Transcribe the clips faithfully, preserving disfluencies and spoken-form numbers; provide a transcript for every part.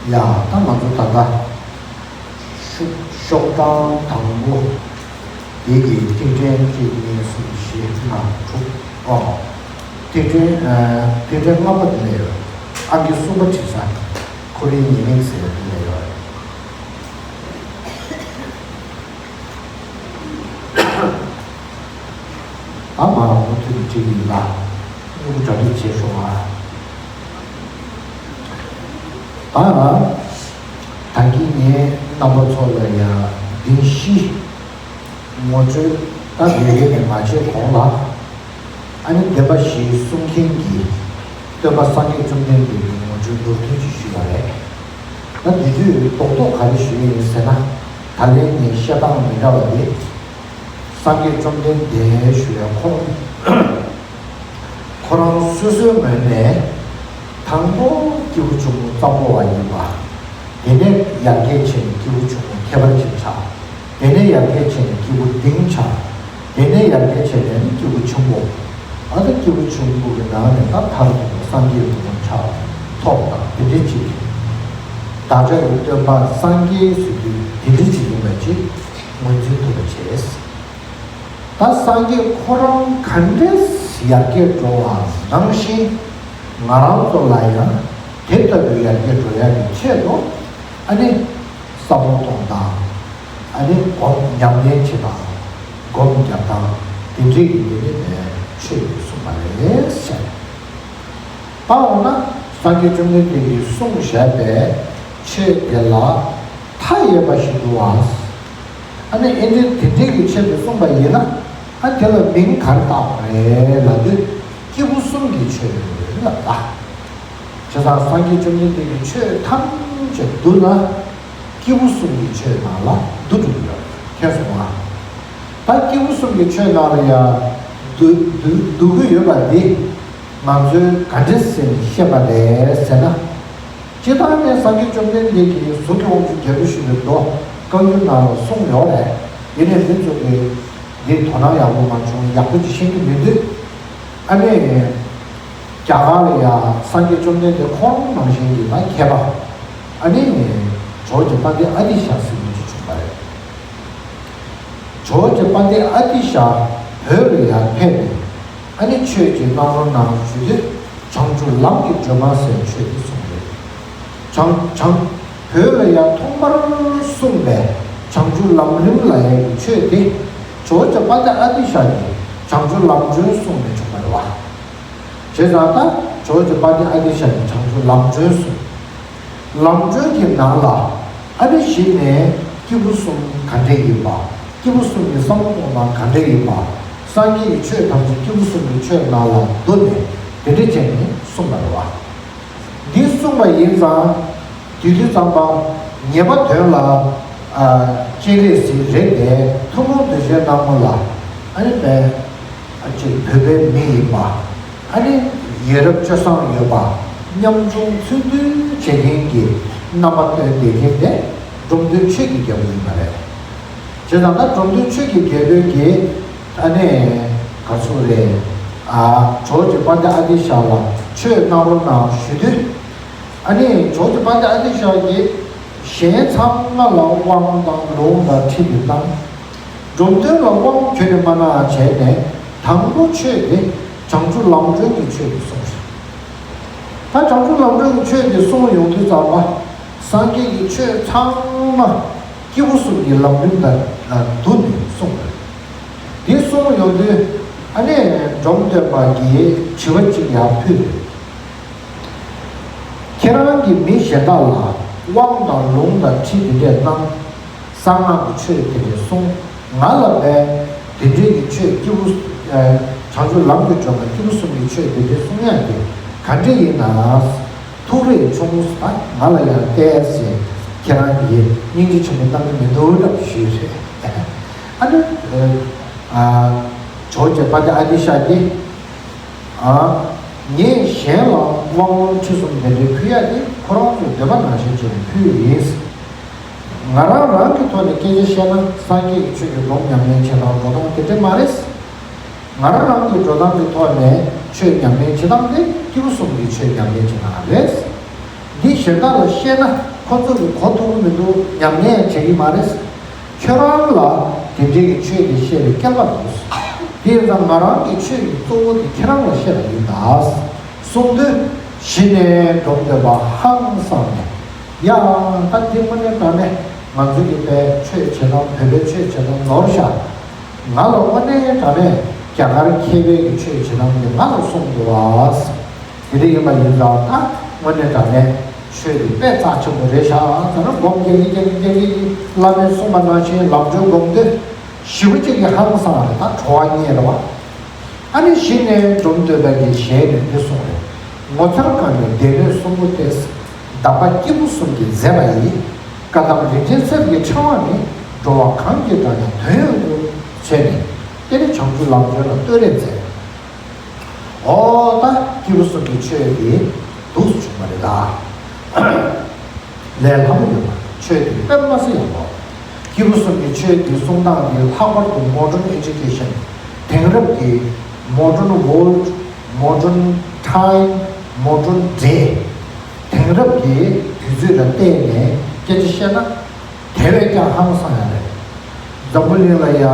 ཡ། ད་ང་ཚོ་ད་ལྟ་ཤོག་ཤོག་གྲངས་དང་པོ་དེ་གི་ཐིག་ཕྲེང་གཅིག་གཉིས་གསུམ་བཞི་ལྔ་དྲུག་ཨོ། ཐིག་ཕྲེང་ཨ་ཐིག་ཕྲེང་ལྔ་པ་དེ་ལ་ཡོད། ཨང་ཀི་གསུམ་པ་བྲིས་ས་ཁོ་རའི་ཉེས་དམིགས་ཟེར་དེ་ལ་ཡོད། ཨ་མ་མུ་མཐུད་ནས་བྲིས་ཡིན་ལ། སྨྱུ་གུ་གྲ་སྒྲིག་བྱེད་ཤོག་ཨ། ཨ། ད་གིན་ངས་རྣམ་པ་ཚོ་ལ་ཡང་བདེན་བཞི་ངོ་སྤྲོད་ད་ལས་རེས་ནས་མ་བྱས་གོང་ལ། ཨ་ནི་བདེན་པ་བཞི་གསུང་མཁན་གྱི་སྟོན་པ་སངས་རྒྱས་བཅོམ་ལྡན་འདས་ཀྱི་ངོ་སྤྲོད་མདོར་བསྡུས་ཅིག་ཞུས་པ་རེད། ད་འདི་དུས་རྡོག་རྡོག་ག་རེ་ཞུས་ཡིན་ཟེར་ན། ད་ལན་ནི་བཤད་སྟངས་མི་འདྲ་བ་རེད། སངས་རྒྱས་བཅོམ་ལྡན་འདས་ཞུ་ཡ་ཁོང་ཁོ་རང་སོ་སོའི་ངོས་ནས་དང་པོ་སྐྱེས་བུ་ཆུང་ངུ་གཙང་པོ་བ་ཡིན་པ། དེ་ནས་ཡར་རྒྱས་ཕྱིན་ནས་སྐྱེས་བུ་ཆུང་ངུ་ཁྱད་པར་ཅན་ཆགས། དེ་ནས་ཡར་རྒྱས་ཕྱིན་ནས་སྐྱེས་བུ་འབྲིང་ཆགས། དེ་ནས་ཡར་རྒྱས་ཕྱིན་ནས་ནི་སྐྱེས་བུ་ཆེན་པོ། ཨ་ད་སྐྱེས་བུ་ཆུང་ངུ་གི་ནང་ནས་ད་མཐར་ཐུག་པ་སངས་རྒྱས་སུ་ཐོབ་པ་དང་དེ་འདྲ་ཅིག་བདག་ཅག་གི་སྟོན་པ་སངས་རྒྱས་ཟེར་དུས་དེ་འདྲ་ཅིག་ཡིན་པ་ཅིག་ངོས་འཛིན་ཐུབ་པ་བྱས། ད་སངས་རྒྱས་ཁོ་རང་ག་འདྲས་ཡར་རྒྱས་འགྲོ་བ་ནང་བཞིན་ང་རང་ཚོ་ལ་ཡང་དེ་ལྟ་བུའི་ཡར་རྒྱས་འགྲོ་ཡ་གི་ཆེད་དུ་ཨ་ནི་བསམ་བློ་གཏོང་སྟངས། ཨ་ནི་སྒོམ་ཉམས་ལེན་བྱེད་སྟངས། སྒོམ་རྒྱབ་སྟངས་དེ་འདྲས་ཀྱི་དེ་ནི་ཆོས་ཀྱིས་གསུངས་པ་རེད་ཟེར། ད་འོ་ན་སངས་རྒྱས་བཅོམ་ལྡན་འདས་ཀྱིས་གསུངས་བཞག་པའི་ཆོས་དེ་ལ་མཐའ་ཡས་པ་ཞིག་འདུག་བ། ཨ་ནི་ཨེ་འདྲས་དེ་འདྲས་ཀྱི་ཆེད་དུ་གསུངས་པ་ཡིན་ན། ཨ་དེ་ལ་མིང་ག་རེ་བཏགས་པ་རེད་ལབ་དུས་སྐྱེས་བུ་གསུམ་གྱི་ཆོས་ལབ་ད། བྱས་ཙང་སངས་རྒྱས་བཅོམ་ལྡན་འདས་ཀྱི་ཆོས་ཐམས་ཅད་བསྡུ་ན། སྐྱེས་བུ་གསུམ་གྱི་ཆོས་ནང་ལ་བསྡུ་འགྲོ་གི་ཡོད། མཁྱེན་སོང་ང་། ད་སྐྱེས་བུ་གསུམ་གྱི་ཆོས་ནང་ལ་ཡང་བསྡུ་བསྡུ་བསྡུ་གི་ཡོད་པ་འདི་ང་ཚོས་ག་འདྲ་ཟེར་ནས་བཤད་པ་རེད་ཟེར་ན། སྤྱིར་བཏང་ནས་སངས་རྒྱས་བཅོམ་ལྡན་འདས་ཀྱིས་གཟུགས་ཀྱི་དབང་ཕྱུག་རྒྱལ་པོ་ཞེས་པའི་མདོ་བཀའ་འགྱུར་ནང་ལ་གསུངས་ཡོད་རེད། ཡིན་ནའི་མི་ཚོ་གིས་འདི་དོ་སྣང་ཡག་པོ་མ་བྱུང་། ཡག་པོ་ཅིག་ཤེས་ཀྱི་མི་འདུག་ཨ་ནི། རྒྱ་གར་ལ་ཡང་སངས་རྒྱས་བཅོམ་ལྡན་འདས་ཁོང་ནང་བཞིན་གྱི་ད་མཁས་པ། ཨ་ནི་ཇོ་བོ་རྗེ་དཔལ་ལྡན་ཨ་ཏི་ཤ་ཟེར་མཁན་ཅིག་བྱུང་བ་རེད། ཇོ་བོ་རྗེ་དཔལ་ལྡན་ཨ་ཏི་ཤ་བོད་ལ་ཡང་ཕེབས་ནས། ཨ་ནི་ཆོས་ཀྱི་གནང་རོགས་གནང་ཞུ་དུས་བྱང་ཆུབ་ལམ་གྱི་སྒྲོན་མ་ཟེར་ཆོས་དེ་གསུངས་རེད། བྱང་བྱང་། བོད་ལ་ཡང་ཐོག་མར་གསུངས་པའི་བྱང་ཆུབ་ལམ་རིམ་ལབ་ཡ་གི་ཆོས་དེ་ཇོ་བོ་རྗེ་དཔལ་ལྡན་ཨ་ཏི་ཤ་གིས་བྱང་ཆུབ་ལམ་སྒྲོན་གསུངས་ནས་བྱུང་བ་རེད་བ། བྱས་ཙང་ད་ཇོ་བོ་རྗེ་དཔལ་ལྡན་ཨ་ཏི་ཤ་གིས་བྱང་ཆུབ་ལམ་སྒྲོན་གསུངས། ལམ་སྒྲོན་གྱི་ནང་ལ་ཨ་ནི་གཞི་ནས་སྐྱེས་བུ་གསུམ་ག་འདྲས་ཡིན་པ། སྐྱེས་བུ་གསུམ་གྱི་བསམ་བློ་གཏོང་སྟངས་ག་འདྲས་ཡིན་པ། སངས་རྒྱས་ཀྱི་ཆོས་ཐམས་ཅད་སྐྱེས་བུ་གསུམ་གྱི་ཆོས་ནང་ལ་བསྡུ་ནས་དེ་འདྲས་བྱས་ནས་གསུངས་པ་རེད་བ། འདི་གསུངས་པ་ཡིན་ཙང་། དེ་དུས་ཙམ་པ་ངེས་པ་དོན་ལ་ཨ་སྤྱན་རས་གཟིགས་རེད་དེ། ཐུན་མོང་གདུལ་བྱའི་སྣང་ངོ་ལ་ཨ་ནི་བས་ཨ་ཅིག་བོད་པའི་མི་ཡིན་པ། ཨ་ནི་ཡ་རབས་སྤྱོད་བཟང་ཡོད་པ། ཉམ་ཆུང་ཚུལ་མཐུན་བྱེད་མཁན་གྱི་རྣམ་པ་སྟོན་བསྡད་མཁན་དེ་འབྲོམ་སྟོན་ཆོས་ཀྱི་རྒྱལ་པོ་ཡིན་པ་རེད། བྱས་ཙང་ད་འབྲོམ་སྟོན་ཆོས་ཀྱི་རྒྱལ་པོས་ཀྱིས་ཨ་ནི་ག་ཚོད་རེད། ཨ་ཇོ་བོ་རྗེ་དཔལ་ལྡན་ཨ་ཏི་ཤ་ལ་ཆོས་གནང་རོགས་གནང་ཞུ་དུས། ཨ་ནི་ཇོ་བོ་རྗེ་དཔལ་ལྡན་ཨ་ཏི་ཤ་གིས་གཞན་ཚང་མ་ལ་དབང་དང་ལུང་དང་ཁྲིད་དེ་བཏང་། འབྲོམ་སྟོན་ལ་དབང་ཁྱོན་ནས་མ་གནང་བྱས་ནས་དང་པོ་ཆོས་དེ་བྱང་ཆུབ་ལམ་སྒྲོན་གྱི་ཆོས་དེ་གསུངས་ཤིང་། ད་བྱང་ཆུབ་ལམ་སྒྲོན་གྱི་ཆོས་དེ་གསུངས་ཡོང་དུས་ཙམ་པ་སངས་རྒྱས་ཀྱི་ཆོས་ཚང་མ་སྐྱེས་བུ་གསུམ་གྱི་ལམ་རིམ་དང་བསྡུར་ནས་གསུངས་པ་རེད། དེ་གསུངས་ཡོང་དུས་ཨ་ནི་འབྲོམ་སྟོན་པ་གིས་དྲི་བ་གཅིག་ཡང་ཕུལ། ཁྱེད་རང་གིས་མི་གཞན་དག་ལ་དབང་དང་ལུང་དང་ཁྲིད་དེ་འདྲས་གནང་། གསང་སྔགས་ཀྱི་ཆོས་དེ་འདྲས་གསུངས། ང་ལ་བས་དེ་འདྲས་ཀྱི་ཆོས་སྐྱེས་བུ་ཨ་བྱང་ཆུབ་ལམ་གྱི་སྒྲོན་མ་སྐྱེས་བུ་གསུམ་གྱི་ཆོས་དེ་འདྲས་གསུང་ཡག་དེ་ག་འདྲས་ཡིན་ན། ཐུགས་རེ་ཆུང་ངུ་ད་ང་ལ་ཡང་བལྟས་ཟེར། ཁྱེད་རང་གིས་སྙིང་རྗེ་ཆེན་པོ་གནང་གི་མི་འདུག་འདྲ་པོ་ཞིག་རེད། ཨ་ནི་ཨ་ཇོ་བོ་རྗེ་དཔལ་ལྡན་ཨ་ཏི་ཤ་གིས། ཨ། ངས་གཞན་ལ་དབང་ལུང་ཁྲིད་གསུམ་དེ་འདྲའི་ཕུལ་ཡག་དེ་ཁོ་རང་ཚོའི་འདོད་པ་ནང་བཞིན་བྱས་ནས་ཕུལ་ཡིན། ང་རང་རང་གི་ཐོག་ནས་སྐད་ཆ་བཤད་ན་སངས་རྒྱས་ཀྱི་ཆོས་ཀྱི་སྒོམ་ཉམས་ལེན་བྱེད་སྟངས་འགྲོ་སྟངས་དེ་འདྲ་མ་རེད། ང་རང་རང་གི་འགྲོ་སྟངས་ཀྱི་ཐོག་ནས་ཆོས་ཉམས་ལེན་བྱེད་སྟངས་དེ་སྐྱེས་བུ་གསུམ་གྱི་ཆོས་ཉམས་ལེན་བྱེད་སྟངས་རེད། འདི་གཞན་དག་ལ་བཤད་ན་ ཁོ་ཚོ་གིས་གོ་ཐུབ་ཀྱི་མི་འདུག་ཉམས་ལེན་བྱེད་ཀྱི་མ་རེད། ཁྱོད་རང་ལ་དེ་འདྲའི་གི་ཆོས་དེ་བཤད་པའི་སྐལ་བ་འདུག་དེ་ཡིན་ཙང་ང་རང་གི་ཆོས་ཀྱི་གཙོ་བོ་དེ་ཁྱེད་རང་ལ་བཤད་པ་ཡིན་ད། གསུངས་དུས་གཞི་ནས་འབྲོམ་སྟོན་པ་ཧང་སངས་ནས། ཡ། ད་འདི་དངོས་གནས་དྲང་གནས་ང་ཚོ་གི་པའི་ཆོས་བྱེད་སྟངས། བོད་པའི་ཆོས་བྱེད་སྟངས་ནོར་ཤག་ང་ལ་དངོས་གནས་དྲང་གནས་རྒྱ་གར་མཁས་པའི་གི་ཆོས་བྱེད་སྟངས་དེ་ང་ལ་གསུངས་འདུག་བ། དེ་འདྲ་ཡིན་པ་ཡིན་ཙང་ད་དངོས་གནས་དྲང་གནས་ཆོས་དེ་དཔེ་རྩ་ཆེན་པོ་རེད་ཤག་ཟེར་ན། སྒོམ་རྒྱག་གི་རྒྱག་གི་རྒྱག་གི་བླ་མས་གསུངས་པ་ནང་བཞིན་ལམ་འགྲོ་སྒོམ་དུས་ཞེ་པོ་ཅིག་གི་ཧང་སངས་རེད། ད་བྲོ་བ་རྙེད་རེད་བ། ཨ་ནི་གཞི་ནས་འབྲོམ་སྟོན་པ་གི་ཞལ་ནས་འདི་གསུངས་རེད། ངོ་མཚར་གང་གི་སྡེ་སྣོད་གསུམ་པོ་སྟེ། གདམས་པ་སྐྱེས་བུ་གསུམ་གྱིས་མཛད་པ་ཡིས། བཀའ་གདམས་རིན་ཆེན་གསེར་གྱི་ཕྲེང་བ་ནི། འགྲོ་བ་གང་གིས་བགྲངས་ཀྱང་དོན་ཡོད་དོ། ཞེས་ནས་དེ་ནི་བྱང་ཆུབ་ལམ་སྦྱོང་ལ་བསྟོད་རེས་མཛད། འོ་ད་སྐྱེས་བུ་གསུམ་གྱི་ཆོས་དེ་འདུག་སེ་བྱུང་བ་རེད་ད། ལས་སླ་པོ་ཡོད་པ། ཆོས་དེ་དཔེ་མ་སྲིད་ཡག་པོ། སྐྱེས་བུ་གསུམ་གྱི་ཆོས་དེ་གསུང་སྟངས་དེ་ལྷག་པར་དུ་modern education དེང་རབས་ཀྱི་modern world, modern time, modern day དེང་རབས་ཀྱི་དུས་ཚོད་ལ་བལྟས་ནས་སྐད་ཆ་བཤད་ན། དེ་བས་ཀྱང་ཧང་སང་ཡ་རེད། འཛམ་བུ་གླིང་ལ་ཡ་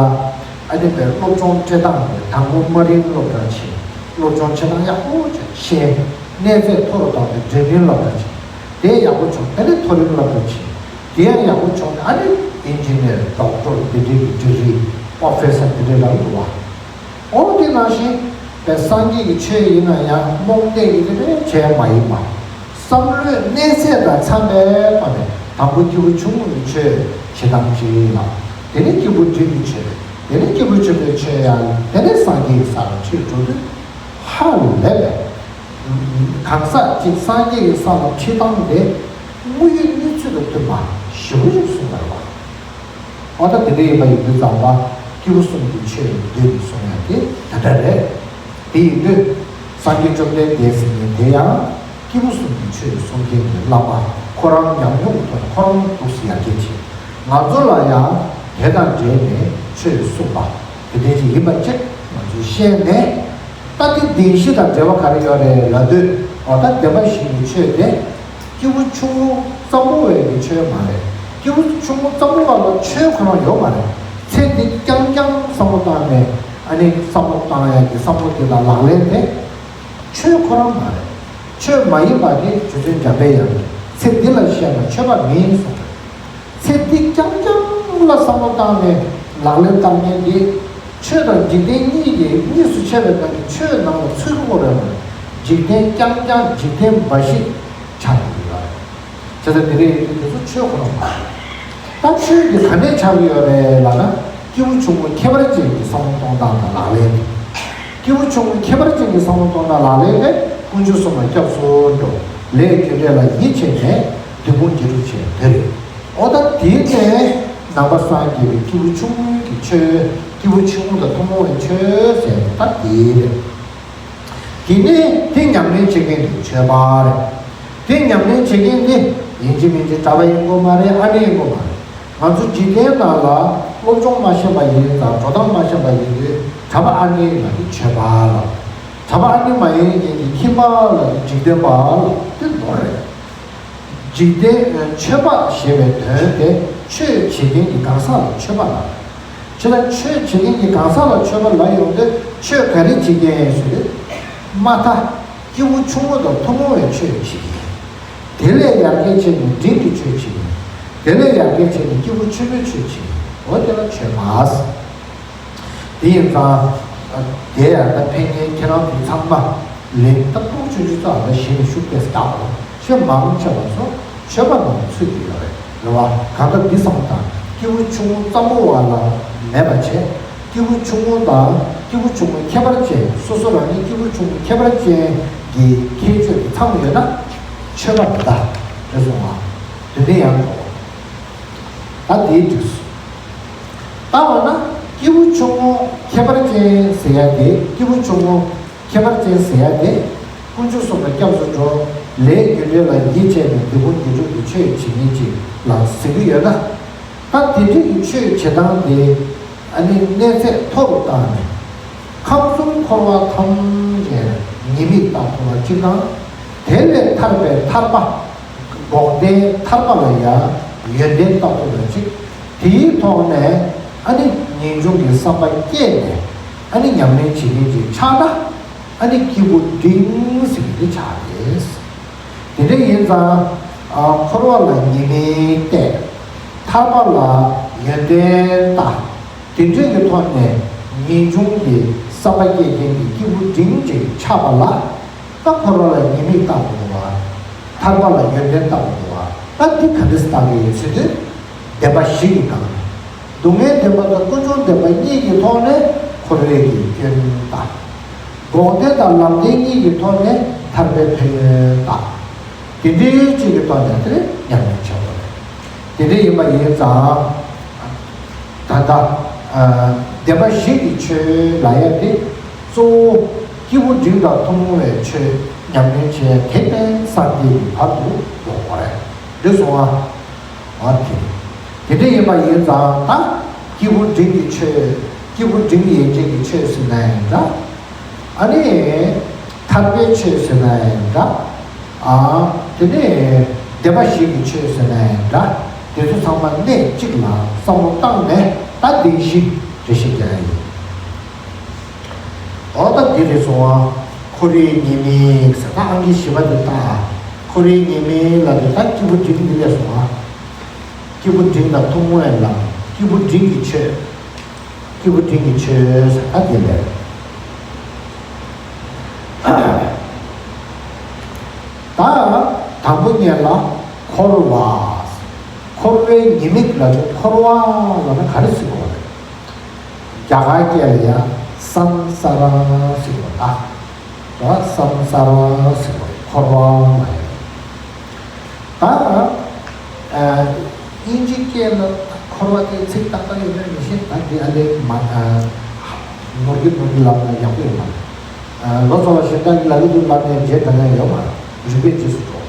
ཨ་ནི་པའི་སློབ་སྦྱོང་སྤྲད་སྟངས་དེ། དང་པོ་དམའ་རིམ་སློབ་གྲྭར་ཕྱིན། སློབ་སྦྱོང་བྱེད་སྟངས་ཡག་པོ་བྱས། ཤེས། གནས་ཚད་མཐོ་རུ་བཏང་སྟེ་འབྲིང་རིམ་སློབ་གྲྭར་ཕྱིན། དེ་ཡག་པོ་བྱུང་། དེ་ནས་མཐོ་རིམ་སློབ་གྲྭར་ཕྱིན། དེ་ཡང་ཡག་པོ་བྱུང་ནས་ཨ་ནི་engineer, doctor དེ་འདྲའི་གི་ཌིག་རི། professor དེ་འདྲའི་ལ་འགྲོ་བ། འོ་དེ་ནང་བཞིན་པའི་སངས་རྒྱས་ཀྱི་ཆོས་ཡིན་ན་ཡང་རྨོངས་དད་ཀྱི་དེ་འདྲའི་བྱས་མ་ཡིན་པ། བསམ་བློའི་གནས་ཚད་དང་འཚམ་པའི་ཐོག་ནས་དང་པོ་སྐྱེས་བུ་ཆུང་ངུའི་ཆོས་བྱེད་སྟངས་གཅིག་ལ། དེ་ནས་སྐྱེས་བུ་འབྲིང་གི་ཆོས། དེ་ནས་སྐྱེས་བུ་ཆེན་པོའི་ཆོས་ཡང་། དེ་ནས་སངས་རྒྱས་ཀྱི་ས་ལ་ཁྲིད་འགྲོ་དུས་ཧ་ལས་པའི། གང་ཟག་གཅིག་སངས་རྒྱས་ཀྱི་ས་ལ་ཁྲིད་སྟངས་དེ་དངོས་ཡོད་གནས་ཚུལ་དང་མཐུན་པ་ཞེ་པོ་ཅིག་གསུངས་པ་རེད་བ། འོ་ད་དེ་འདྲ་ཡིན་པ་ཡིན་དུས་ཙམ་པ་སྐྱེས་བུ་གསུམ་གྱི་ཆོས་ཡིན་དུས་ནས་གསུང་ཡ་དེ་དེ་འདྲ་རེད། དེ་ཡིན་དུས་སངས་རྒྱས་བཅོམ་ལྡན་འདས་ཟེར་མཁན་དེ་ཡང་སྐྱེས་བུ་གསུམ་གྱི་ཆོས་གསུང་མཁན་གྱི་བླ་མ་ཁོ་རང་ཉམས་མྱོང་གི་ཐོག་ནས་ཁོ་རང་འདུག་སེ་ཡར་རྒྱས་བྱས། ང་ཚོ་ལ་ཡང་དེ་དང་འབྲེལ་ནས་ཆོས་གསུངས་པ་དེ་འདྲ་ཅིག་ཡིན་པ་ཅིག་ང་ཚོས་ཤེས་ནས། ད་དེ་བདེན་བཞི་དང་འབྲེལ་བ་ག་རེ་ཡོད་རེད་ལབ་དུས། འོ་ད་བདེན་པ་བཞི་གི་ཆོས་དེ། སྐྱེས་བུ་ཆུང་ངུ་ཙམ་པོ་བས་ཀྱི་ཆོས་མ་རེད། སྐྱེས་བུ་ཆུང་ངུ་ཙམ་པོ་བ་ལ་ཆོས་ཁོ་རང་ཡོད་མ་རེད། ཚེ་འདི་རྐྱང་རྐྱང་བསམ་བློ་བཏང་ནས། ཨ་ནི་བསམ་བློ་བཏང་ཡ་གི་བསམ་བློ་དེ་དང་ལག་ལེན་དེ་ཆོས་ཁོ་རང་མ་རེད། ཆོས་མ་ཡིན་པ་དེ་རྗེ་བཙུན་འཇམ་པའི་དབྱངས་ཀྱིས་ཚེ་འདི་ལ་བཤད་པ་ཆོས་པ་མིན་གསུངས་པས། ཚེ་འདི་རྐྱང་རྐྱང་ལ་བསམ་བློ་བཏང་ནས་ལག་ལེན་བསྟར་མཁན་དེ། ཆོས་དང་འཇིག་རྟེན་གཉིས་ཀྱི་གཉིས་སུ་ཕྱེ་བའི་ནང་གི་ཆོས་ནང་ལ་ཚུད་ཀྱི་ཡོད་རེད་མ་གཏོགས། འཇིག་རྟེན་རྐྱང་རྐྱང་འཇིག་རྟེན་འབའ་ཞིག་ཆགས་ཀྱི་ཡོད་རེད། བྱས་ཙང་དེ་རིང་དེ་ཚོ་ཆོས་ཁོ་ན་མ་རེད། ད་ཆོས་འདི་ག་ནས་ཆགས་ཀྱི་ཡོད་རེད་ལབ་ན། སྐྱེས་བུ་ཆུང་ངུ་ཁྱད་པར་ཅན་གྱི་བསམ་བློ་གཏོང་སྟངས་དང་ལག་ལེན། སྐྱེས་བུ་ཆུང་ངུ་ཁྱད་པར་ཅན་གྱི་བསམ་བློ་གཏོང་སྟངས་ལག་ལེན་དེ་དཀོན་མཆོག་གསུམ་ལ་སྐྱབས་སུ་འགྲོ། ལས་རྒྱུ་འབྲས་ལ་ཡིད་ཆེས་ནས་སྡིག་སྤོང་དགེ་སྒྲུབ་བྱེད་དེ་རེད། འོ་ད་དེའི་ནས་ནང་པ་སངས་རྒྱས་པའི་སྐྱེས་བུ་ཆུང་ངུའི་གི་ཆོས། སྐྱེས་བུ་ཆུང་ངུ་དང་ཐུན་མོང་བའི་ཆོས་ཟེར་ནས་ད་དེ་རེད། དེ་ནས་དེ་ཉམས་ལེན་བྱེད་མཁན་དེ་ཆོས་པ་རེད། དེ་ཉམས་ལེན་བྱེད་མཁན་དེ་ཡིན་གཅིག་མིན་གཅིག་གྲྭ་པ་ཡིན་དགོས་མ་རེད། ཨ་ནེ་ཡིན་དགོས་མ་རེད། ང་ཚོ་འཇིག་རྟེན་ནང་ལ་སློབ་སྦྱོང་མ་ཤེས་པ་ཡིན་ཙང་། འགྲོ་སྟངས་མ་ཤེས་པ་ཡིན་དུས་གྲྭ་པ་ཨ་ནེ་ལ་དེ་ཆོས་པ་ལ། གྲྭ་པ་ཨ་ནེ་མ་ཡིན་མཁན་དེ་ཁྱིམ་པ་ལ་དེ་འཇིག་རྟེན་པ་ལ་དེ་ནོར་རེད། འཇིག་རྟེན། ཆོས་པ་ཞེས་པའི་དོན་དེ་ཆོས་བྱེད་མཁན་གྱི་གང་ཟག་ལ་ཆོས་པ་ལབ། ཁྱེད་ལ་ཆོས་བྱེད་མཁན་གྱི་གང་ཟག་ལ་ཆོས་པ་ལབ་ཡོང་དུས་ཆོས་ག་རེ་བྱེད་མཁན་ཡིན་ཟེར་དུས། མ་མཐའ་སྐྱེས་བུ་ཆུང་ངུ་དང་ཐུན་མོང་བའི་ཆོས་བྱེད་མཁན། དེ་ལས་ཡར་རྒྱས་ཕྱིན་ནས་འབྲིང་གི་ཆོས་བྱེད་མཁན། དེ་ལས་ཡར་རྒྱས་ཕྱིན་ནས་སྐྱེས་བུ་ཆེན་པོའི་ཆོས་བྱེད་མཁན། འོ་དེ་ལ་ཆོས་པ་ཟེར། དེ་ཡིན་ཙང་། དེ་ཡང་ད་ཕན་ངེས་ཁྱེད་རང་ཚོ་ཚང་མ་ལན་ཏག་ཏོག་ཆུང་ཆུང་ཙག་ལ་གཞི་ནས་ཤུགས་ཏེ་བཏགས་པ། ཆོས་མང་ཆེ་བ་ཚོ་ཆོས་པ་ནང་ཚུད་ཀྱི་ཡོད་རེད། རེད་བ། གང་ལྟར་འདི་བསམ་བློ་བཏང་། སྐྱེས་བུ་ཆུང་ངུ་ཙམ་པོ་བ་ལ་མེད་པ་བྱས། སྐྱེས་བུ་ཆུང་ངུ་དང་སྐྱེས་བུ་ཆུང་ངུ་ཁྱད་པར་ཅན། སོ་སོ་རང་ཉིད་སྐྱེས་བུ་ཆུང་ངུ་ཁྱད་པར་ཅན་གྱི་ཁྱད་ཆོས་དེ་ཚང་ཡོད་ན་ཆོས་པ་མི་གདའ། རེད་སོང་ང་། དེ་འདྲ་ཡང་འགྲོ། ད་དེའི་དུས་སུ། ད་འོ་ན་སྐྱེས་བུ་ཆུང་ངུ་ཁྱད་པར་ཅན་ཟེར་ཡ་དེ། སྐྱེས་བུ་ཆུང་ངུ་ཁྱད་པར་ཅན་ཟེར་ཡ་དེ། དཀོན་མཆོག་གསུམ་ལ་སྐྱབས་སུ་འགྲོ། ལས་རྒྱུ་འབྲས་ལ་ཡིད་ཆེས་ནས་སྡིག་སྤོང་དགེ་སྒྲུབ་ཀྱི་ཆོས་བྱེད་མཁན་ཅིག་ལ་ཟེར་གྱི་ཡོད་ན། ད་དེ་འདྲ་གི་ཆོས་བྱེད་སྟངས་དེ་ཨ་ནི་གནས་ཚད་མཐོ་རུ་བཏང་ནས། ཁམས་གསུམ་འཁོར་བ་ཐམས་ཅད་ཉེས་དམིགས་བརྟག་ཐུབ་པ་གཅིག་དང་། དེ་ལས་ཐར་པའི་ཐར་པ་འགོག་ ཐར་པ་ལ་ཡང་ཡོན་ཏན་ལྟ་བུ་ལ་ཅིག་དེའི་ཐོག་ནས་ཨ་ནི་ངེས་འབྱུང་གི་བསམ་པ་སྐྱེས་ནས་ཨ་ནི་ཉམས་ལེན་བྱེད་མཁན་ཅིག་ཆགས་ན་ཨ་ནི་སྐྱེས་བུ་འབྲིང་ཟེར་གྱི་འདི་ཆགས་རེད། དེ་འདྲ་ཡིན་ཙང་ཨ་འཁོར་བ་ལ་ཉེས་དམིགས་བལྟས། ཐར་པ་ལ་ཡོན་ཏན་ལྟ། དེ་འདྲའི་གི་ཐོག་ནས་ངེས་འབྱུང་གི་བསམ་པ་སྐྱེས་མཁན་གྱི་སྐྱེས་བུ་འབྲིང་ཅིག་ཆགས་པ་ལ། ད་འཁོར་བ་ལ་ཉེས་དམིགས་ལྟ་དགོས་པ། ཐར་པ་ལ་ཡོན་ཏན་ལྟ་དགོས་པ། ད་འདི་ག་འདྲ་ལྟ་གི་ཡོད་ཟེར་དུས། བདེན་པ་བཞི་གི་སྒང་ནས། སྡུག་བསྔལ་བདེན་པ་དང་ཀུན་འབྱུང་བདེན་པ་གཉིས་ཀྱི་ཐོག་ནས་འཁོར་བའི་གི་སྐྱོན་ལྟ། འགོག་བདེན་དང་ལམ་བདེན་གཉིས་ཀྱི་ཐོག་ནས་ཐར་པའི་ཕན་ཡོན་ལྟ། དེ་འདྲའི་གཅིག་གི་ཐོག་ནས་དེ་ཉམས་ལེན་བྱེད་དགོས་རེད། དེ་འདྲ་ཡིན་པ་ཡིན་ཙང་། ད་ལྟ། ཨ། བདེན་པ་བཞི་གི་ཆོས་ལབ་ཡ་དེ་གཙོ་བོ་སྐྱེས་བུ་འབྲིང་དང་ཐུན་མོང་བའི་ཆོས་ཉམས་ལེན་བྱས་དེ་ནས་སངས་རྒྱས་ཀྱི་བར་དུ་འགྲོ་དགོས་རེད། འདི་སོང་ང་། འོ་དེ། དེ་འདྲ་ཡིན་པ་ཡིན་ཙང་ད་སྐྱེས་བུ་འབྲིང་གི་ཆོས། སྐྱེས་བུ་འབྲིང་ཡན་ཆད་ཀྱི་ཆོས་ཟེར་ན་ཡང་འདྲ། ཨ་ནི། ཐར་པའི་ཆོས་ཟེར་ན་ཡང་འདྲ། ཨ། དེ་ནས་བདེན་པ་བཞི་གི་ཆོས་ཟེར་ན་ཡང་འདྲ། དེ་ཚོ་ཚང་མ་གནས་གཅིག་ལ་བསམ་བློ་བཏང་ནས་ད་བདེན་བཞི་འགྲེལ་བཤད་རྒྱག་ཡ་ཡིན། འོ་ད་འདི་རེད་སོང་ང་། འཁོར་བའི་ཉེས་དམིགས་ཟེར་ད་ཨང་ཀི་བཞི་པ་དེ་ལྟ། འཁོར་བའི་ཉེས་དམིགས་ལ་དེ་ད་སྐྱེས་བུ་འབྲིང་འདི་ལས་སོང་ང་། སྐྱེས་བུ་འབྲིང་དང་ཐུན་མོང་བའི་ལམ། སྐྱེས་བུ་འབྲིང་གི་ཆོས། སྐྱེས་བུ་འབྲིང་གི་ཆོས་ཟེར་ད་དེ་ལས། ད་དང་པོ་ཉིད་ལ་འཁོར་བ། འཁོར་བའི་ཉེས་དམིགས་ལ་དེ་འཁོར་བ་ལབ་ན་ག་རེ་ཟེར་དགོས་རེད། རྒྱ་གར་སྐད་ལ་ཡང་སམ་ས་ར་ཟེར་བ་ད། ད་སམ་ས་ར་ཟེར་བ་འཁོར་བ་ལ་ཡང་། ད་ཨ་དབྱིན་ཇི་སྐད་ལ་འཁོར་བ་དེ་ཚིག་ཏག་ཏག་ཡོད་མེད་མི་ཤེས། ད་འདི་ཨ་ལས་མ་ཨ་ནོར་གི་ནོར་གི་ལབ་ན་ཡག་པོ་ཡོད་མ་རེད། ཨ་ལོ་ཙཱ་བ་གཞན་དག་གིས་ལབ་ཀྱི་འདུག་ལབ་ནས་རྗེས་འབྲང་ཡ་ཡོད་མ་རེད། རིག་པའི་རྗེས་སུ་འགྲོ།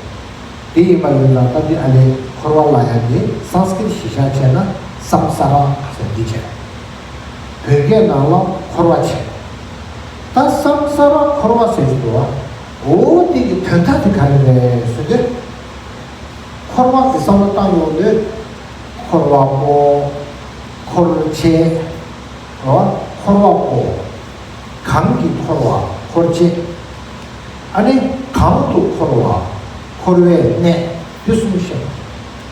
དེ་ཡིན་པ་ཡིན་ཙང་ད་འདི་ཨ་ལས་འཁོར་བ་ལ་ཡང་འདི་སཾ་སྐྲྀཏ་གཞི་བཞག་བྱས་ན་སམ་ས་ར་ཟེར་འདི་བྱས། བོད་སྐད་ནང་ལ་འཁོར་བ་བྱས། ད་སམ་ས་ར་འཁོར་བ་ཟེར་གྱི་འདུག་བ། འོ་འདི་གི་དོན་དག་དེ་ག་རེ་རེད་ཟེར་དུས། འཁོར་བ་གི་བསམ་བློ་བཏང་ཡོང་དུས། འཁོར་བ་པོ། འཁོར་བྱེད། འཁོར་བ་པོ། གང་གི་འཁོར་བ་འཁོར་བྱེད། ཨ་ནི་གང་དུ་འཁོར་བ། འཁོར་བའི་གནས་དེ་གསུམ་བཤད།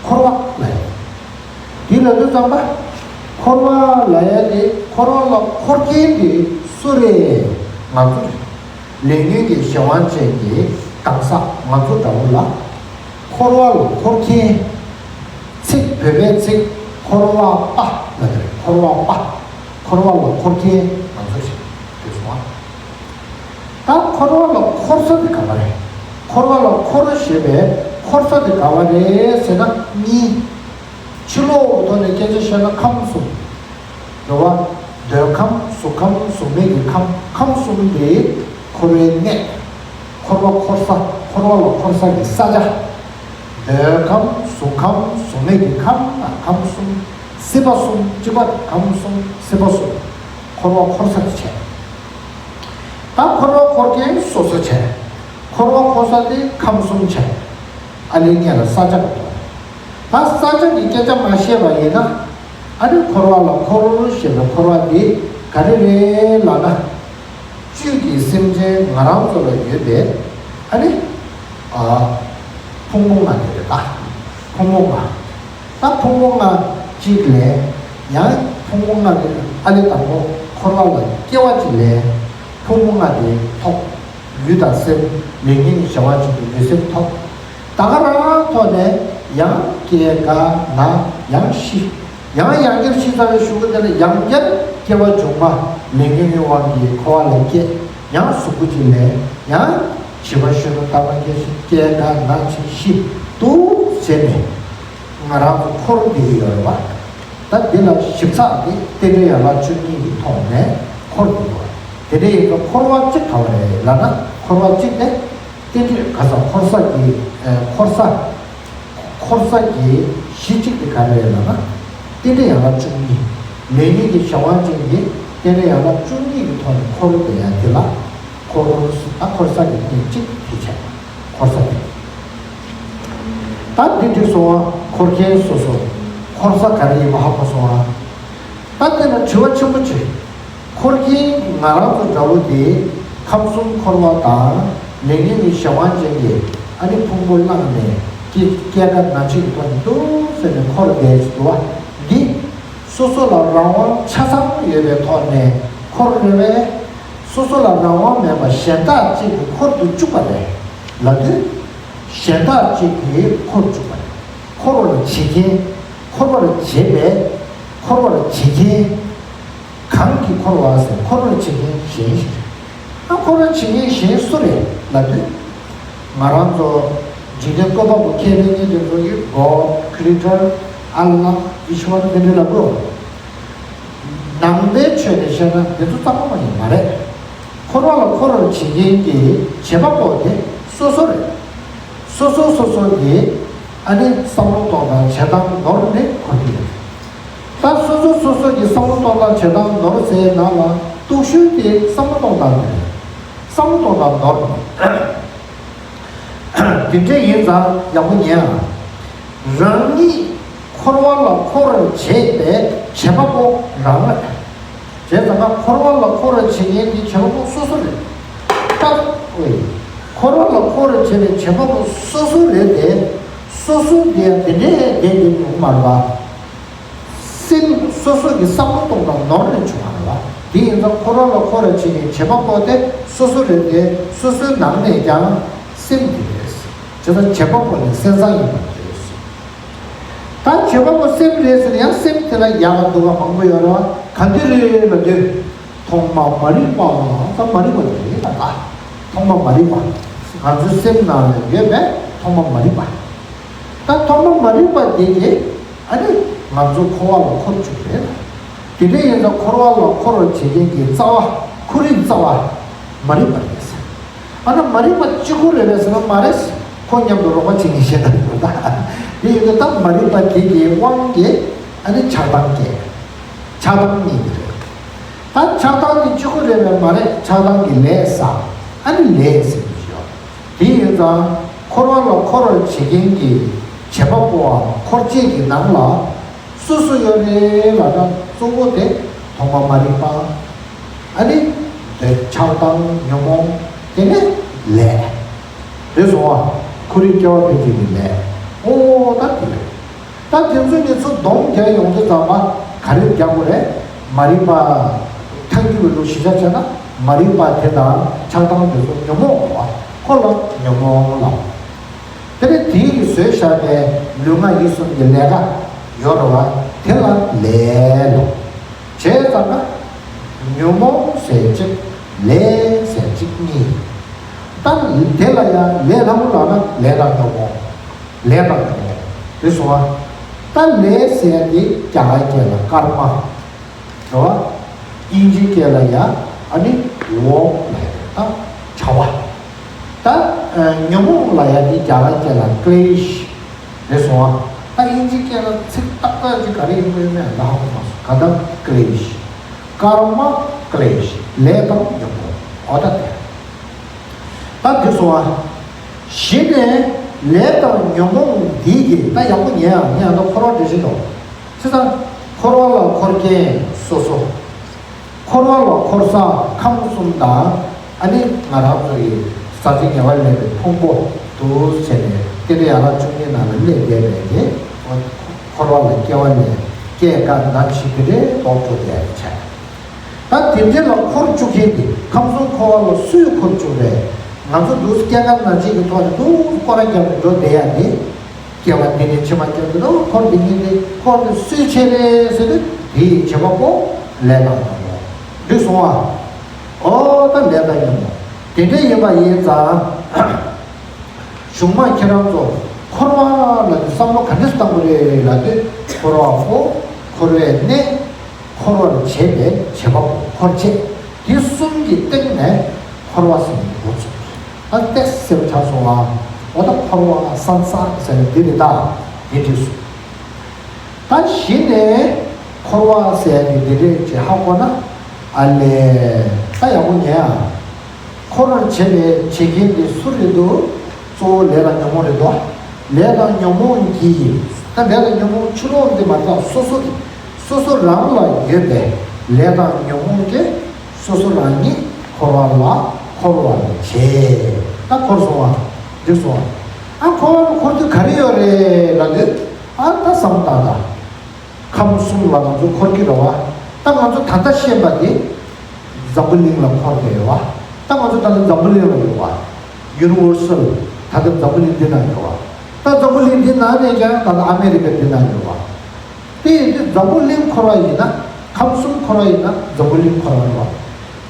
འཁོར་བ་ལ་ཡོད། དེ་ལ་དུས་ཙམ་པ། འཁོར་བ་ལ་ཡོད་དེ་འཁོར་བ་ལ་འཁོར་མཁན་དེ་སུ་རེད། ང་ཚོ་རེད། ལས་ཉོན་གྱི་གཞན་དབང་ཅན་གྱི་གང་ཟག་ང་ཚོ་འདྲ་བོ་ལ། འཁོར་བ་ལ་འཁོར་མཁན། ཚིག་བོད་པའི་ཚིག་འཁོར་བ་པ་ལ་རེད། འཁོར་བ་པ། འཁོར་བ་ལ་འཁོར་མཁན་ང་ཚོ་ཞིག་དེ་སོང་ང་། ད་འཁོར་བ་ལ་འཁོར་ས་དེ་ག་བ་རེད། འཁོར་བ་ལ་འཁོར་ཞེས་པའི་འཁོར་ས་དེ་ག་བ་རེད་ཟེར་ན་གཉིས། ཕྱི་ལོགས་ཀྱི་ཐོག་ནས་སྐད་ཆ་བཤད་ན་ཁམས་གསུམ། རེད་བ། འདོད་ཁམས་གཟུགས་ཁམས་གཟུགས་མེད་ཀྱི་ཁམས། ཁམས་གསུམ་དེ་འཁོར་བའི་གནས། འཁོར་བ་འཁོར་ས། འཁོར་བ་ལ་འཁོར་ས་ཀྱི་ས་ཆ། འདོད་ཁམས་གཟུགས་ཁམས་གཟུགས་མེད་ཀྱི་ཁམས་དང་ཁམས་གསུམ། སྲིད་པ་གསུམ། སྤྱི་པ་ཁམས་གསུམ། སྲིད་པ་གསུམ། འཁོར་བ་འཁོར་ས་དེ་བྱས། ད་འཁོར་བ་འཁོར་མཁན་སོ་སོ་བྱས། འཁོར་བ་འཁོར་ས་དེ་ཁམས་གསུམ་བྱས། ཨ་ནི་ངས་ལ་ས་ཆ་ག་ད་ས་ཆ་གི་སྐད་ཆ་མ་བཤད་པ་ཡིན་ན། ཨ་ནི་འཁོར་བ་ལ་འཁོར་ཞེས་པའི་འཁོར་བ་དེ་ག་རེ་རེད་ལབ་ན། བཅུད་ཀྱི་སེམས་ཅན་ང་རང་ཚོ་ལ་ཡོད་པའི་ཨ་ནི། ཨ། ཕུང་པོ་ལྔ་དེ་རེད་ད། ཕུང་པོ་ལྔ། ད་ཕུང་པོ་ལྔ་གཅིག་ལས། ཡང་ཕུང་པོ་ལྔ་དེ་ཨ་ལས་དང་པོ་འཁོར་བ་ལ་སྐྱེ་བ་གཅིག་ལས། ཕུང་པོ་ལྔ་དེ་ཐོབ། ལུས་དང་སེམས། ལས་ཉོན་གྱི་གཞན་དབང་ཅན་གྱི་ལུས་སེམས་ཐོབ། ད་ག་རང་ཐོག་ནས་ཡང་སྐྱེ་རྒ་ན་ཡང་ཤི། ཡང་ཡང་བསྐྱར་ཤི་ཚར་བའི་གཞུག་གུ་དེ་ལ་ཡང་བསྐྱར་སྐྱེ་བ་འབྱུང་བ་ལས་ཉོན་གྱི་དབང་གིས་འཁོར་བ་ལ་སྐྱེ། ཡང་གཟུགས་པོ་གཅིག་ལས་ཡང་བྱིས་པ་གཞོན་ནུ་སྟག་མ་སྐྱེ་ཞིང་སྐྱེ་རྒ་ན་འཆི་ཤི་འདུག་བྱས་ནས་ང་རང་ཚོ་འཁོར་བསྡད་ཀྱི་ཡོད་རེད་པ། ད་འདི་ལ་ཞིབ་ཚགས་དེ་རྟེན་འབྲེལ་ཡན་ལག་བཅུ་གཉིས་ཀྱི་ཐོག་ནས་འཁོར་དགོས་པ། དེ་འདྲ་ཡིན་ཙང་འཁོར་བ་གཅིག་ག་བ་རེད་ལབ་ན། འཁོར་བ་གཅིག་དེ་རྟེན་འབྲེལ་ག་ས་འཁོར་ས་ཀྱི་ཨ་འཁོར་ས། འཁོར་ས་ཀྱི་གཞི་གཅིག་དེ་ག་རེ་རེད་ལབ་ན། རྟེན་འབྲེལ་ཡན་ལག་བཅུ་གཉིས། ལས་ཉོན་གྱི་གཞན་དབང་ཅན་གྱི་རྟེན་འབྲེལ་ཡན་ལག་བཅུ་གཉིས་ཀྱི་ཐོག་ནས་འཁོར་བསྡད་ཡ་དེ་ལ། འཁོར་ས། ད་འཁོར་ས་ཀྱི་རྟེན་གཅིག་དེ་བྱས། འཁོར་ས་དེ། ད་འདི་འགྲིག་སོང་བ། འཁོར་མཁན་སོ་སོ། འཁོར་ས་ག་རེ་ཡིན་པ་ཧ་གོ་སོང་བ། ད་དེ་ལ་དྲི་བ་ཆེན་པོ་གཅིག་འཁོར་མཁན་ང་རང་ཚོ་འདྲ་བོ་དེ་ཁམས་གསུམ་འཁོར་བ་དང་ལས་ངན་གྱི་གཞན་དབང་ཅན་གྱི་ཨ་ནི་ཕུང་པོ་བླངས་ནས་སྐྱེ་སྐྱེ་རྒ་ན་འཆི་གི་ཐོག་ནས་འདུག་ཟེར་ནས་འཁོར་བསྡད་ཀྱི་འདུག་བ། འདི་སོ་སོ་ལ་རང་དབང་ཆ་ཚང་ཡོད་པའི་ཐོག་ནས་འཁོར་རེད་པས། སོ་སོ་ལ་རང་དབང་མེད་པ་གཞན་དག་ཅིག་གིས་འཁོར་དུ་བཅུག་པ་རེད་ལབ་དུས། གཞན་དག་ཅིག་གིས་འཁོར་བཅུག་པ་རེད། འཁོར་བར་བྱེད་མཁན། འཁོར་བར་བྱེད་པའི། འཁོར་བར་བྱེད་མཁན། གང་གིས་འཁོར་བ་ཟེར། འཁོར་བར་བྱེད་མཁན་གཞན་ཞིག་རེད། ཨ་འཁོར་བར་བྱེད་མཁན་གཞན་སུ་རེད་ལབ་དུས། ང་རང་ཚོ་འཇིག་རྟེན་བཀོད་པ་པོ་ཁས་ལེན་མཁན་དེ་ཚོ་གིས་God, Creator, Allah, Ishwar དེ་འདྲ་ལབ་དགོས། ནང་པའི་ཆོས་ནས་བཤད་ན་དེ་ཚོ་རྩ་བ་ཉིད་མ་རེད། འཁོར་བ་ལ་འཁོར་བར་བྱེད་མཁན་གྱི་བྱེད་པ་པོ་དེ་སོ་སོ་རེད། སོ་སོ་སོ་སོ་གིས་ཨ་ནི་བསམ་བློ་གཏོང་སྟངས་བྱེད་སྟངས་ནོར་ནས་འཁོར་གྱི་རེད། ད་སོ་སོ་སོ་སོ་གིས་བསམ་བློ་གཏོང་སྟངས་བྱེད་སྟངས་ནོར་ཟེར་ནང་ལ་སྡུག་ཤོས་དེ་བསམ་བློ་གཏོང་སྟངས་དེ་རེད། བསམ་བློ་གཏོང་སྟངས་ནོར་ནས། དེ་འདྲ་ཡིན་ཙང་ཡག་པོ་ཉན་ཨ། རང་ཉིད་འཁོར་བ་ལ་འཁོར་བར་བྱེད་པའི་བྱེད་པ་པོ་རང་རེད། བྱས་ཙང་ན་འཁོར་བ་ལ་འཁོར་བར་བྱེད་མཁན་དེ་བྱེད་པ་པོ་སོ་སོ་རེད། ད་ཨོའི། འཁོར་བ་ལ་འཁོར་བར་བྱེད་པའི་བྱེད་པ་པོ་སོ་སོ་རེད་དེ། སོ་སོ་དེ་དེ་འདྲའི་བསྡད་དེ་ཡོང་མ་རེད་པ། སེམས་སོ་སོ་གི་བསམ་བློ་གཏོང་སྟངས་ནོར་ནས་བྱུང་བ་རེད་པ། དེ་ཡིན་ཙང་འཁོར་བ་ལ་འཁོར་བར་བྱེད་མཁན་བྱེད་པ་པོ་དེ་སོ་སོ་རེད་དེ། སོ་སོའི་ནང་ནས་ཀྱང་སེམས་དེ་རེད། བྱས་ཙང་བྱེད་པ་པོ་ནི་སེམས་ཙམ་ཡིན་པ་རེད། ད་བྱེད་པ་པོ་སེམས་རེད་ཟེར་ན་ཡང་སེམས་དེ་ལ་ཡག་ག་སྡུག་ག་མང་པོ་ཡོད་རེད་པ། ག་འདི་རེད་ལབ་དུས། ཐོག་མ་མ་རིག་པ་ད་མ་རིག་པ་དེ་རེད་ད། ཐོག་མ་མ་རིག་པ། ང་ཚོའི་སེམས་ནང་ལ་ཡོད་པའི་ཐོག་མ་མ་རིག་པ། ད་ཐོག་མ་མ་རིག་པ་དེ་གིས་ཨ་ནི་ང་ཚོ་འཁོར་བ་ལ་འཁོར་བཅུག་རེད། དེ་འདྲ་ཡིན་ཙང་འཁོར་བ་ལ་འཁོར་བར་བྱེད་མཁན་གྱི་རྩ་བ། ཁོར་ཡུག་རྩ་བ་མ་རིག་པ་རེད། ཨ་ན་མ་རིག་པ་གཅིག་པུ་རེད་པས་ཟེར་ན་མ་རེད། ཁོ་མཉམ་དུ་རོགས་པ་བྱེད་མཁན་ཞིག་ད་ཡོད་ད། དེ་ཡིན་དུས་ད་མ་རིག་པ་དེ་གི་དབང་གིས་ཨ་ནི་ཆགས་སྡང་སྐྱེ། ཆགས་སྡང་གཉིས་ཀྱི་རེད། ད་ཆགས་སྡང་དེ་གཅིག་པུ་རེད་པས་མ་རེད། ཆགས་སྡང་གི་ལས་བསགས། ཨ་ནི་ལས་ཟེར་གྱི་ཡོད། དེ་ཡིན་ཙང་འཁོར་བ་ལ་འཁོར་བར་བྱེད་མཁན་གྱི་བྱེད་པ་པོའམ་འཁོར་བྱེད་ཀྱི་ནང་ལ་སུ་སུ་ཡོད་རེད་ལབ་ན། གཙོ་བོ་དེ་ཐོག་མ་མ་རིག་པ། ཨ་ནི་དེ་ཆགས་སྡང་ཉོན་མོངས། དེ་ནས་ལས། རེད་སོང་བ། ཁོར་ཡུག་སྐྱེ་བ་འཕེལ་བྱེད་ཀྱི་ལས། ཨོ་ད་དེ་རེད། ད་དེ་ཚོ་གཉིས་ཚོ་སྡོམ་རྒྱག་ཡོང་དུས་ཙམ་པ་ག་རེ་རྒྱག་དགོས་རེད། མ་རིག་པ། ཐལ་འགྱུར་བའི་ལུགས་གཞི་ཆ་བྱས་ན་མ་རིག་པ་དེ་དང་ཆགས་སྡང་དེ་ཚོ་ཉོན་མོངས་པ། ཁོ་ལ་ཉོན་མོངས་ལབ། དེ་ནས་དེའི་བཟོས་བཞག་པའི་ལུས་ངག་ཡིད་གསུམ་གྱི་ལས་ཀ་ཡོད་རེད་བ། དེ་ལ་ལས་ལབ། བྱས་ཙང་ན་ཉོན་མོངས་ཟེར་གཅིག་ལས་ཟེར་གཅིག་གཉིས། ད་དེ་ལ་ཡང་ལས་སླ་པོ་ལབ་ན་ལས་དང་ཉོན་མོངས། ལས་དང་ཉོན་མོངས། དེ་སོང་ང་། ད་ལས་ཟེར་ཡ་དེ་རྒྱ་གར་སྐད་ལ་ཀརྨ། རེད་བ། དབྱིན་ཇིའི་སྐད་ལ་ཡ་ཨ་ནི་work ལབ་ཡ་ད་བྱ་བ། ད་ཨ་ཉོན་མོངས་ལབ་ཡ་དེ་རྒྱ་གར་སྐད་ལ་ཀླེཤ་རེད་སོང་ང་། ད་དབྱིན་ཇིའི་སྐད་ལ་ཚིག་ཏག་ཏག་ཅིག་ག་རེ་ཡིན་དགོས་མེད་ད་ཧ་གོ་མ་སོང་། ག་ད་ཀླེཤ། ཀརྨ་ཀླེཤ། ལས་དང་ཉོན་མོངས། འོ་ད་དེ། ད་འདི་སོང་ང་། གཞི་ནས་ལས་དང་ཉོན་མོངས་འདི་གིས། ད་ཡག་པོ་ཉན་ཨ། ངས་ཨ་ད་འཁོར་བ་འགྲེལ་བཤད་ཞུ། བྱས་ཙང་འཁོར་བ་ལ་འཁོར་མཁན་སོ་སོ། འཁོར་བ་ལ་འཁོར་ས་ཁམས་གསུམ་དང་། ཨ་ནི་ང་རང་ཚོ་ཡི་ཟག་བཅས་ངེས་པ་མེད་པའི་ཕུང་པོ་འདུག་བྱས་ནས་རྟེན་འབྲེལ་ཡན་ལག་བཅུ་གཉིས་ནང་ལ་གནས་བསྡད་པའི་དེ། འཁོར་བ་ལ་སྐྱེ་བ་ལེན། སྐྱེ་རྒ་ན་འཆི་དེ་འདྲའི་ལྡོག་འགྲོ་བསྡད་པའི་ཆ། ད་དེ་འདྲ་ལ་འཁོར་བཅུག་མཁན་དེ་ཁམས་གསུམ་འཁོར་བ་ལ་སུས་འཁོར་བཅུག་རེད། ང་ཚོ་འདུག་སྐྱེ་རྒ་ན་འཆི་གི་ཐོག་ནས་འདུག་སྐོར་ར་བརྒྱབ་ནས་འགྲོ་བསྡད་ཡ་དེ། སྐྱེ་བ་འདི་ནས་ཕྱི་མ་སྐྱེ་འདི་ལ་འཁོར་འདི་ཉིད་དེ་འཁོར་དེ་སུས་བྱས་རེད་ཟེར་དུས། དེ་ཡི་བྱེད་པ་པོ་ལས་དང་ཉོན་མོངས། འགྲིག་སོང་ཨ། ཨོ་ད་ལས་དང་ཉོན་མོངས་དེ་འདྲ་ཡིན་པ་ཡིན་ཙང་། གཞུང་མ་ཁྱེད་རང་ཚོ་འཁོར་བ་ལ་དེ་བསམ་བློ་ག་འདྲས་བཏང་དགོས་རེད་ལབ་དུས། འཁོར་བ་པོ། འཁོར་བའི་གནས། འཁོར་བར་བྱེད་པའི་བྱེད་པ་པོ། འཁོར་བྱེད། དེ་གསུམ་གྱི་སྟེང་ནས་འཁོར་བ་ཟེར་ནས་འགོ་ཚུགས། ཨ་ཏེ་སེམས་ཆགས་སོང་ཨ། འོ་ད་འཁོར་བ་ས་ས་ཟེར་ནས་འདི་རེད་ད། འདི་འགྲིག་སོང་། ད་གཞི་ནས་འཁོར་བ་ཟེར་ཡ་དེ་འདི་རེད་ཅེས་ཧ་གོ་ན། ཨ་ལས། ད་ཡག་པོ་ཉན་ཨ། འཁོར་བར་བྱེད་པའི་བྱེད་མཁན་དེ་སུ་རེད་འདུག་གཙོ་བོ་ལས་དང་ཉོན་མོངས་རེད་འདུག་ལས་དང་ཉོན་མོངས་ཀྱིས། ད་ལས་དང་ཉོན་མོངས་ཕྱི་ལོགས་འདི་མ་ཚད་སོ་སོ་སོ་སོ་རང་ལ་ཡོད་པའི་ལས་དང་ཉོན་མོངས་ཀྱིས་སོ་སོ་རང་ཉིད་འཁོར་བ་ལ་འཁོར་བར་བྱེད། ད་འཁོར་སོང་བ། འགྲིག་སོང་བ། ཨ་འཁོར་བ་ལ་འཁོར་དུས་ག་རེ་ཡོད་རེད་ལབ་དུས། ཨ་ད་བསམ་བཏང་དང་། ཁམས་གསུམ་ལ་ང་ཚོ་འཁོར་གྱི་རེད་བ། ད་ང་ཚོ་ད་ལྟ་ཤེས་པ་དེ་འཛམ་བུ་གླིང་ལ་འཁོར་བསྡད་ཡོད་བ། ད་ང་ཚོ་ད་ལྟ་འཛམ་བུ་གླིང་ལ་ཡོད་བ། ཡུ་ནི་ཝར་སལ། ད་ལྟ་འཛམ་བུ་གླིང་འདི་ན་ཡོད་བ། ད་འཛམ་བུ་གླིང་འདི་ན་ནས་ཀྱང་ད་ལྟ་ཨ་མེ་རི་ཀ་འདི་ན་ཡོད་བ། དེ་ཡིན་དུས་འཛམ་བུ་གླིང་འཁོར་བ་ཡིན་ན། ཁམས་གསུམ་འཁོར་བ་ཡིན་ན་འཛམ་བུ་གླིང་འཁོར་བ་རེད་བ།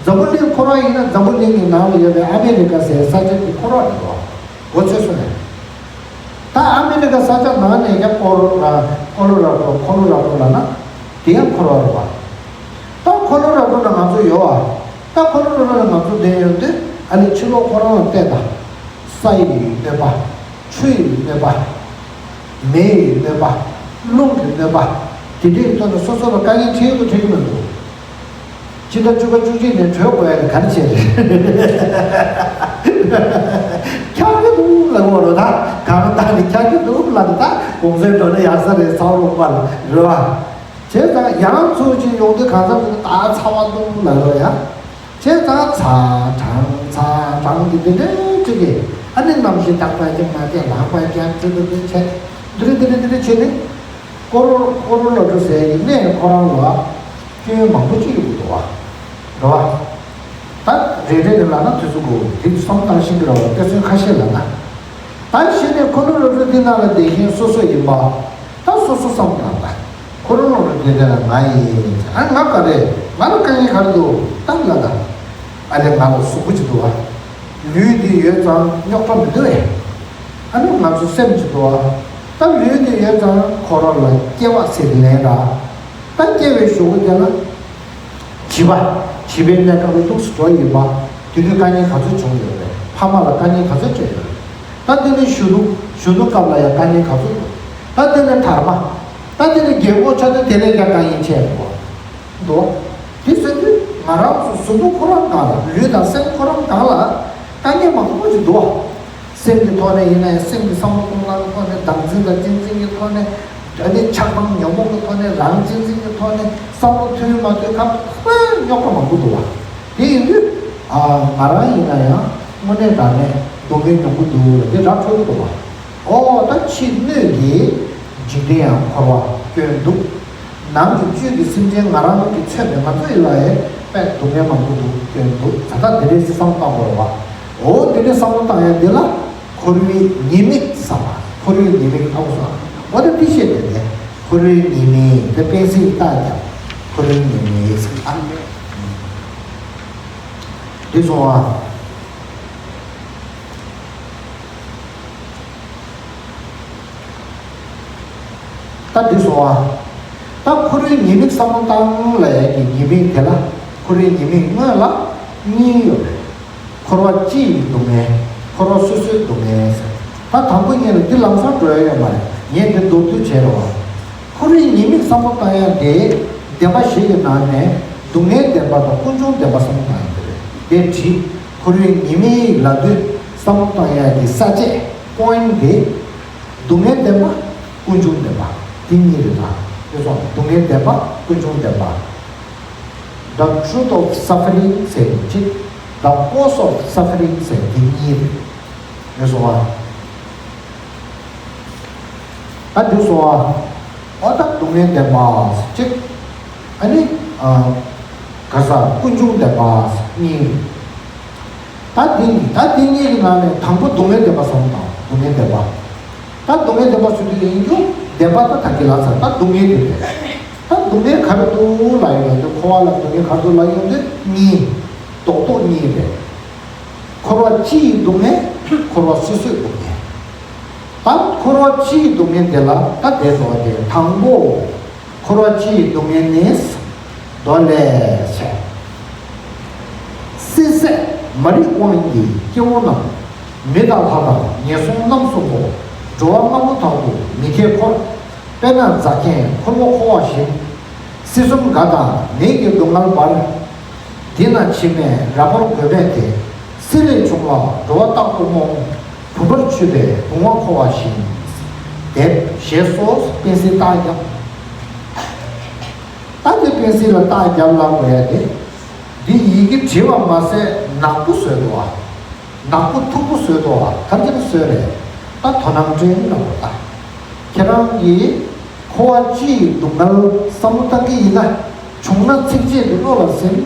འཛམ་བུ་གླིང་འཁོར་བ་ཡིན་ན་འཛམ་བུ་གླིང་གི་ནང་ལ་ཡོད་པའི་ཨ་མེ་རི་ཀ་ཟེར་ས་ཆ་དེ་འཁོར་བ་རེད་བ། མགོ་ཚོས་སོང་ནས། ད་ཨ་མེ་རི་ཀ་ས་ཆ་ནང་ནས་ཀྱང་ཀོ་ལོ་ར་ཀོ་ལོ་ར་ཌོ་ཀོ་ལོ་ར་ཌོ་ལབ་ན་དེ་ཡང་འཁོར་བ་རེད་བ། ད་ཀོ་ལོ་ར་ཌོ་ལ་ང་ཚོ་ཡོད་བ། ད་ཀོ་ལོ་ར་ཌོ་ལ་ང་ཚོ་བསྡད་ཡོང་དུས་ཨ་ནི་ཕྱི་ལོགས་ཁོ་རང་ལ་བལྟས་དང་། ས་ཡི་གནོད་པ། ཆུ་ཡི་གནོད་པ། མེ་ཡི་གནོད་པ། རླུང་གི་གནོད་པ། དེ་འདྲའི་ཐོག་ནས་སོ་སོ་ལ་དཀའ་ངལ་འཕྲད་ཡོང་གི་འཕྲད་ཀྱི་མི་འདུག་སྤྱི་ཟླ་བཅུ་པ་བཅུ་གཅིག་ནས་གྲོལ་དགོས་ཡ་དེ་ག་རེ་བྱས་རེད། འཁྱག་གི་འདུག་ལབ་དགོས་རེད་ད། གང་ལྟར་ནི་འཁྱག་གི་འདུག་ལབ་ནས་ད་གུང་སེང་འགྲོ་ན་ཡག་ས་རེད་ཚ་བོ་ལུང་པ་ལ་རེད་བ། བྱས་ཙང་ཡང་ཚུར་ཅིག་ཡོང་དུས་གང་འཚམ་ཅིག་ད་ཚ་བ་འདུག་ལབ་རོགས་ཡ། བྱས་ཙང་ཚ་གྲང་ཚ་གྲང་གི་འདི་འདྲའི་ཅིག་གི་ཨ་ནི་གནམ་གཤིས་དག་པ་ཀྱང་མ་བསྡད་ལྷག་པ་ཀྱང་ཅི་འདུག་འདི་བྱས་འདི་རེད་འདི་རེད་འདི་རེད་བྱས་ནས། ཀོ་རོ་ཀོ་རོ་ལོ་ཀྲོ་ཟེར་ཡི་གནས་ཁོ་རང་ལ་སྐྱོན་མང་པོ་ཅིག་ཡོད་འདུག་བ། རེད་བ། ད་རེ་རེ་ནས་ལབ་ན་དུས་ཚོད་འགོར་འདི་བསམ་བཏང་ཤེས་ཀྱི་རེད་བ། དཔེ་མཚོན་ཁ་ཤས་ལབ་ན། ད་གཞི་ནས་ཀོ་རོ་ལོ་ཀྲོ་འདི་ནང་ལ་བསྡད་མཁན་སོ་སོ་ཡིན་པ། ད་སོ་སོ་བསམ་བཏང་ད། ཀོ་རོ་ལོ་ཀྲོ་འདི་འདི་ལ་ང་ཡིན། ཨ་ང་ག་རེ་ང་ལ་དཀའ་ངལ་ག་རེ་འདུག་ད་ལབ་ད། ཨ་ལས་ང་ལ་གཟུགས་པོ་ཅིག་འདུག་བ། ལུས་འདི་ཡོད་ཙང་རྙོག་དྲ་མི་འདུག་བས། ཨ་ནི་ང་ཚོ་སེམས་ཀྱི་འདུག་ཨ། ད་ལུས་འདི་ཡོད་ཙང་ཁོ་རང་ལ་སྐྱེ་བ་ཟེར་ལན་ར། ད་སྐྱེ་བའི་གཞུག་གུ་དེ་ལ། བྱིས་པ། བྱིས་པའི་གནས་སྐབས་ལ་ཏོག་ཙམ་འགྲོ་ཡིན་པ། དེ་དུས་དཀའ་ངལ་ག་ཚོད་བྱུང་ཡོད་རེད། ཕ་མ་ལ་དཀའ་ངལ་ག་ཚོད་འཕྲད་ཡོད་རེད། ད་དེ་ནི་གཞོན་ནུ་གཞོན་ནུ་སྐབས་ལ་ཡང་དཀའ་ངལ་ག་ཚོད་འདུག་ད་དེ་ནི་དར་མ། ད་དེ་ནི་རྒན་གོག་ཆགས་དུས་དེ་ལས་ཀྱང་དཀའ་ངལ་ཆེ་བ། འདུག་དེ་ཟེར་དུས་ང་རང་ཚོ་གཟུགས་པོ་ཁོ་རང་སྒང་ལ་ལུས་དང་སེམས་ཁོ་རང་སྒང་ལ་དཀའ་ངལ་མང་པོ་ཞིག་འདུག་སེམས་ཀྱི་ཐོག་ནས་ཡིན་ན་ཡང་སེམས་ཀྱི་བསམ་བློ་གཏོང་སྟངས་ཀྱི་ཐོག་ནས་བདག་འཛིན་དང་གཅེས་འཛིན་གྱི་ཐོག་ནས། ཨ་ནི་ཆགས་སྡང་ཉོན་མོངས་ཀྱི་ཐོག་ནས་རང་གཅེས་འཛིན་གྱི་ཐོག་ནས་བསམ་བློ་མཐུན་མ་མཐུན་ཁག་ཁག་རྙོག་པ་མང་པོ་འདུག་བ། དེ་ཡིན་དུས་ཨ་ང་རང་ཡིན་ན་ཡང་དངོས་གནས་དྲང་གནས་སྡུག་བསྔལ་མྱོང་གི་འདུག་ལ་དེ་ར་འཕྲོད་ཀྱི་འདུག་བ། ཨོ་ད་ཕྱི་སྣོད་ཀྱི་འཇིག་རྟེན་ཡང་འཁོར་བ་སྐྱོན་འདུག་ནང་གི་བཅུད་ཀྱི་སེམས་ཅན་ང་རང་གི་ཚོད་མེད་ང་ཚོ་ཡིན་ལ་ཡང་དཔེ་སྡུག་བསྔལ་མང་པོ་འདུག་སྐྱོན་འདུག་ད་ལྟ་དེ་འདྲའི་བསམ་བློ་བཏང་དགོས་རེད་བ། ཨོ་དེ་འདྲའི་བསམ་བློ་བཏང་ཡ་འདི་ལ་འཁོར་བའི་ཉེས་དམིགས་བསམ་པ། འཁོར་བའི་ཉེས་དམིགས་ལྟ་བུ་བསམ་པ། འོ་ད་འདི་བཤད་དེ་ནས་འཁོར་བའི་ཉེས་དམིགས་དེ་དཔེ་སྲིད་ལྟ་ཀྱང་འཁོར་བའི་ཉེས་དམིགས་ཟེར་ཨ། འདི་སོང་བ། ད་འདི་སོང་བ། ད་འཁོར་བའི་ཉེས་དམིགས་བསམ་བློ་བཏང་ལ་ཡ་གི་ཉེས་དམིགས་དེ་ལ་འཁོར་བའི་ཉེས་དམིགས་དངོས་ལ་གཉིས་ཡོད་རེད། འཁོར་བ་སྤྱི་ཡི་སྡུག་བསྔལ། འཁོར་བ་སོ་སོའི་སྡུག་བསྔལ་ཟེར། ད་དང་པོ་ཉིད་ལ་འདི་ལམ་སང་འགྲོ་ཡ་ཡོད་མ་རེད། ངས་འདི་མདོར་བསྡུས་བྱས་རོགས། འཁོར་བའི་ཉེས་དམིགས་བསམ་བློ་བཏང་ཡ་དེ་བདེན་པ་བཞི་ཡི་ནང་ནས་སྡུག་བསྔལ་བདེན་པ་དང་ཀུན་འབྱུང་བདེན་པ་བསམ་བློ་བཏང་ཡ་དེ་རེད། དེ་བྲིས། འཁོར་བའི་ཉེས་དམིགས་ལབ་དུས་བསམ་བློ་བཏང་ཡ་གི་ས་བཅད་པོ་ཡིན་ཊི་དེ། སྡུག་བསྔལ་བདེན་པ། ཀུན་འབྱུང་བདེན་པ། དེ་གཉིས་རེད་ད། དེ་སོང་སྡུག་བསྔལ་བདེན་པ། ཀུན་འབྱུང་བདེན་པ། The truth of suffering ཟེར་གཅིག The cause of suffering ཟེར་དེ་གཉིས་རེད། ངས་སོང་བ། ད་དེ་སོང་བ། ཨོ་ད་སྡུག་བསྔལ་བདེན་པ་གཅིག་ཨ་ནི། ཨ། ག་ས་ཀུན་འབྱུང་བདེན་པ་གཉིས་རེད། ད་འདི་ད་འདི་གཉིས་ཀྱི་ནང་ནས་དང་པོ་སྡུག་བསྔལ་བདེན་པ་སོང་དང་སྡུག་བསྔལ་བདེན་པ། ད་སྡུག་བསྔལ་བདེན་པ་ཟེར་དུས་ཡིན་རྒྱུ་བདེན་པ་ད་ད་གི་ལ་ཚར་ད་སྡུག་བསྔལ་དེ་རེད། ད་སྡུག་བསྔལ་ག་རེ་འདུག་ལ་ཡོང་དུས་འཁོར་བ་ལ་སྡུག་བསྔལ་ག་རེ་འདུག་ལ་ཡོང་དུས་གཉིས། རྡོག་རྡོག་གཉིས་རེད། འཁོར་བ་སྤྱི་ཡི་སྡུག་བསྔལ། འཁོར་བ་སོ་སོའི་སྡུག་བསྔལ། ད་འཁོར་བ་སྤྱི་ཡི་སྡུག་བསྔལ་དེ་ལ་ད་དེ་འགྲོ་བ་དེ་དང་པོ། འཁོར་བ་སྤྱི་ཡི་སྡུག་བསྔལ་ནི། མདོ་ལས་བྱས། སྲིད་ཟད་མ་རིག་དབང་གིས་སྐྱེ་བོ་རྣམས། མི་དང་ལྷ་དང་ངན་སོང་རྣམ་གསུམ་པོ། འགྲོ་བ་ལྔ་པོ་དག་ཏུ་མི་སྐྱེ་འཁོར། དཔེར་ན་རྫ་མཁན་འཁོར་ལོ་འཁོར་བ་བཞིན། སྲིད་གསུམ་དགའ་དང་ནད་ཀྱི་སྡུག་བསྔལ་འབར། འདི་ན་འཆི་མེད་རབ་འབར་མགོན་མེད་དེ། སྲིད་ལས་བྱུང་བ་འགྲོ་བ་རྟག་ཏུ་རྨོངས། བུམ་པར་ཆུད་པའི་བུང་བ་འཁོར་བ་བཞིན། དེབ་ཞེས་སོགས་པེན་སིལ་རྟགས་བརྒྱབ། ད་དེ་པེན་སིལ་ལ་རྟགས་བརྒྱབ་ལབ་དགོས་ཡ་དེ། འདི་ཡི་གེ་བྲིས་པ་མ་ཟད་ནག་པོ་བཟོས་འདུག་བ། ནག་པོ་མཐུག་པོ་བཟོས་འདུག་བ། ག་འདྲ་བཟོས་རེད། ད་དོ་སྣང་སྤྲད་ལབ་དགོས་ད། ཁྱེད་རང་གིས་འཁོར་བ་སྤྱི་ཡི་སྡུག་བསྔལ་བསམ་བློ་བཏང་གི་ཡིན་ན། བྱུང་ན་ཚིགས་བཅད་དུ་བློ་ལ་ཟིན།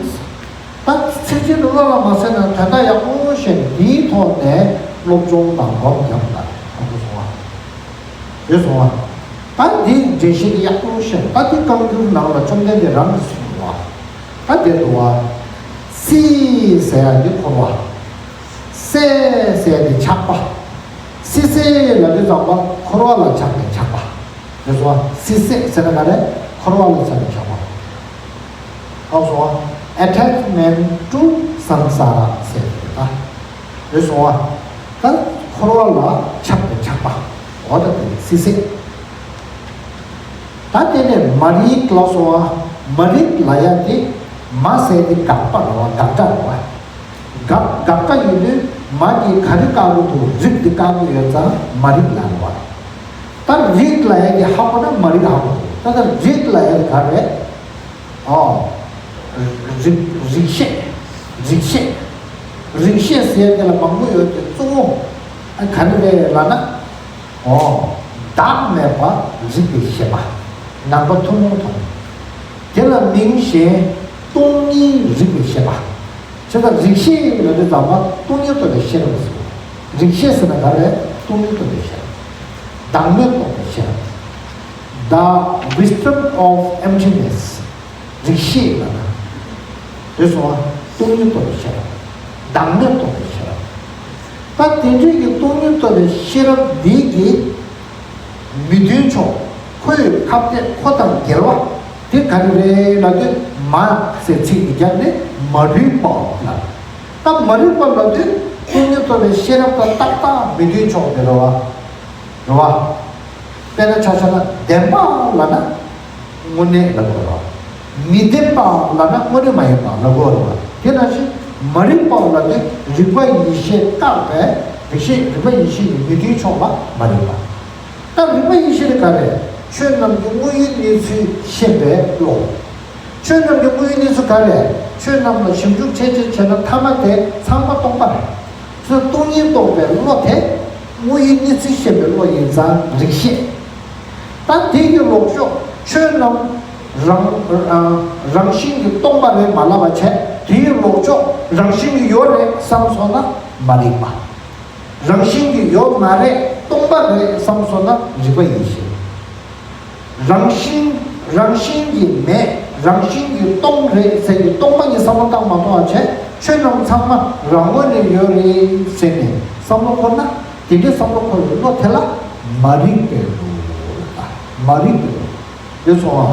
ད་ཚིགས་བཅད་དུ་བློ་ལ་མ་ཟིན་ན་དོན་དག་ཡག་པོ་ཤེས་ནས་དེའི་ཐོག་ནས་སློབ་སྦྱོང་དང་སྒོམ་རྒྱབ་ན་ཁོང་ཁྲོ་སོང་བ། ཡོད་སོང་བ། ད་འདི་འགྲེལ་བཤད་ཡག་པོ་ཤེས། ད་འདི་བཀའ་འགྱུར་ནང་ལ་བཅོམ་ལྡན་འདས་རང་གིས་གསུངས་བ། ད་དེ་འདུག་བ། སི་ཟེར་ཡ་འདི་འཁོར་བ། སེ་ཟེར་ཡ་འདི་ཆགས་པ། སི་སེ་ལབ་དུས་ཙམ་པ་འཁོར་བ་ལ་ཆགས་པའི་ཆགས་པ། དེ་ཚོ་སི་སེ་ཟེར་ན་ག་རེ། འཁོར་བ་ལ་ཆགས་པའི་ཆགས་པ། ཨོ་སོ། Attachment to samsara ཟེར་ཏེ་ད། དེ་སོ། ད་འཁོར་བ་ལ་ཆགས་པའི་ཆགས་པ། འོ་ད་དེ་སི་སེ། ད་དེ་ནས་མ་རིག་ལ་སོ། མ་རིག་ལ་ཡ་དེ། མ་ཟེར་དེ་དགག་པ་རེད་བ། དགག་སྒྲ་རེད་བ། དགག་དགག་སྒྲ་ཡིན་དུས་མ་གི་ག་རེ་བཀག་གི་འདུག་རིག་འདི་བཀག་གི་ཡོད་ཙང་མ་རིག་ལ་རེད་བ། ད་རིག་ལ་ཡ་གི་ཧ་གོ་ན་མ་རིག་ཧ་གོ་འདུག་ད་ད་རིག་ལ་ཡ་གི་ག་རེད། ཨོ། རིག་རིག་ཤེས། རིག་ཤེས། རིག་ཤེས་ཟེར་དེ་ལ་མང་པོ་ཡོད་དེ་གཙོ་བོ། ཨ་ག་རེ་རེད་ལབ་ན། ཨོ། བདག་མེད་པ་རིག་པའི་ཤེས་པ། ནང་པ་ཐུན་མོང་མཐོང་། དེ་ལ་མིང་གཞན་སྟོང་ཉིད་རིག་པའི་ཤེས་པ། བྱས་ཙང་རིག་ཤེས་ལབ་དུས་ཙམ་པ་སྟོང་ཉིད་རྟོགས་པའི་ཤེས་རབ་ཟེར། རིག་ཤེས་ཟེར་ན་ག་རེ། སྟོང་ཉིད་རྟོགས་པའི་ཤེས་རབ། བདག་མེད་རྟོགས་པའི་ཤེས་རབ། The wisdom of emptiness. རིག་ཤེས་ལབ་ན། དེ་སོང་བ་སྟོང་ཉིད་རྟོགས་པའི་ཤེས་རབ། བདག་མེད་རྟོགས་པའི་ཤེས་རབ། ད་དེ་འདྲའི་གི་སྟོང་ཉིད་རྟོགས་པའི་ཤེས་རབ་འདི་གི་མི་མཐུན་ཕྱོགས། ཁོའི་ཁ་གཏད་ཁོ་དང་འགལ་བ་དེ་ག་རེ་རེད་ལབ་དུས་མ་ཟེར་ཚིག་འདི་རྒྱབ་ནས་མ་རིག་པ་ལབ། ད་མ་རིག་པ་ལབ་དུས་སྟོང་ཉིད་རྟོགས་པའི་ཤེས་རབ་དང་ཏག་ཏག་མི་མཐུན་ཕྱོགས་དེ་རེད་བ། རེད་བ། དཔེར་ན་ཆ་བཞག་ན་བདེན་པ་ལབ་ན་དངོས་གནས་ལབ་དགོས་རེད་བ། མི་བདེན་པ་ལབ་ན་དངོས་གནས་མ་ཡིན་པ་ལབ་དགོས་རེད་བ། དེ་ནང་བཞིན་མ་རིག་པ་ལབ་དུས་རིག་པ་ཡེ་ཤེས་བཀག་པའི་རིག་ཤེས་རིག་པ་ཡེ་ཤེས་ཀྱི་མི་མཐུན་ཕྱོགས་ལ་མ་རིག་པ། ད་རིག་པ་ཡེ་ཤེས་དེ་ག་རེ། ཆོས་རྣམས་ཀྱི་དངོས་ཡུལ་གནས་ཚུལ་ཤེས་པའི་བློ། ཆོས་རྣམས་ཀྱི་དངོས་ཡུལ་གནས་ཚུལ་ག་རེ། ཆོས་རྣམས་ལ་ཞིབ་འཇུག་བྱས་བྱས་བྱས་ན་ཐ་མ་དེ་ཚང་མ་སྟོང་པ་རེད། ཚུར་སྟོང་ཉིད་རྟོགས་པའི་བློ་དེ་དངོས་ཡུལ་གནས་ཚུལ་ཤེས་པའི་བློ་ཡིན་ཙང་རིག་ཤེས། ད་དེ་གི་ལོག་ཕྱོགས་ཆོས་རྣམས་རང་རང་བཞིན་གྱིས་སྟོང་པ་རེད་མ་ལབ་པ་བྱས། དེའི་ལོག་ཕྱོགས་རང་བཞིན་གྱིས་ཡོད་རེད་བསམ་སོང་ན་མ་རིག་པ། རང་བཞིན་གྱིས་ཡོད་མ་རེད་སྟོང་པ་རེད་བསམ་སོང་ན་རིག་པ་ཡེ་ཤེས། རང་བཞིན་རང་བཞིན་གྱིས་མེད་རང་བཞིན་གྱིས་སྟོང་རེད་ཟེར་གྱི་སྟོང་པ་ཉིད་བསམ་བློ་བཏང་མ་ཐུབ་པ་བྱས། ཆོས་རྣམས་ཚང་མ་རང་ངོས་ནས་ཡོད་རེད་ཟེར་ནས་བསམ་བློ་འཁོར་ན། དེ་འདྲའི་བསམ་བློ་འཁོར་བའི་བློ་དེ་ལ་མ་རིག་པའི་བློ། མ་རིག་པའི་བློ། ཡོད་སོང་ཨ།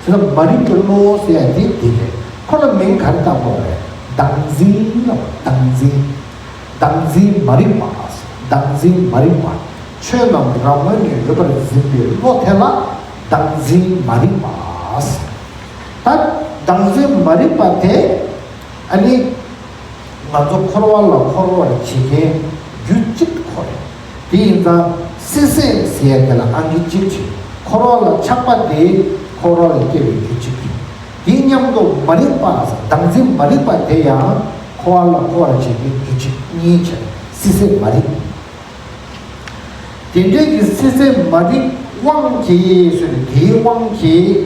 དེ་ལ་མ་རིག་པའི་བློ་ཟེར་ཡ་དེ་དེ་རེད། ཁོ་ལ་མིང་ག་རེ་བཏགས་པ་རེད། བདག་འཛིན་ལ་བདག་འཛིན། བདག་འཛིན་མ་རིག་པ། བདག་འཛིན་མ་རིག་པ། ཆོས་རྣམས་རང་ངོས་ནས་ཡོད་པར་འཛིན་པའི་བློ་དེ་ལ་བདག་འཛིན་མ་རིག་པ། ད་བདག་འཛིན་མ་རིག་པ་དེ་ཨ་ནི། ང་ཚོ་འཁོར་བ་ལ་འཁོར་བར་བྱེད་མཁན་རྒྱུ་གཅིག་ཁོ་རེད། དེ་ཡིན་ཙང་སྲིད་སྲེད་ཟེར་ཡ་དེ་ལ་ཨང་ཀི་གཅིག་བྱས། འཁོར་བ་ལ་ཆགས་པ་དེ་འཁོར་བ་ལ་སྐྱེ་བའི་རྒྱུ་གཅིག་རེད། དེ་མཉམ་དུ་མ་རིག་པ་བདག་འཛིན་མ་རིག་པ་དེ་ཡང་འཁོར་བ་ལ་འཁོར་བར་བྱེད་མཁན་རྒྱུ་གཅིག་གཉིས་བྱས་སྲིད་སྲེད་མ་རིག་དེ་འདྲའི་གི་སྲིད་སྲེད་མ་རིག་དབང་གིས་ཟེར་ནས་དེའི་དབང་གིས།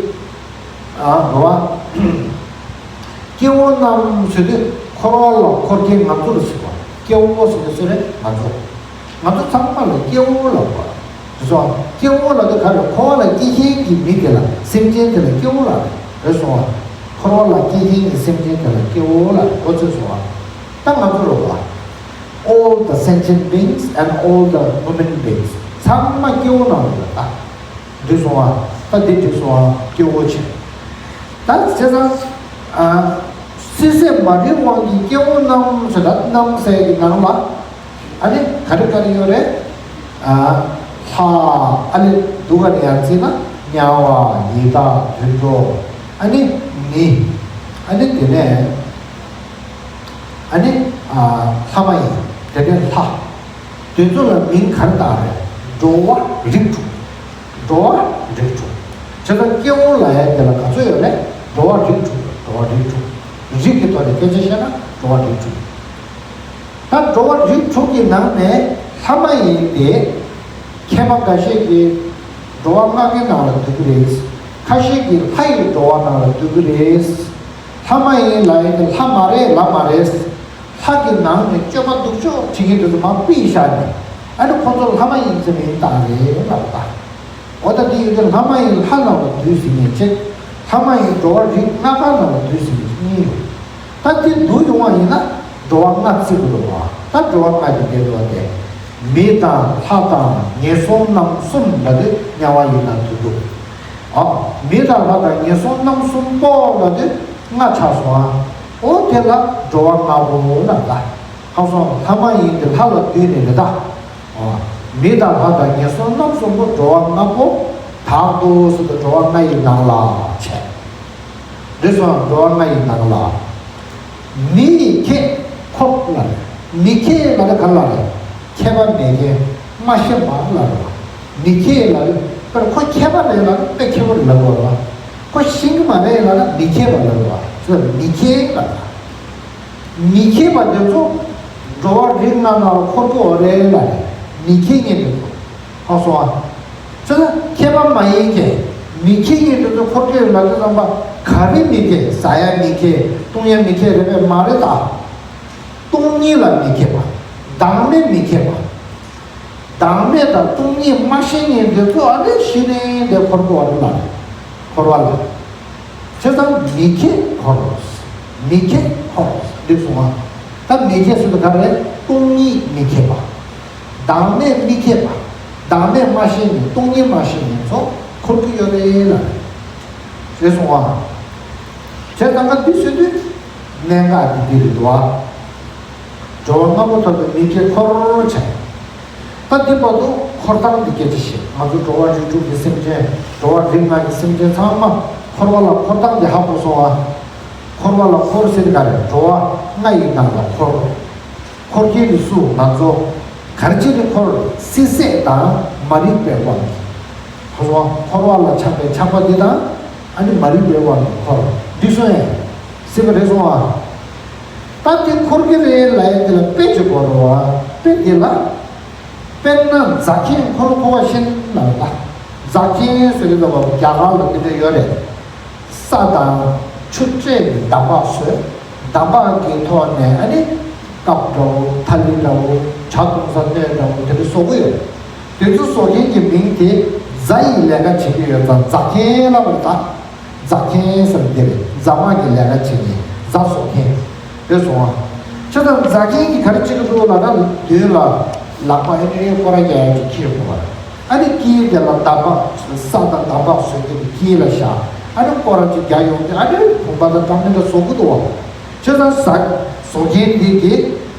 ཨ་འགྲོ་བ། སྐྱེ་བོ་རྣམས་ཟེར་དུས་འཁོར་བ་ལ་འཁོར་མཁན་ང་ཚོ་ལ་ཟེར་བ། སྐྱེ་བོ་ཟེར་དུས་སུ་རེད་ང་ཚོ། ང་ཚོ་ཚང་མ་ལ་སྐྱེ་བོ་ལབ་པ། རེད་སོང་། སྐྱེ་བོ་ལབ་དུས་ག་རེ་འཁོར་བ་ལ་སྐྱེ་མཁན་གྱི་མི་དེ་ལ་སེམས་ཅན་དེ་ལ་སྐྱེ་བོ་ལབ་རེད་སོང་བ། འཁོར་བ་ལ་སྐྱེ་མཁན་གྱི་སེམས་ཅན་དེ་ལ་སྐྱེ་བོ་ལབ་རེད་འགོ་ཚུགས་སོང་བ། ད་ང་ཚོ་རེད་བ། All the sentient beings and all the human beings. ཚང་མ་སྐྱེ་བོ་རྣམས་རེད་ད། འགྲིག་སོང་ཨ། ད་འདི་འགྲིག་སོང་ཨ། སྐྱེ་བོ་ཆེ། ད་བྱས་ཙང་། ཨ། སྲིད་སྲེད་མ་རིག་དབང་གིས་སྐྱེ་བོ་རྣམས་ཟེར་ད་རྣམས་ཟེར་གྱི་ནང་ལ། ཨ་ནི་ག་རེ་ག་རེ་ཡོད་རེད། ཨ། ལྷ། ཨ་ནི་འདུག་ག་ནས་ཡང་བརྩིས་ན་དམྱལ་བ་ཡི་དྭགས་དུད་འགྲོ། ཨ་ནི་མི། ཨ་ནི་དེ་ནས། ཨ་ནི། ཨ། ལྷ་མ་ཡིན། དེ་ནས་ལྷ། དེ་ཚོ་ལ་མིང་ག་རེ་བཏགས་རེད། འགྲོ་བ་རིགས་དྲུག་འགྲོ་བ་རིགས་དྲུག་བྱས་ཙང་སྐྱེ་བོ་ལབ་ཡ་དེ་ལ་ག་ཚོད་ཡོད་རེད། འགྲོ་བ་རིགས་དྲུག་འགྲོ་བ་རིགས་དྲུག་རིགས་ཀྱི་ཐོག་ནས་སྐད་ཆ་བཤད་ན་འགྲོ་བ་རིགས་དྲུག་ད་འགྲོ་བ་རིགས་དྲུག་གི་ནང་ནས་ལྷ་མ་ཡིན་ཏེ། མཁས་པ་འགའ་ཤས་ཀྱིས་འགྲོ་བ་ལྔ་གི་ནང་ལ་འདུ་གི་རེད། ཁ་ཤས་ཀྱིས་ལྷ་ཡི་འགྲོ་བ་ནང་ལ་འདུ་གི་རེད། ལྷ་མ་ཡིན་ལབ་ཡིན་ཏེ་ལྷ་མ་རེད་ལབ་མ་རེད། ལྷ་གི་ནང་ནས་སྤྱོད་པ་སྡུག་ཕྱོགས་བྱེད་མཁན་དེ་ཚོ་མར་ཕུད་བཞག་ནས་ཨ་ནི་ཁོ་ཚོ་ལྷ་མ་ཡིན་ཟེར་མིང་བཏགས་རེད་ལབ་ད། འོ་ད་འདི་ཡོད་དུས་ལྷ་མ་ཡིན་ལྷ་ནང་ལ་འདུས་ཟིན་ནས་ཅིག་ལྷ་མ་ཡིན་འགྲོ་བ་རིགས་ལྔ་པ་ནང་ལ་འདུས་ཟིན་ནས་གཉིས་ཡོད། ད་འདི་བསྡུ་ཡོང་བ་ཡིན་ན་འགྲོ་བ་ལྔ་བརྩི་དགོས་རེད་བ། ད་འགྲོ་བ་ལྔ་དེ་འདི་འགྲོ་བ་དེ། མི་དང་ལྷ་དང་ངན་སོང་རྣམ་གསུམ་ལབ་དུས་དམྱལ་བ་ཡིན་ན་དུ་འདུག་ཨ། མི་དང་ལྷ་དང་ངན་སོང་རྣམ་གསུམ་པོ་ལབ་དུས་ལྔ་ཆགས་སོང་ཨ། འོ་དེ་ལ་འགྲོ་བ་ལྔ་པོ་ལབ་ད། ཁ་སང་ལྷ་མ་ཡིན་གྱི་ལྷ་ལ་བསྡུས་ནས་རེད་ད། མི་དང་ལྷ་དང་ངན་སོང་རྣམ་གསུམ་པོ་འགྲོ་བ་ལྔ་པོ་དག་ཏུ་ཟེར་དུས་འགྲོ་བ་ལྔ་ཡི་ནང་ལ་བྱས། འདི་སོང་འགྲོ་བ་ལྔ་ཡི་ནང་ལ། མི་ཡི་ཁྱད་འཁོར་ལ་རེད། མི་ཁྱད་ལ་རེད་ག་ལ་རེད། ཁྱད་པར་མེད་མཁན་མ་ཤེས་པ་ལ་རེད། མི་ཁྱད་ལ་རེད་པར་ཁོ་ཁྱད་པར་རེད་ལ་དཔེ་ཁྱད་པར་ལ་རེད། ཁོ་ཤེས་ཀྱི་མ་རེད་ལ་མི་ཁྱད་པར་ལ་རེད། མི་ཁྱད་ལ་རེད། མི་མཁས་པ་དེ་ཚོ་འགྲོ་བ་རིགས་ལྔ་ནང་ལ་འཁོར་གྱི་ཡོད་རེད་ལ། མི་མཁས་མཁན་དེ་ཚོ་ཧ་སོང་ཨ། ཚེ་ན་མཁས་པ་མ་ཡིན་མཁན་མི་མཁས་མཁན་དེ་ཚོ་འཁོར་གྱི་ཡོད་ལ་དེ་ཙམ་པ་ག་རེ་མི་མཁས། ཟ་ཡ་མི་མཁས། བཏུང་ཡ་མི་མཁས་རེད་པས་མ་རེད་ད། སྟོང་ཉིད་ལ་མི་མཁས་པ། བདག་མེད་མི་མཁས་པ། བདག་མེད་དང་སྟོང་ཉིད་མ་ཤེས་མཁན་དེ་ཚོ་ཨ་ནི་ཤི་ནས་དེ་འཁོར་གྱི་ཡོད་རེད་ལ། འཁོར་བ་ལ། བྱས་ཙང་མི་མཁས་འཁོར། མི་མཁས་འཁོར་འདི་གསུངས་པ། ད་མི་མཁས་ཟེར་དུས་ག་རེ། སྟོང་ཉིད་མི་མཁས་པ། བདག་མེད་མི་མཁས་པ། བདག་མེད་མ་ཤེས་ནས་སྟོང་ཉིད་མ་ཤེས་ནས་ཚོ་འཁོར་གྱི་ཡོད་རེད་ལ། རེད་གསུངས་པ། བྱས་ཙང་ང་འདི་ཟེར་དུས་གནད་འགག་འདི་འདི་རེད་འདུག་བ། འགྲོ་བ་ལྔ་པོ་ཐོབ་པའི་མི་མཁས་འཁོར་བྱས། ད་འདི་བར་དུ་འཁོར་སྟངས་འདི་སྐད་ཆ་བཤད། ང་ཚོ་འགྲོ་བ་རིགས་དྲུག་གི་སེམས་ཅན། འགྲོ་བ་རིགས་ལྔ་གི་སེམས་ཅན་ཚང་མ་འཁོར་བ་ལ་འཁོར་སྟངས་འདི་ཧ་གོ་སོང་ཨ། འཁོར་བ་ལ་འཁོར་ཟེར་ག་རེ། འགྲོ་བ་ལྔ་ཡི་ནང་ལ་འཁོར། འཁོར་མཁན་འདི་སུ། ང་ཚོ། ག་རེ་བྱས་ནས་འཁོར། སྲིད་སྲེད་དང་མ་རིག་པའི་དབང་གིས། འཁོར་བ་འཁོར་བ་ལ་ཆགས་པའི་ཆགས་པ་འདི་དང་། ཨ་ནི་མ་རིག་པའི་དབང་གིས་འཁོར། འདི་སོང་ཡང་སྲིད་པ་རེད་སོང་ཨ། ད་དེ་འཁོར་གྱི་རེད་ལབ་ཡ་དེ་ལ་དཔེ་ཅིག་གོ་རོགས་ཨ། དཔེ་འདི་ལ། དཔེར་ན་རྫ་མཁན་འཁོར་འཁོར་བ་བཞིན་ལབ་ལ། རྫ་མཁན་ཟེར་གྱི་འདུག་པ། རྒྱ་གར་ལ་དེ་འདྲ་ཡོད་རེད། ས་དང་ཆུ་སྤྲད་ནས་འདམ་བག་བཟོས། འདམ་བག་གི་ཐོག་ནས་ཨ་ནི་ཀབ་འདྲ་བོ། ཐ་ལི་འདྲ་བོ། ཇ་བཏུང་ས་སྣོད་འདྲ་བོ་དེ་འདྲ་བཟོ་གི་ཡོད། དེ་ཚོ་བཟོ་མཁན་གྱི་མིང་དེ་རྫ་ཡི་ལས་ཀ་བྱེད་ཀྱི་ཡོད་ཙང་རྫ་མཁན་ལབ་པ་རེད་ད། རྫ་མཁན་ཟེར་དེ་རེད། རྫ་མ་གི་ལས་ཀ་བྱེད་མཁན། རྫ་བཟོ་མཁན་རེད་སོང་ཨ། བྱས་ཙང་རྫ་མཁན་གྱིས་ག་རེ་བྱེད་ཀྱི་འདུག་ལབ་ན་མདུན་ལ་ལག་པ་ཨེ་ནི་སྐོར་ར་རྒྱག་ཡ་ཅིག་འཁྱེར་དགོས་པ། ཨ་ནི་དཀྱིལ་དེ་ལ་འདམ་བག་ས་དང་འདམ་བག་བཟོས་ཏེ་དཀྱིལ་ལ་བཞག་ཨ་ནི་སྐོར་ར་ཅིག་རྒྱག་ཡོང་དུས་ཨ་ནི་བུམ་པ་དང་སྒྲ་མི་འདྲ་བཟོ་གི་འདུག་བ། བྱས་ཙང་རྫ་བཟོ་མཁན་འདི་གིས་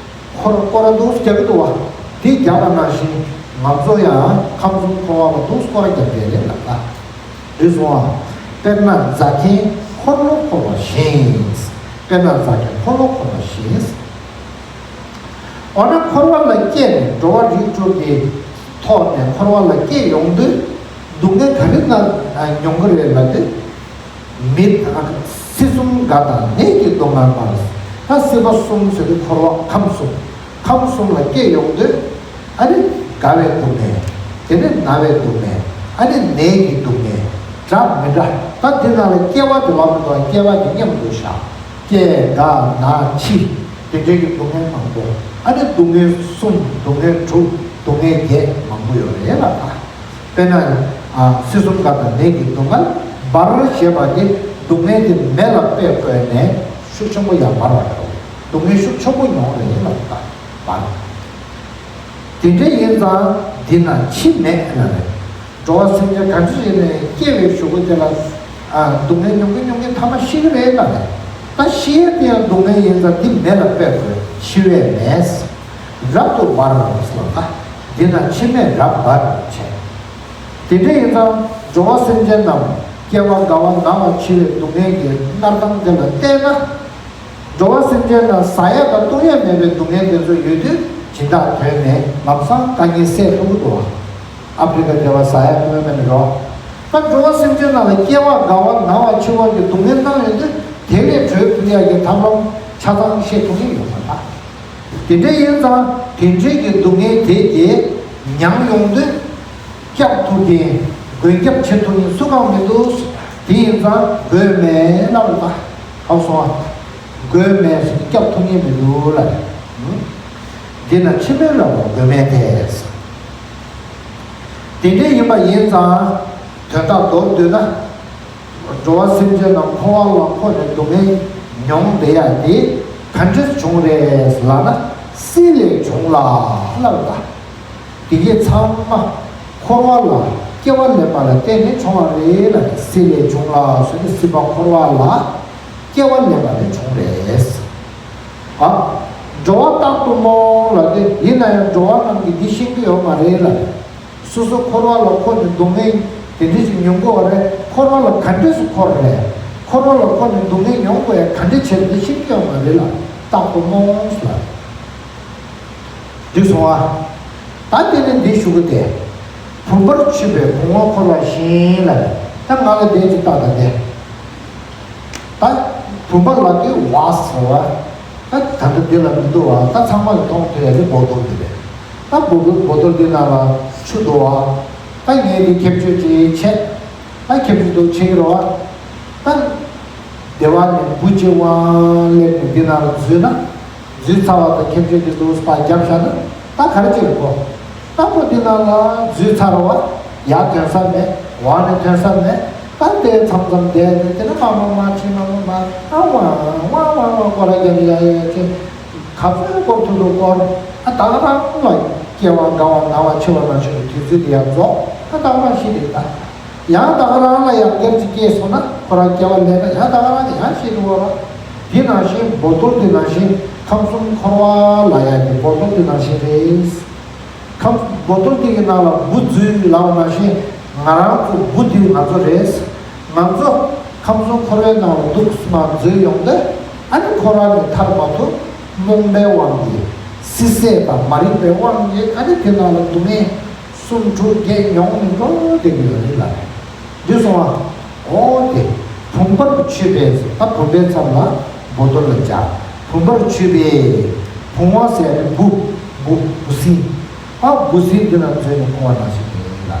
འཁོར་སྐོར་ར་འདུག་རྒྱག་གི་འདུག་བ། དེ་རྒྱག་པ་ནང་བཞིན་ང་ཚོ་ཡང་ཁམས་གསུམ་འཁོར་བ་ལ་འདུག་སྐོར་ར་རྒྱག་གི་རེད་ལབ་ད། རེད་སོང་ཨ། དཔེར་ན་རྫ་མཁན་འཁོར་ལོ་འཁོར་བ་བཞིན། དཔེར་ན་རྫ་མཁན་འཁོར་ལོ་འཁོར་བ་བཞིན། འོ་ན་འཁོར་བ་ལ་སྐྱེས་ནས་འགྲོ་བ་རིགས་དྲུག་གི་ཐོག་ནས་འཁོར་བ་ལ་སྐྱེས་ཡོང་དུས་སྡུག་བསྔལ་ག་རེ་ན་མྱོང་གི་རེད་ལབ་དུས། མི་དང་སྲིད་གསུམ་དགའ་དང་ནད་ཀྱི་སྡུག་བསྔལ་སྨྲ། ད་སྲིད་པ་གསུམ་ཟེར་དུས་འཁོར་བ་ཁམས་གསུམ། ཁམས་གསུམ་ལ་སྐྱེས་ཡོང་དུས། ཨ་ནི་རྒ་བའི་སྡུག་བསྔལ། དེ་ནས་ན་བའི་སྡུག་བསྔལ། ཨ་ནི་ནད་ཀྱི་སྡུག་བསྔལ། འདྲ་མི་འདྲ། ད་དེ་ནང་ལ་སྐྱེ་བ་དེ་ལབ་མི་འདུག་སྐྱེ་བ་དེ་མཉམ་དུ་བཞག་སྐྱེ་རྒ་ན་འཆི། དེ་འདྲའི་གི་སྡུག་བསྔལ་མང་པོ། ཨ་ནི་སྡུག་བསྔལ་གསུམ། སྡུག་བསྔལ་དྲུག་སྡུག་བསྔལ་བརྒྱད་མང་པོ་ཡོད་རེད་ལ་ད། དཔེར་ན། ཨ། སྲིད་གསུམ་དགའ་དང་ནད་ཀྱི་སྡུག་བསྔལ་འབར་ཞེས་པ་དེ་སྡུག་བསྔལ་དེ་མེ་ལ་དཔེ་བཀོད་ནས་ཤུགས་ཆེན་པོ་ཡང་འབར་བ་འདྲ་བོ། སྡུག་བསྔལ་ཤུགས་ཆེན་པོ་མྱོང་རེད་ལ་ད་འབར། དེ་འདྲ་ཡིན་ཙང་འདི་ན་འཆི་མེད་ལ་རེད། འགྲོ་བ་སེམས་ཅན་གང་ཅི་ཡིན་ནའི་སྐྱེ་བའི་གཞུག་གུ་དེ་ལ། ཨ། སྡུག་བསྔལ་མྱོང་གི་མྱོང་གི་ཐ་མ་ཤི་གི་རེད་ལ་རེད། ད་ཤི་ཡས་དེ་ཡང་སྡུག་བསྔལ་ཡིན་ཙང་འདི་མེ་ལ་དཔེ་དགོས། འཆི་བས་མེད། རབ་ཏུ་འབར་ཟེར་བ་ད། འདི་ན་འཆི་མེད་རབ་འབར་བྱས། དེ་འདྲ་ཡིན་ཙང་འགྲོ་བ་སེམས་ཅན་རྣམས་སྐྱེ་བ་རྒ་བ་ན་བ་འཆི་བའི་སྡུག་བསྔལ་གྱི་མནར་སྟངས་དེ་ལ་བལྟས་ན། འགྲོ་བ་སེམས་ཅན་རྣམས་ཟ་ཡ་དང་བཏུང་ཡ་མེད་པའི་སྡུག་བསྔལ་དེ་ཚོ་ཡོད་དུས་སྦྱིན་བདག་དོན་མེད་ལམ་སང་དཀའ་ངལ་སེལ་ཐུབ་ཀྱི་འདུག་བ། ཨ་ཕི་རི་ཀ་དེ་བ་ཟ་ཡ་ཁོ་མེད་མེད་རོ། ད་འགྲོ་བ་སེམས་ཅན་རྣམས་ལ་སྐྱེ་བ་རྒ་བ་ན་བ་འཆི་བ་གི་སྡུག་བསྔལ་བཏང་ཡོང་དུས་དེ་ལས་གྲོལ་ཐུབ་ཡ་གི་ཐབས་ལམ་ཆ་ཚང་ཤེས་ཐུབ་ཀྱི་ཡོད་མ་རེད། དེ་འདྲ་ཡིན་ཙང་དེ་འདྲའི་གི་སྡུག་བསྔལ་དེ་གི་མྱང་ཡོང་དུས་སྐྱབས་ཐུབ་མཁན། མགོན་སྐྱབས་བྱེད་ཐུབ་མཁན་སུ་གང་མི་འདུག་དེ་ཡིན་ཙང་མགོན་མེད་ལབ་རེད་ད། ཧ་གོ་སོང་ཨ། མགོན་མེད་ཟེར་ནས་སྐྱབས་ཐུབ་མཁན་མི་འདུག་ལབ་རེད། འདི་ན་འཆི་མེད་རབ་དབང་མགོན་མེད་དེ། དེ་འདྲ་ཡིན་པ་ཡིན་ཙང་དོན་དག་མདོར་བསྡུས་ན། འགྲོ་བ་སེམས་ཅན་རྣམས་འཁོར་བ་ལ་འཁོར་ནས་སྡུག་བསྔལ་མྱོང་བསྡད་ཡ་དེ་ག་འདྲས་བྱུང་རེད་ལབ་ན། སྲིད་ལས་བྱུང་ལ་ལབ་ད། དེ་གས་ཚང་མ་འཁོར་བ་ལ་སྐྱེ་བ་ལེན་པ་ལ་བརྟེན་ནས་བྱུང་བ་རེད་ལབ་ནས། སྲིད་ལས་བྱུང་ལ་ཟེར་ནས་སྲིད་པ་འཁོར་བ་ལ་སྐྱེ་བ་ལེན་པ་ལས་བྱུང་རེད། ཨ། འགྲོ་བ་རྟག་ཏུ་རྨོངས་ལབ་དེ་ཡིན་ན་ཡང་འགྲོ་བ་རྣམས་ཀྱིས་འདི་ཤེས་ཀྱི་ཡོད་མ་རེད་ལབ། སོ་སོ་འཁོར་བ་ལ་འཁོར་ནས་སྡུག་བསྔལ་དེ་འདྲ་ཞིག་མྱོང་དགོས་པ་རེད། འཁོར་བ་ལ་ག་འདྲས་སུ་འཁོར་རེད། འཁོར་བ་ལ་འཁོར་ནས་སྡུག་བསྔལ་མྱོང་དགོས་ཡ་ག་འདྲས་བྱས་རེད་འདི་ཤེས་ཀྱི་ཡོད་མ་རེད་ལ། རྟག་ཏུ་རྨོངས་ལ། འདི་སོང་ཨ། ད་དེ་ནས་འདི་ཞུ་གི་དེ། བུམ་པར་ཆུད་པས་བུང་བ་འཁོར་བ་བཞིན་ལ། ད་ང་ལ་དེ་ཅིག་བལྟ་ད་དེ། ད་བུམ་པ་ལ་དེ་བ་ཟེར་བ། ད་ད་ལྟ་འདི་ལ་མི་འདུག་བ། ད་ཚང་མ་ལ་མཐོང་ཐུབ་ཡ་དེ་བོ་ཏོལ་དེ་རེད། ད་བོ་ཏོལ་བོ་ཏོལ་འདི་ནང་ལ་ཆུ་འདུག་བ། ད་ངས་འདི་ཁྱབ་བརྗོད་ཅིག་བྱས། ད་ཁྱབ་བརྗོད་འདུག་བྱེད་ཀྱི་རོ་བ། ད་བདེ་བ་ནས་འབུ་ཅིག་དབང་སླེབས་ནས་འདི་ནང་ལ་འཛུལ་ན། འཛུལ་ཚར་བ་དང་ཁྱབ་བརྗོད་དེ་འདུག་སེ་ཕར་བརྒྱབ་བཞག་ན་ད་ག་རེ་བྱེད་དགོས། ད་ཁོ་འདི་ནང་ལ་འཛུལ་ཚར་བ། ཡར་ཐོན་ས་མེད། འོག་ནས་ཐོན་ས་མེད། ད་དེ་མཚམས་མཚམས་བསྡད་ནས་དེ་ནས་མ་མ་མ་ཕྱི་མ་མ་མ་ཨ་ཝ་ཝ་ཝ་ཝ་སྐོར་ར་རྒྱབ་ཡ་ཡ་ཅེ། ག་ཚོད་སྐོར་ཐུབ་ཐུབ་སྐོར། ཨ་ད་ག་རང་ལ་སྐྱེ་བ་རྒ་བ་ན་བ་འཆི་བ་ནང་བཞིན་གྱི་དུས་ཚོད་དེ་ཡར་རྫོགས། ཨ་ད་ག་རང་ཤི་དེ་ད། ཡང་ད་ག་རང་ལ་ཡང་སྐྱེ་ཅིག་སྐྱེས་སོང་ན་ཁོ་རང་སྐྱེ་བ་ལེན་ན་ཡང་ད་ག་རང་ཡང་ཤི་འགྲོ་བ་ར། དེ་ནང་བཞིན་བོ་ཏོལ་དེ་ནང་བཞིན་ཁམས་གསུམ་འཁོར་བ་ལ་ཡང་དེ་བོ་ཏོལ་དེ་ནང་བཞིན་རེད། ཁམས་བོ་ཏོལ་དེ་གི་ནང་ལ་འབུ་འཛུལ་ལབ་པ་ནང་བཞིན་ང་རང་ཚོ་འབུ་དེ་ང་ཚོ་རེད། ང་ཚོ་ཁམས་གསུམ་འཁོར་བའི་ནང་ལ་འདུག་སེ་མར་འཛུལ་ཡོང་དུས་ཨ་ནི་ཁོ་རང་ནས་ཐར་མ་ཐུབ། རྨོངས་པའི་དབང་གིས་སྲིད་སྲེད་དང་མ་རིག་པའི་དབང་གིས་ཨ་ནི་དེ་ནང་ལ་སྡུག་བསྔལ། སུམ་ཕྲུགས་བརྒྱད་མྱོང་ནས་འགྲོ་བསྡད་ཀྱི་ཡོད་རེད་ལ། འདི་སོང་བ། འོ་དེ། བུམ་པར་ཆུད་པས། ད་བུམ་པའི་མཚམས་ལ་བོ་ཏོལ་ལ་སྦྱར། བུམ་པར་ཆུད་པས། བུང་བ་ཟེར་ནི་འབུ། འབུ་འབུ་སྲིན། ཨ་འབུ་སྲིན་འདི་ལ་འཛུལ་ནས་འཁོར་བ་ནང་བཞིན་དུ་ཡིན་ལ།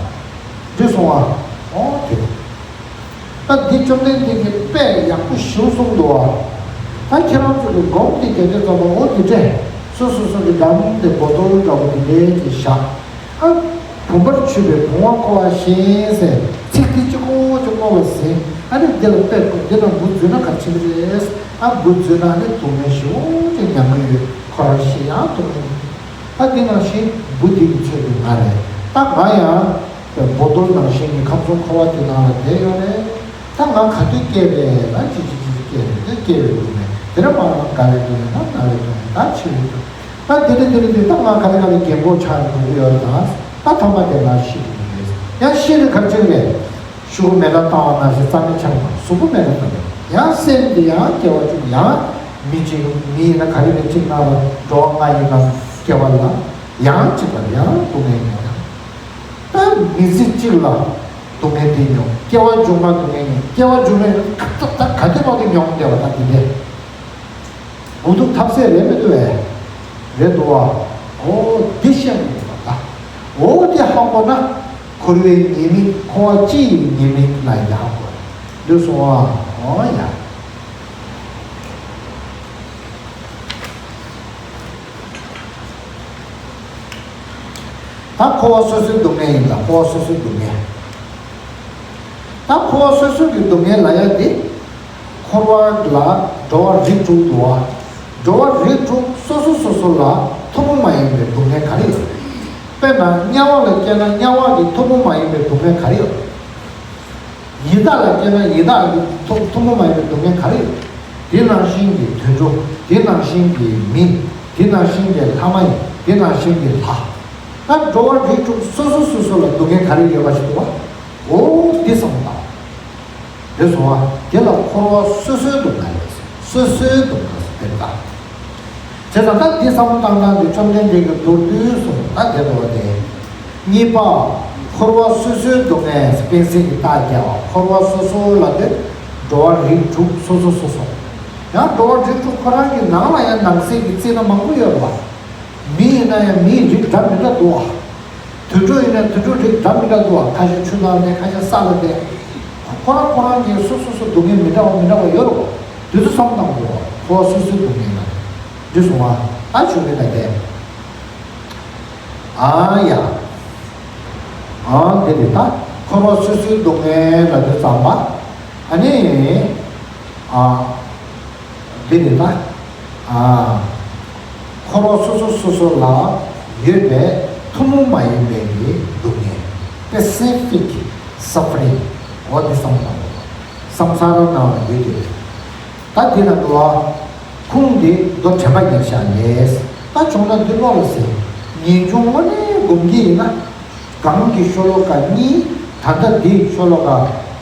འདི་སོང་བ། འོ་དེ། ད་འདི་བཅོམ་ལྡན་འདས་ཀྱིས་དཔེ་ཡག་པོ་ཞིག་གསུངས་འདུག་བ། ད་ཁྱེད་རང་ཚོ་གི་སྒོམ་དེ་གལ་ཏེ་ཚང་མ་འོ་དེ་འདྲས་སོ་སོ་སོ་གི་འགྲམ་དེ་བོ་ཏོལ་འདྲ་བོ་དེ་འདྲས་ཀྱི་བཞག་ཨ། བུམ་པར་ཆུད་པས་བུང་བ་འཁོར་བ་བཞིན་ཟེར་ཚིག་འདི་གཅིག་པོ་གཅིག་པོ་ལ་ཟིན། ཨ་ནི་འདི་ལ་དཔེ་འདི་ལ་འབུ་འཛུལ་ན་ག་རེ་བྱེད་ཀྱི་རེད། ཨ་འབུ་འཛུལ་ན་ནི་སྡུག་བསྔལ་ཞེ་པོ་ཅིག་མྱང་གི་ཡོད། ཁོ་རང་ཤི་ཡང་སྡུག་བསྔལ། ཨ་འདི་ནང་བཞིན་འབུ་འདི་གི་ཚོད་དུ་ང་རེད། ད་ང་ཡང་བོ་ཏོལ་ནང་བཞིན་གྱི་ཁམས་གསུམ་འཁོར་བ་འདི་ནང་ལ་བསྡད་ཡོད་རེད། ད་ང་ག་དུས་སྐྱེ་བས་ན་ཅི་ཅི་ཅི་ཅི་སྐྱེ་རེད། དེ་སྐྱེ་བའི་སྡུག་བསྔལ། དེ་ནས་མར་རྒ་བའི་སྡུག་བསྔལ། ད་ན་བའི་སྡུག་བསྔལ། ད་འཆི་བའི་སྡུག་བསྔལ། ད་དེ་ནས་དེ་ནས་དེ་ད་ང་ག་ལེ་ག་ལེ་རྒན་གོག་ཆགས་ནས་འགྲོ་གི་ཡོད་རེད། ད་ད་ཐ་མ་དེ་ང་ཤི་དགོས་རེད། ཡང་ཤི་ནས་ག་རེ་བྱེད་ཀྱི་རེད། ཤོག་བུ་མེ་སྟག་བཏང་བ་ནང་བཞིན་རྩ་མེད་ཆགས་པ། གཟུགས་པོ་མེ་སྟག་བཏང་བ། ཡང་སེམས་དེ་ཡང་སྐྱེ་བ་བཅུ། ཡང་མི་གཅིག་མི་ཡིན་ན་ག་རེ་ནས་གཅིག་ནང་ལ་འགྲོ་བ་ལྔ་ཡིན་ན་སྐྱེ་བ་ལ་ཡང་གཅིག་པ་ཡང་སྡུག་བསྔལ་ཡིན་ཡང་། ད་མི་ཚེ་གཅིག་ལ་སྡུག་བསྔལ་འདི་མྱོང་། སྐྱེ་བ་མཇུག་མ་སྡུག་བསྔལ་མྱོང་། སྐྱེ་བ་མཇུག་མའི་ད་ད་ག་དུས་བར་དུ་མྱོང་བསྡད་པ་ད་འདི་འདྲས། འུ་ཐུག་ཐབས་ཟད་རེད་མི་འདུག་བས། རེད་འདུག་བ། འོ་འདི་ཤེས་དགོས་པ་ད། འོ་འདི་ཧ་གོ་ན་འཁོར་བའི་ཉེས་དམིགས། འཁོར་བ་སྤྱི་ཡི་ཉེས་དམིགས་ལ་ཡང་ཧ་གོ་འདུག་སོང་བ། འོ་ཡ། ད་འཁོར་བ་སོ་སོའི་སྡུག་བསྔལ་ཡིན་ད། འཁོར་བ་སོ་སོའི་སྡུག་བསྔལ། ད་འཁོར་བ་སོ་སོ་གི་སྡུག་བསྔལ་ལབ་ཡ་དེ། འཁོར་བ་ལ་འགྲོ་བ་རིགས་དྲུག་འདུག་བ། འགྲོ་བ་རིགས་དྲུག་སོ་སོ་སོ་སོ་ལ་ཐུན་མོང་མ་ཡིན་པའི་སྡུག་བསྔལ་ག་རེ་ཡོད། དཔེར་ན་དམྱལ་བ་ལ་སྐྱེས་ན་དམྱལ་བ་གི་ཐུན་མོང་མ་ཡིན་པའི་སྡུག་བསྔལ་ག་རེ་ཡོད། ཡི་དྭགས་ལ་སྐྱེས་ན་ཡི་དྭགས་ཀྱི་ཐུན་ཐུན་མོང་མ་ཡིན་པའི་སྡུག་བསྔལ་ག་རེ་ཡོད། དེ་ནང་བཞིན་གྱི་དུད་འགྲོ། དེ་ནང་བཞིན་གྱི་མི། དེ་ནང་བཞིན་གྱི་ལྷ་མ་ཡིན། དེ་ནང་བཞིན་གྱི་ལྷ། ད་འགྲོ་བ་རིགས་དྲུག་སོ་སོ་སོ་སོ་ལ་སྡུག་བསྔལ་ག་རེ་ཡོད་པ་ཞིག་འདུག་བ། འོ་དེ་བསམ་བློ་བཏང་། དེ་སོང་བ་དེ་ལ་འཁོར་བ་སོ་སོའི་སྡུག་བསྔལ་རེད། སོ་སོའི་སྡུག་བསྔལ་ཟེར་དེ་ལྟ། བྱས་ཙང་ད་འདི་བསམ་བློ་བཏང་ན་འདི་བཅོམ་ལྡན་འདས་ཀྱི་མདོར་བསྡུས་གསུངས་ད་དེ་འདྲ་བ་དེ། གཉིས་པ། འཁོར་བ་སོ་སོའི་སྡུག་བསྔལ། སྤེན་སྲིད་ཀྱི་རྟགས་བརྒྱབ་པ། འཁོར་བ་སོ་སོ་ལབ་དུས་འགྲོ་བ་རིགས་དྲུག་སོ་སོ་སོ་སོ། ཡང་འགྲོ་བ་རིགས་དྲུག་ཁོ་རང་གི་ནང་ལ་ཡང་ནང་གསེས་ཀྱི་རྩིས་ན་མང་པོ་ཡོད་རེད་བ། མི་ཡིན་ན་ཡང་མིའི་རིགས་འདྲ་མི་འདྲ་འདུག་བ། དུད་འགྲོ་ཡིན་ན་དུད་འགྲོ་རིགས་འདྲ་མི་འདྲ་འདུག་བ། ཁ་ཤས་ཆུ་ནང་བསྡད། ཁ་ཤས་ས་ལ་བསྡད། ཁོ་རང་ཁོ་རང་གི་སོ་སོ་སོ་སྡུག་བསྔལ་མི་འདྲ་བ་མི་འདྲ་བ་ཡོད་རེད་བ། དེ་ཚོ་བསམ་བློ་བཏང་དགོས་བ། འཁོར་བ་སོ་སོའི་སྡུག་བསྔལ་ལ། འདི་སོང་བ། ད་ཆུ་མེད་ད་བསྡད། ཨ་ཡ། ཨ་འདི་རེད་ད། འཁོར་བ་སོ་སོའི་སྡུག་བསྔལ་ལབ་དུས་ཙམ་པ། ཨ་ནི། ཨ། འདི་རེད་ད། ཨ། འཁོར་བ་སོ་སོ་སོ་སོ་ལ་ཡོད་པའི་ཐུན་མོང་མ་ཡིན་པའི་གི་སྡུག་བསྔལ། Specific suffering། འོ་འདི་བསམ་བློ་བཏང་དགོས། བསམ་ས་ར་ནང་ལ་ཡོད་དེ། ད་འདི་ལ་འགྲོ་བ། ཁུངས་འདི་མདོ་དྲན་པ་ཉེར་བཞག་ལས། ད་བྱུང་ན་འདི་བློ་ལ་ཟིན། ངེས་འབྱུང་དངོས་གནས་སྒོམ་གྱི་ཡིན་ན། གོང་གི་ཤོ་ལོ་ཀ་གཉིས། ད་ལྟ་འདི་ཤོ་ལོ་ཀ།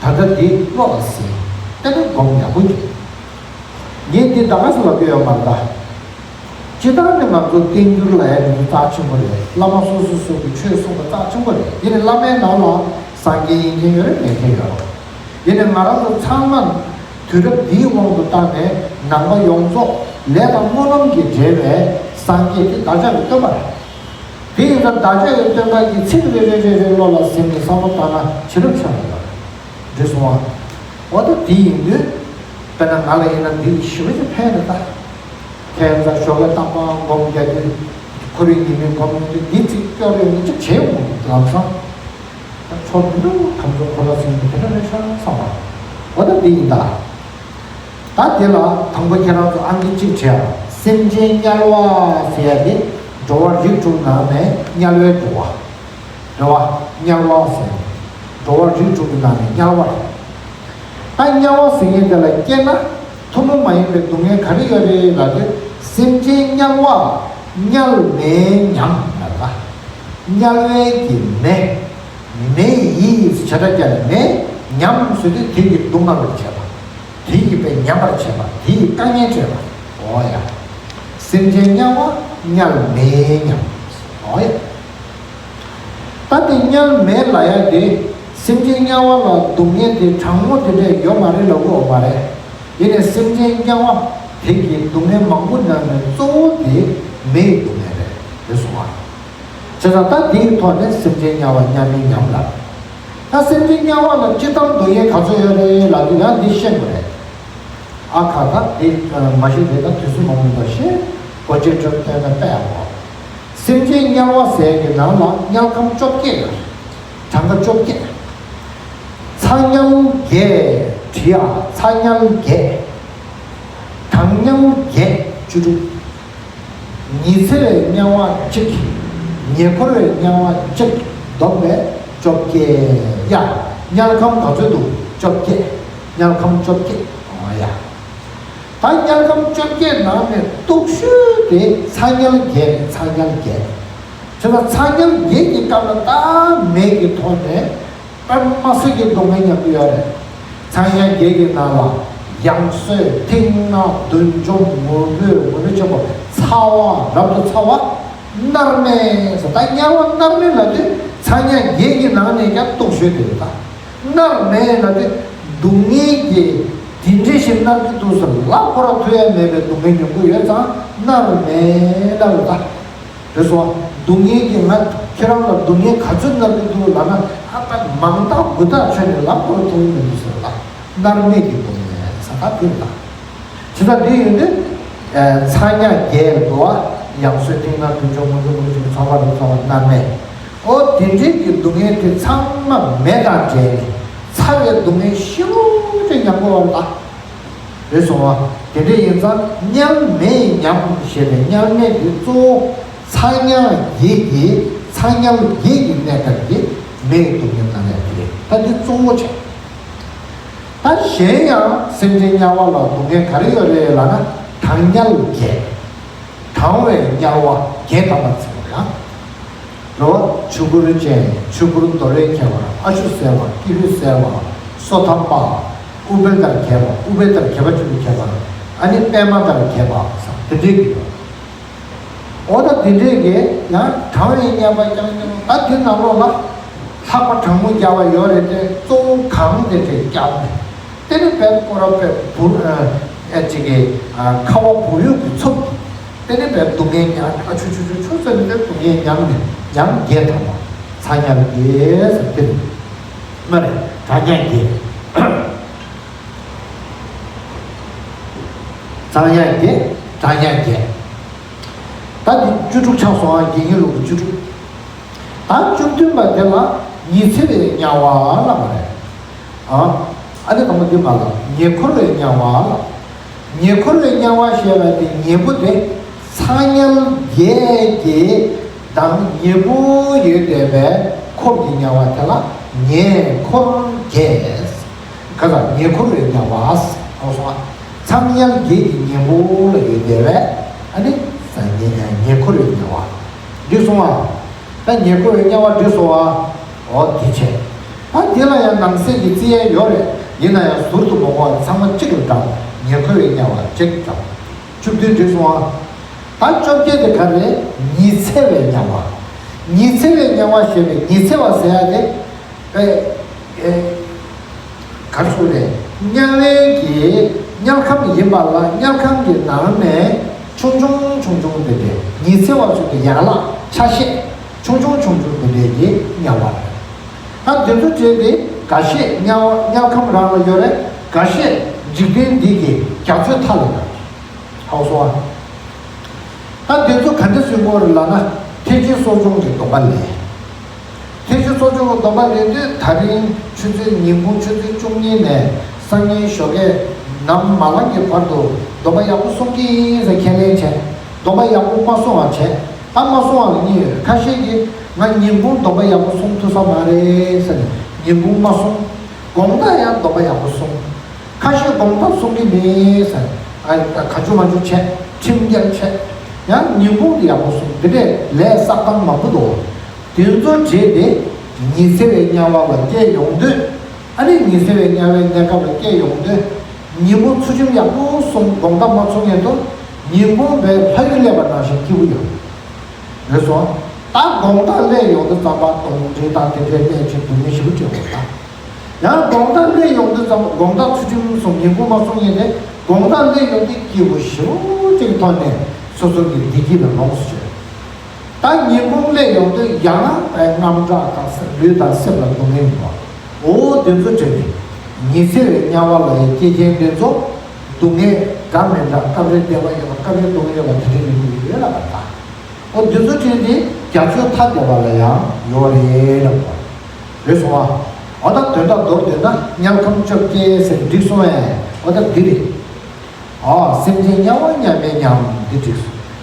ད་ལྟ་འདི་བློ་ལ་ཟིན། དེ་ནི་སྒོམ་ཡག་པོ་འགྱོ། ངས་འདི་ད་ག་སེ་ལབ་ཀྱི་ཡོད་མ་རེད་ད། སྤྱིར་བཏང་ནི་ང་ཚོ་བསྟན་འགྱུར་ལ་ཡ་འདི་ཚོ་རྩ་ཆེན་པོ་རེད། བླ་མ་སོ་སོ་སོ་གི་ཆོས་གསུངས་པ་རྩ་ཆེན་པོ་རེད། དེ་ནི་བླ་མའི་ནང་ལ་སངས་རྒྱས་ཡིན་མཁན་ཡོད་རེད། མེད་མཁན་ཡོད་རེད། དེ་ནི་ང་རང་ཚོ་ཚང་མ་དུས་རབས་འདིའི་དབང་དུ་བཏང་ནས་ནང་པ་ཡོངས་རྫོགས་ལས་དང་སྨོན་ལམ་གྱིས་འབྲེལ་བའི་སངས་རྒྱས་དེ་བདག་ཅག་གི་སྟོན་པ་རེད། དེ་ཡིན་ཙང་བདག་ཅག་གི་སྟོན་པ་གི་ཚིག་རེ་རེ་རེ་རེ་བློ་ལ་ཟིན་ནས་བསམ་བློ་བཏང་ན་བྱིན་རླབས་ཆེན་པོ་ཡོད་རེད། འགྲིག་སོང་ཨ། འོ་ད་དེ་ཡིན་དུས། དཔེར་ན་ང་ལ་ཡིན་ན་འདི་ཞེ་པོ་ཅིག་ཕན་རེད་ད། ཁྱེད་ཚོ་ཞོགས་ཀས་རྟག་པར་སྒོམ་རྒྱག་དུས། ཁོ་རའི་ཉི་མའི་སྒོམ་ཡོང་དུས་འདི་ཚིག་སྐྱོར་ཡོང་ནི་ཅིག་བྱེད་ཡོང་ལམ་སང་། ད་ཚོར་འདུག་གམ་ཚོ་ཁོ་ལ་སེམས་ཀྱི་དེ་འདྲ་རེད་ཤག་བསམ་པ། འོ་ད་འདི་ཡིན་ད། ད་དེ་ལ་དང་པོ་ཁྱེད་རང་ཚོ་ཨང་ཀི་གཅིག་བྲིས་ཨ། སེམས་ཅན་དམྱལ་བ་ཟེར་ཡ་དེ་འགྲོ་བ་རིགས་དྲུག་ནང་ནས་དམྱལ་བའི་འགྲོ་བ། རེད་བ། དམྱལ་བ་ཟེར། འགྲོ་བ་རིགས་དྲུག་གི་ནང་ནས་དམྱལ་བ་རེད། ད་དམྱལ་བ་ཟེར་མཁན་དེ་ལ་སྐྱེས་ན་ཐུན་མོང་མ་ཡིན་པའི་སྡུག་བསྔལ་ག་རེ་ཡོད་རེད་ལབ་དུས། སེམས་ཅན་དམྱལ་བ་དམྱལ་མེ་ཉམས་ལབ་ད། དམྱལ་བའི་གི་མེ། མེ་ཡིས་བྱེ་བྲག་སྦྱར་ནས་མེ་ཉམས་ཟེར་དུས་དེ་གི་སྡུག་བསྔལ་བར་བྱེད་པ། དེ་ཡིས་པའི་ཉམས་པར་བྱེད་པ། དེ་ཡི་དཀའ་ངལ་སྤྲད་པ། འོ་ཡ། སེམས་ཅན་དམྱལ་བ་དམྱལ་མེ་ཉམས། འོ་ཡ། ད་དེ་དམྱལ་མེ་ལབ་ཡ་དེ། སེམས་ཅན་དམྱལ་བ་ལ་སྡུག་བསྔལ་དེ་གྲང་མོ་དེ་འདྲས་ཡོད་མ་རེད་ལབ་ཀྱི་ཡོད་མ་རེད། དེ་ནས་སེམས་ཅན་དམྱལ་བ་དེ་གི་སྡུག་བསྔལ་མང་པོ་ནང་ནས་གཙོ་བོ་དེ་མེ་ཡི་སྡུག་བསྔལ་རེད། དེ་སོང་བ། བྱས་ཙང་ད་དེའི་ཐོག་ནས་སེམས་ཅན་དམྱལ་བ་དམྱལ་མེ་ཉམས་ལ། ད་སེམས་ཅན་དམྱལ་བ་ལ་སྤྱིར་བཏང་སྡུག་བསྔལ་ག་ཚོད་ཡོད་རེད་ལབ་དུས་ཡང་འདི་ཤེས་དགོས་རེད། ཨ་ཁ་ད་དེ་མ་ཤེས་དེ་ད་དུས་ཚོད་མང་པོ་འདུག་ཤེས་གོ་ཅེས་གྲོད་བསྟན་ན་དཔེ་ཡག་པོ། སེམས་ཅན་དམྱལ་བ་ཟེར་གྱི་ནང་ལ་དམྱལ་ཁམས་བཅོ་བརྒྱད་ཡོད་རེད། གྲངས་ཀ་བཅོ་བརྒྱད། ཚ་དམྱལ་བརྒྱད་བྲིས་ཨ། ཚ་དམྱལ་བརྒྱད། གྲང་དམྱལ་བརྒྱད་བཅུ་དྲུག། ཉི་ཚེ་བའི་དམྱལ་བ་གཅིག། ཉེ་འཁོར་བའི་དམྱལ་བ་གཅིག་བསྡོམས་པས་བཅོ་བརྒྱད། ཡ། དམྱལ་ཁམས་ག་ཚོད་འདུག་བཅོ་བརྒྱད། དམྱལ་ཁམས་བཅོ་བརྒྱད། ཨ་ཡ། ད་དམྱལ་ཁམས་བཅོ་བརྒྱད་ནང་ནས་སྡུག་ཤོས་དེ་ཚ་དམྱལ་བརྒྱད་རེད། ཚ་དམྱལ་བརྒྱད། བྱས་ཙང་ཚ་དམྱལ་བརྒྱད་ཀྱི་སྐབས་ལ་ད་མེ་གི་ཐོག་ནས། དཔེ་མ་སྲིད་ཀྱི་སྡུག་བསྔལ་མྱངས་ཀྱི་ཡོད་རེད། ཚ་དམྱལ་བརྒྱད་ཀྱི་ནང་ལ་ཡང་གསོས་མཐིང་ནག་བདུད་འཇོམས་ངུ་འབོད་ངུ་འབོད་ཆེན་པོ་ཚ་བ་རབ་ཏུ་ཚ་བ་མནར་མེད་ཟེར། ད་དམྱལ་བ་མནར་མེད་ལབ་དུས་ཚ་དམྱལ་བརྒྱད་ཀྱི་ནང་ནས་ཀྱང་སྡུག་ཤོས་དེ་རེད་ད། མནར་མེད་ལབ་དུས་སྡུག་བསྔལ་གྱི་དེ་འདྲ་ཞིག་མནར་གྱི་འདུག་ཟེར་ལབ་ཁོ་ར་ཐུབ་ཡ་མེད་པའི་སྡུག་བསྔལ་མྱོང་གི་ཡོད་ཙང་མནར་མེད་ལབ་རེད་ད། རེད་སོང་། སྡུག་བསྔལ་གྱིས་ང་ཁྱེད་རང་ལ་སྡུག་བསྔལ་ག་ཚོད་མནར་གྱི་འདུག་ལབ་ན། ཨ་ད་མང་དག་མགུ་དག་ཆོད་ནས་ལབ་དགོས་ཐུག་མི་འདུག་ཟེར་ལ། མནར་མེད་ཀྱི་སྡུག་བསྔལ་ཟེར་ད་དེ་ལ། ཇི་ལྟར་དེ་ཡོད་དུས། ཚ་དམྱལ་བརྒྱད་འདུག་བ། ཡང་གསོས་མཐིང་ནག་བདུད་འཇོམས་ངུ་འབོད་ངུ་འབོད་ཀྱི་ཚ་བ་རབ་ཚ་བ་མནར་མེད། ཨོ་དེ་འདྲའི་གི་སྡུག་བསྔལ་དེ་ཚང་མ་མེ་དང་འདྲེས་ནས་ཚ་བའི་སྡུག་བསྔལ་ཞེ་པོ་ཅིག་མྱང་དགོས་པ་ལ། རེད་སོང་བ། དེ་འདྲ་ཡིན་ཙང་དམྱལ་མེ་ཉམས་ཞེས་པའི་དམྱལ་མེ་དེ་གཙོ་བོ་ཚ་དམྱལ་བརྒྱད་ཀྱི་ཚ་དམྱལ་བརྒྱད་ཀྱི་གནས་སྐབས་ཀྱི་མེ་ཡི་སྡུག་བསྔལ་ནང་ལས་དེ་རེད། ད་འདི་གཙོ་བོ་བྱས། ད་གཞན་ཡང་སེམས་ཅན་དམྱལ་བ་ལ་སྡུག་བསྔལ་ག་རེ་ཡོད་རེད་ལབ་ན། གྲང་དམྱལ་བརྒྱད། གྲང་བའི་དམྱལ་བ་བརྒྱད་དམ་པ་ཟེར་བ་ཡང་། རོ། ཆུ་བུར་ཅན། ཆུ་བུར་འདོར་བའི་ཁྱད་པར། ཨ་ཤུ་ཟེར་བ། ཀི་ཧུ་ཟེར་བ། སོ་ཐམ་པ། ཨུ་བེ་ལྟར་གྱེས་པ། ཨུ་བེ་ལྟར་གྱེས་པ་བཅུ་པོའི་ཁྱད་པར། ཨ་ནི་པད་མ་ལྟར་གྱེས་པ་ཟེར་དེ་འདྲའི་གི་ཡོད། འོ་ད་དེ་འདྲའི་གི་ཡང་གྲང་བའི་དམྱལ་བ་རྐྱང་རྐྱང་ད་དེ་ནང་ལོགས་ལ། ལྷགས་པ་གྲང་མོ་རྒྱག་པ་ཡོད་རེད་དེ། གཙོ་བོ་གང་དེ་དེ་རྒྱག་མེད། དེ་ནི་བས་སྐོར་ར་བས་བུ་ཨ་ཅིག་གི་ཨ་ཁ་བ་བུ་ཡུག་གི་ཚུབ། དེ་ནི་བས་སྡུག་བསྔལ་མྱངས། ཨ་ཆུ་ཆུ་ཆུ་ཆུ་ཟེར་ནས་སྡུག་བསྔལ་མྱངས་ནས་མྱངས་བརྒྱད་ཐམ་པ། ཚ་དམྱལ་བརྒྱད་ཟེར་དེ་རེད། མ་རེད། གྲང་དམྱལ་བརྒྱད། ཚ་དམྱལ་བརྒྱད། གྲང་དམྱལ་བརྒྱད། ད་འདི་བཅུ་དྲུག་ཆགས་སོང་ཨ། དགེ་བསྙེན་ལུགས་ཀྱི་བཅུ་དྲུག་ད་བཅུ་བདུན་པ་དེ་ལ་ཉི་ཚེ་བའི་དམྱལ་བ་ལབ་པ་རེད། ཨ། ཨ་ནི་དང་པོ་འདི་མ་ལ་ཉེ་འཁོར་བའི་དམྱལ་བ་ལ། ཉེ་འཁོར་བའི་དམྱལ་བ་ཞེས་པ་དེ་ཉེ་པོ་དེ་ཚ་དམྱལ་བརྒྱད་ཀྱི་དང་ཉེ་པོ་ཡོད་བསྡད་པའི་འཁོར་གྱི་དམྱལ་བ་དེ་ལ་ཉེ་འཁོར་བརྒྱད། ག་ས་ཉེ་འཁོར་བའི་དམྱལ་བ་ཟེར་སོང་ཨ། ཚ་དམྱལ་བརྒྱད་ཀྱི་ཉེ་པོ་ལ་ཡོད་བསྡད་པའི་ཨ་ནི་ཉེ་ཉེ་འཁོར་བའི་དམྱལ་བ། འདི་སོང་ཨ། ད་ཉེ་འཁོར་བའི་དམྱལ་བ་འདི་སོང་ཨ། འོ་དེ་བྱས། ད་དེ་ལ་ཡང་ནང་གསེས་ཀྱི་རྩིས་ཡས་ཡོད་རེད། ཡིན་ན་ཡང་ཟུར་དུ་མ་གོ་བ་ཚང་མ་གཅིག་ལ་བགྲང་། ཉེ་འཁོར་བའི་དམྱལ་བ་གཅིག་བགྲང་། བཅུ་བདུན་འགྲིག་སོང་ཨ། ད་བཅོ་བརྒྱད་དེ་ག་རེ། ཉི་ཚེ་བའི་དམྱལ་བ། ཉི་ཚེ་བའི་དམྱལ་བ་ཞེས་པའི་ཉི་ཚེ་བ་ཟེར་ཡ་དེ། ཨེ། ཨེ། ག་རེ་ཟེར་རེད། དམྱལ་བའི་གི་དམྱལ་ཁམས་ཡིན་པ་ལ་དམྱལ་ཁམས་ཀྱི་ནང་ནས་ཆུང་ཆུང་ཆུང་ཆུང་དེ་འདྲའི་ཉི་ཚེ་བ་ཚོ་གི་ཡན་ལག་ཆ་ཤས་ཆུང་ཆུང་ཆུང་ཆུང་དེ་འདྲའི་གི་དམྱལ་བ་རེད། ད་དེ་ཚོ་བྲིས་ཏེ་འགའ་ཤས་དམྱལ་བ་དམྱལ་ཁམས་རང་ལ་ཡོད་རེད། འགའ་ཤས་འཇིག་རྟེན་འདི་གི་རྒྱ་མཚོའི་མཐའ་ལ་ཡོད་རེད། ཧ་གོ་སོང་ཨ། ད་དེ་ཚོ་ག་འདྲ་སུན་དགོས་རེད་ལབ་ན། ཐེག་ཆེན་གསོ་སྦྱོང་གི་སྡོམ་པ་ལེན། ཐེག་ཆེན་གསོ་སྦྱོང་གི་སྡོམ་པ་ལེན་དུས་ད་རིང་ཆུ་ཚོད་ཉིན་གུང་ཆུ་ཚོད་བཅུ་གཉིས་ནས་སང་ཉིན་ཞོགས་ཀས་ནམ་མ་ལངས་ཀྱི་བར་དུ་སྡོམ་པ་ཡག་པོ་སྲུང་གི་ཡིན་ཟེར་ཁས་ལེན་བྱས། སྡོམ་པ་ཡག་པོ་མ་སྲུང་བ་བྱས། ད་མ་སྲུང་བ་ལ་གཉིས་ཡོད། ཁ་ཤས་ཀྱིས་ང་ཉིན་གུང་སྡོམ་པ་ཡག་པོ་སྲུང་ཐུབ་ས་མ་རེད་ཟེར་ནས་ཉིན་གུང་མ་སྲུང་། དགོང་དག་ཡང་སྡོམ་པ་ཡག་པོ་སྲུང་། ཁ་ཤས་དགོང་དག་སྲུང་གི་མེད་ཟེར། ཨ། ག་ཅུ་མ་ཅུ་བྱས། ཁྲིམས་འགལ་བྱས། ཡང་ཉིན་གུང་དེ་ཡག་པོ་སྲུང་། དེ་འདྲས་ལས་བསགས་སྟངས་མང་པོ་འདུག་དེ་ཚོ་བྲིས་ཏེ་ཉི་ཚེ་བའི་དམྱལ་བ་ལ་སྐྱེས་ཡོང་དུས། ཨ་ནི་ཉི་ཚེ་བའི་དམྱལ་བའི་གནས་སྐབས་ལ་སྐྱེས་ཡོང་དུས། ཉིན་མོ་ཚུལ་ཁྲིམས་ཡག་པོ་སྲུང་། དགོང་དག་མ་སྲུང་མཁན་ཚོ་ཉིན་གུང་བའི་ལྷ་ཡུལ་སླེབས་པ་ནང་བཞིན་སྐྱིད་པོ་ཡོད་རེད་སོང་། ད་དགོང་དག་སླེབས་ཡོང་དུས་ཙམ་པ་གདོན་འདྲེ་དང་དེ་འདྲའི་གནས་ཆེན་སྡུག་བསྔལ་ཞེ་པོ་སྤྲད་འོང་ད། ཡང་དགོང་དག་སླེབས་ཡོང་དུས་ཙམ། དགོང་དག་ཚུལ་ཁྲིམས་སྲུང་། ཉིན་གུང་མ་སྲུང་མཁན་དེ་དགོང་དག་སླེབས་ཡོང་དུས་སྐྱིད་པོ་ཞེ་པོ་ཅིག་ཐོག་ནས་སོ་སོ་གི་བདེ་སྐྱིད་ལ་ལོངས་སུ་སྤྱོད། ད་ཉིན་གུང་སླེབས་ཡོང་དུས་ཡང་དངངས་སྐྲག་དང་ལུས་དང་སེམས་ལ་སྡུག་བསྔལ་ཡོང་བ། འོ་དེ་ཚོ་བྱས་ནས་ཉི་ཚེ་བའི་དམྱལ་བ་ལ་ཡང་སྐྱེ་མཁན་དེ་ཚོ་སྡུག་བསྔལ་འདྲ་མི་འདྲ། སྐབས་རེ་བདེ་བ་ཡོད་པ། སྐབས་རེ་སྡུག་བསྔལ་ཡོད་པ། དེ་འདྲའི་མི་འདུག་ཡོད་ལ་བ་ད། འོ་དེ་ཚོ་བྱས་ནས་རྒྱ་མཚོའི་མཐའ་བརྒྱད་པ་ལ་ཡང་ཡོད་རེད་ལབ་པ་རེད་སོང་བ། འོ་ད་དོན་དག་མདོར་བསྡུས་ན་དམྱལ་ཁམས་བཅོ་བརྒྱད་ཟེར་འགྲིག་སོང་བས། འོ་ད་འདི་རེད། ཨ། སེམས་ཅན་དམྱལ་བ་མཉམ་པའི་ཉམས་འདི་བྲིས་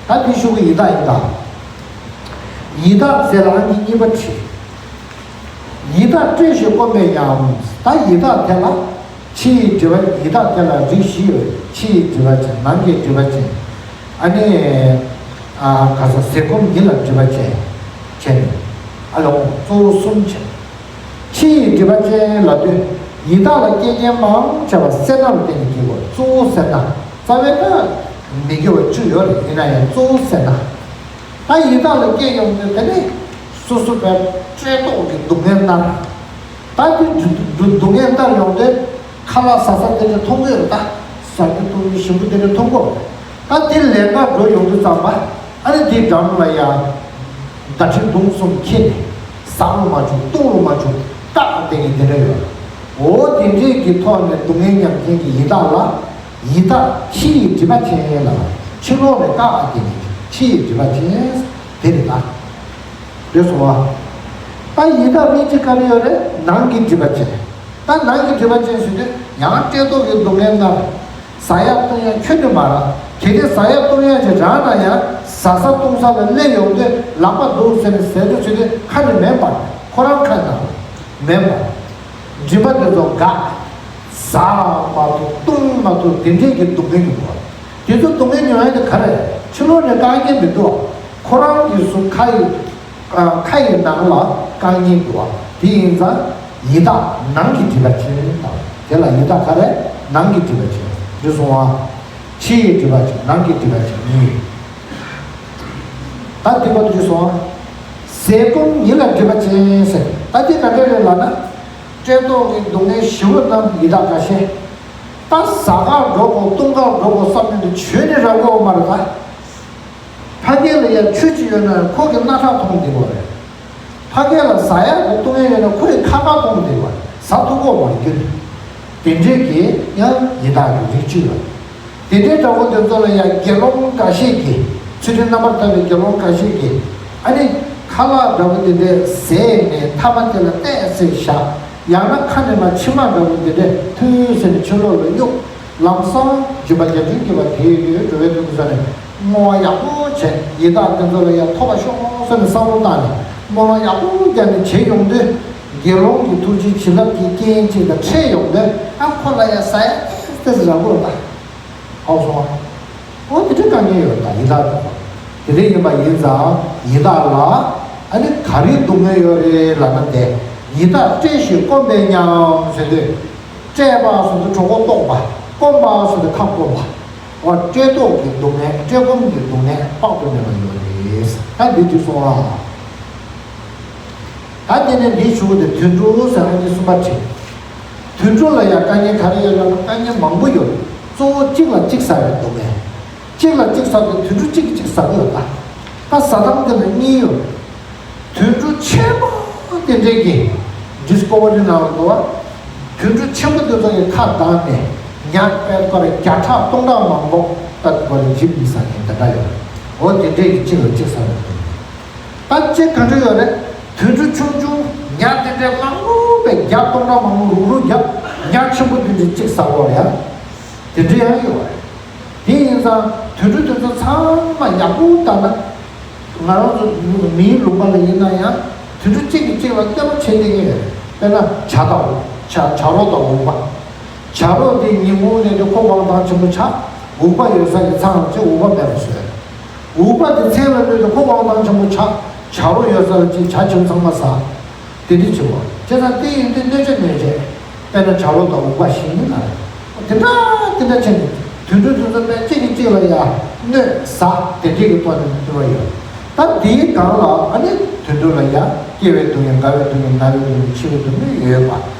སོ། ད་འདི་ཤོག་གུ་ཡི་དྭགས་ཡིན་ད། ཡི་དྭགས་ཟེར་ལ་ཨང་ཀི་གཉིས་པ་བྲིས། ཡི་དྭགས་བཀྲེས་ཤིང་སྐོམ་པའི་ཉམས། ད་ཡི་དྭགས་དེ་ལ་ཕྱི་ཡི་སྒྲིབ་པ། ཡི་དྭགས་དེ་ལ་རིགས་བཞི་ཡོད། ཕྱི་ཡི་སྒྲིབ་པ་ཅན། ནང་གི་སྒྲིབ་པ་ཅན། ཨ་ནི། ཨ། ག་ས་ཟས་སྐོམ་ཉིད་ལ་སྒྲིབ་པ་ཅན། བྱས་ནས། ཨ་ལོ། གཙོ་བོ་གསུམ་བྱས། ཕྱི་ཡི་སྒྲིབ་པ་ཅན་ལབ་དུས། ཡི་དྭགས་ལ་སྐྱེ་རྐྱེན་མང་ཆེ་བ་སེར་སྣ་ལ་བརྟེན་ནས་སྐྱེ་དགོས། གཙོ་བོ་སེར་སྣ། རྩ་བའི་ད་མི་དགེ་བ་བཅུ་ཡོད་རེད། ཡིན་ན་ཡང་གཙོ་བོ་སེར་སྣ། ད་ཡི་དྭགས་ལ་སྐྱེས་ཡོང་དུས་དེ་ནས་སོ་སོ་བའི་བཀྲེས་ལྟོགས་ཀྱི་སྡུག་བསྔལ་མནར། ད་དེ་སྡུག་སྡུག་བསྔལ་མནར་ཡོང་དུས་ཁ་ལག་ཟ་ས་དེ་འདྲ་མཐོང་གི་རེད། ད་ཟ་རྒྱུ་འཐུང་རྒྱུ་ཞིམ་པོ་དེ་འདྲ་མཐོང་གི་རེད། ད་དེ་ལས་ཀ་འགྲོ་ཡོང་དུས་ཙམ་པ། ཨ་ནི་དེའི་འགྲམ་ལ་ཡང་མདའ་གྲི་མདུང་གསུམ་འཁྱེར་ནས་ཟ་རུ་མ་བཅུག། བཏུང་རུ་མ་བཅུག། བཀག་བསྡད་མཁན་དེ་འདྲ་ཡོད། འོ་དེ་འདྲས་ཀྱི་ཐོག་ནས་སྡུག་བསྔལ་མྱང་མཁན་གྱི་ཡི་དྭགས་ལ་ཡི་དྭགས་ཕྱི་ཡི་སྒྲིབ་པ་ཅན་ལ། ཕྱི་ལོགས་ནས་བཀག་བསྡད་མཁན་ཕྱི་ཡི་སྒྲིབ་པ་ཅན་དེ་རེད་ད། རེད་སོང་བ། ད་ཡི་དྭགས་དཔེ་ཅིག་ག་རེ་ཡོད་རེད། ནང་གི་སྒྲིབ་པ་ཅན། ད་ནང་གི་སྒྲིབ་པ་ཅན་ཟེར་དུས་ཡང་བཀྲེས་ལྟོགས་ཀྱི་སྡུག་བསྔལ་མནར། ཟ་ཡག་བཏུང་ཡག་ཁྱོན་ནས་མ་རག་གལ་ཏེ་ཟ་ཡག་བཏུང་ཡག་ཅིག་རག་ན་ཡང་ཟ་ས་བཏུང་ས་ལ་སླེབས་ཡོང་དུས་ལག་པ་འདུག་ཟེར་ནས་ཟས་འདུག་ཟེར་དུས་ཁ་ནས་མེད་པ། ཁོ་རང་ཁ་ནས་མེད་པ། མགྲིན་པ་དེ་ཚོ་འགག་ཟ་མ་ཐུབ། བཏུང་མ་ཐུབ། དེ་འདྲས་ཀྱི་སྡུག་བསྔལ་མྱོང་བ། དེ་ཚོ་སྡུག་བསྔལ་མྱོང་ཡག་དེ་ག་རེ། ཕྱི་ལོགས་ནས་བཀག་ཉེན་མི་འདུག་ཁོ་རང་གི་གཟུགས་ཁ་ཡི། ཨ། ཁ་ཡི་ནང་ལ་བཀག་ཉེན་འདུག་བ། དེ་ཡིན་ཙང་ཡི་དྭགས་ནང་གི་སྒྲིབ་པ་ཅན་དང་། དེ་ལ་ཡི་དྭགས་ག་རེ། ནང་གི་སྒྲིབ་པ་ཅན། འདི་སོང་བ། ཕྱི་ཡི་སྒྲིབ་པ་ཅན། ནང་གི་སྒྲིབ་པ་ཅན་གཉིས། ད་འདི་བར་དུ་འདི་སོང་བ། ཟས་སྐོམ་ཉིད་ལ་སྒྲིབ་པ་ཅན་ཟེར། ད་དེ་ག་འདྲ་རེད་ལབ་ན། བཀྲེས་ལྟོགས་ཀྱི་སྡུག་བསྔལ་ཞི་བ་རྣམས་ཡི་དྭགས་འགའ་ཤས། ད་ཟ་གར་འགྲོ་དགོས་བཏུང་གར་འགྲོ་དགོས་བསམ་ནས་འདི་བྱོས་ནས་རག་གི་ཡོད་མ་རེད་ད། ཕ་གི་ལ་ཡང་ཆུ་གཅིག་ཡོད་ན་ཁོ་གི་སྣ་ཁྲག་འཐུང་བསྡད་ཡོད་རེད། ཕ་གི་ལ་ཟ་ཡག་གི་བཏུང་ཡག་ཡོད་ན་ཁོ་ཡི་ཁ་པར་འཐུང་བསྡད་ཡོད་རེད། ཟ་ཐུབ་ཀྱི་ཡོད་མ་རེད་ཁྱོད། དེ་འདྲས་ཀྱི་ཡང་ཡི་དྭགས་ཀྱི་རིགས་གཅིག་ལ། དེ་འདྲའི་འདྲ་བོ་དེ་ཚོ་ལ་ཡང་དགེ་སློང་འགའ་ཤས་ཀྱིས། ཚུལ་ཁྲིམས་རྣམ་པར་དག་པའི་དགེ་སློང་འགའ་ཤས་ཀྱིས། ཨ་ནི་ཁ་ལག་འདྲ་བོ་དེ་འདྲས་བཟས་ནས་ཐ་མ་དེ་ལ་བལྟས་ཚེ་བཞག་ཡང་ན་ཁ་ནས་མར་མཆིལ་མ་འདྲ་བོ་དེ་འདྲས་ཐུལ་ཟེར་ནས་ཕྱི་ལོགས་ལ་གཡུག་ལམ་སང་སྦྱིན་པ་རྒྱ་ཆེན་གྱི་བ་དེའི་འགྲོ་བའི་དུས་ས་ནས་བསྔོ་བ་ཡག་པོ་བྱས། ཡི་དྭགས་དེ་ཚོ་ལ་ཡང་ཐོབ་པ་ཤོག་ཟེར་ནས་བསམ་བློ་བཏང་ནས་བསྔོ་བ་ཡག་པོ་རྒྱག་ནས་བྱེད་ཡོང་དུས། དགེ་སློང་གི་ཐུགས་རྗེ་བྱིན་རླབས་ཀྱི་རྐྱེན་ཅིག་ལ་འཕྲད་ཡོང་དུས། ཨ་ཁོ་ལ་ཡང་ཟ་ཡ་ཏོག་ཙམ་རག་གི་ཡོད་ད། ཧ་གོ་སོང་ཨ། འོ་དེ་འདྲའི་དཀའ་ངལ་ཡོད་ད་ཡི་དྭགས་དེ་ཚོ། དེ་འདྲ་ཡིན་པ་ཡིན་ཙང་ཡི་དྭགས་ལ་ཨ་ནི་ག་རེའི་སྡུག་བསྔལ་ཡོད་རེད་ལབ་ན། དེ་ཡི་དྭགས་བཀྲེས་ཤིང་སྐོམ་པས་ཉམས་ཟེར་དུས། བཀྲེས་པ་ཟེར་དུས་གྲོད་ཁོག་ལྟོགས་པ། སྐོམ་པ་ཟེར་དུས་ཁ་སྐོམ་པ། འོ་བཀྲེས་ལྟོགས་ཀྱི་སྡུག་བསྔལ། བཀྲེས་སྐོམ་གྱི་སྡུག་བསྔལ་དཔག་ཏུ་མེད་པ་ཡོད་རེད། ད་འདི་འདི་སོང་ཨ། ད་དེ་ནས་འདིའི་གཞུག་གུ་དེ་དུད་འགྲོ་ཟེར་ཨང་ཀི་གསུམ་པ་བྲིས། དུད་འགྲོ་ལ་ཡང་དཀའ་ངལ་ག་རེ་ཡོད་ལབ་ན། དཀའ་ངལ་མང་པོ་ཡོད། གཙོ་བོ་གཅིག་ལ་གཅིག་ཟ་བའི་སྡུག་བསྔལ། གཅིག་ལ་གཅིག་ཟ་དུས་དུད་འགྲོ་གཅིག་གིས་གཅིག་ཟ་གི་ཡོད་ད། ད་ཟ་སྟངས་དེ་ལ་གཉིས་ཡོད། དུད་འགྲོ་ཆེན་པོ་དེ་འདྲས་ཀྱི་ཌིས་ཁ་ཝ་རི་ནང་ལ་འདུག་བ། དུད་འགྲོ་ཆེན་པོ་དེ་ཚོ་ཡི་ཁ་གདངས་ནས་ཉ་པད་དཀར་བརྒྱ་ཕྲག་སྟོང་ཕྲག་མང་པོ་ད་དུ་བ་ལ་འཇིབ་མི་ཟ་མཁན་དེ་འདྲ་ཡོད། འོ་དེ་འདྲས་ཀྱི་གཅིག་ལ་གཅིག་ཟ་བའི་སྡུག་བསྔལ། ད་གཅིག་ག་འདྲ་ཡོད་རེད། དུད་འགྲོ་ཆུང་ཆུང་ཉ་དེ་འདྲའི་མང་པོ་པའི་བརྒྱ་སྟོང་ཕྲག་མང་པོ་རུག་རུག་བརྒྱབ། ཉ་ཆེན་པོ་དེ་འདྲའི་གཅིག་ཟ་དགོས་རེད་ཡ། དེ་འདྲ་ཡང་ཡོད་རེད། དེ་ཡིན་ཙང་དུད་འགྲོ་དེ་ཚོ་ཚང་མ་ཡག་པོ་ལྟ་ན། ང་རང་ཚོ་མིའི་ལུང་པ་ལ་ཡིན་ན་ཡང་དུད་འགྲོ་གཅིག་གིས་གཅིག་ལ་བསྟོད་པ་བྱེད་བསྡད་ཀྱི་ཡོད་རེད། དཔེར་ན་བྱ་དང་། བྱ་བྱ་རོག་དང་འུག་པ། བྱ་རོག་དེ་ཉིན་གུང་ནས་དེ་ཁོ་དབང་ཐང་ཆེན་པོ་ཆགས། འུག་པ་ཡོད་ས་ཀྱི་ཚང་ལ་ཅིག་འུག་པ་མེད་པ་བཟོས། འུག་པ་དེ་མཚན་ལ་གནོད་དེ་ཁོ་དབང་ཐང་ཆེན་པོ་ཆགས། བྱ་རོག་ཡོད་ས་ལ་ཅིག་བྱ་ཁྱིམ་ཚང་མ་ཟ། དེ་འདྲ་བྱེད་པ། བྱས་ཙང་དེ་ཡིན་དུས་གནོད་བྱེད་གནོད་བྱེད། དཔེར་ན་བྱ་རོག་དང་འུག་པ་བཞིན་ཡིན་ན། དེ་འདྲ་དེ་འདྲ་བྱས་ནས་དུད་འགྲོ་དེ་ཚོ་དཔེ་གཅིག་གིས་གཅིག་ལ་ཡ་གནོད་ཟ་དེ་འདྲས་ཀྱི་ཐོག་ནས་འདུལ་བ་ཡོད། ད་དེའི་སྒང་ལ་ཨ་ནི་དུད་འགྲོ་ལ་ཡ་སྐྱེ་བའི་སྡུག་བསྔལ། རྒ་བའི་སྡུག་བསྔལ། ན་བའི་སྡུག་བསྔལ། འཆི་བའི་སྡུག་བསྔལ་ཡོད་པ།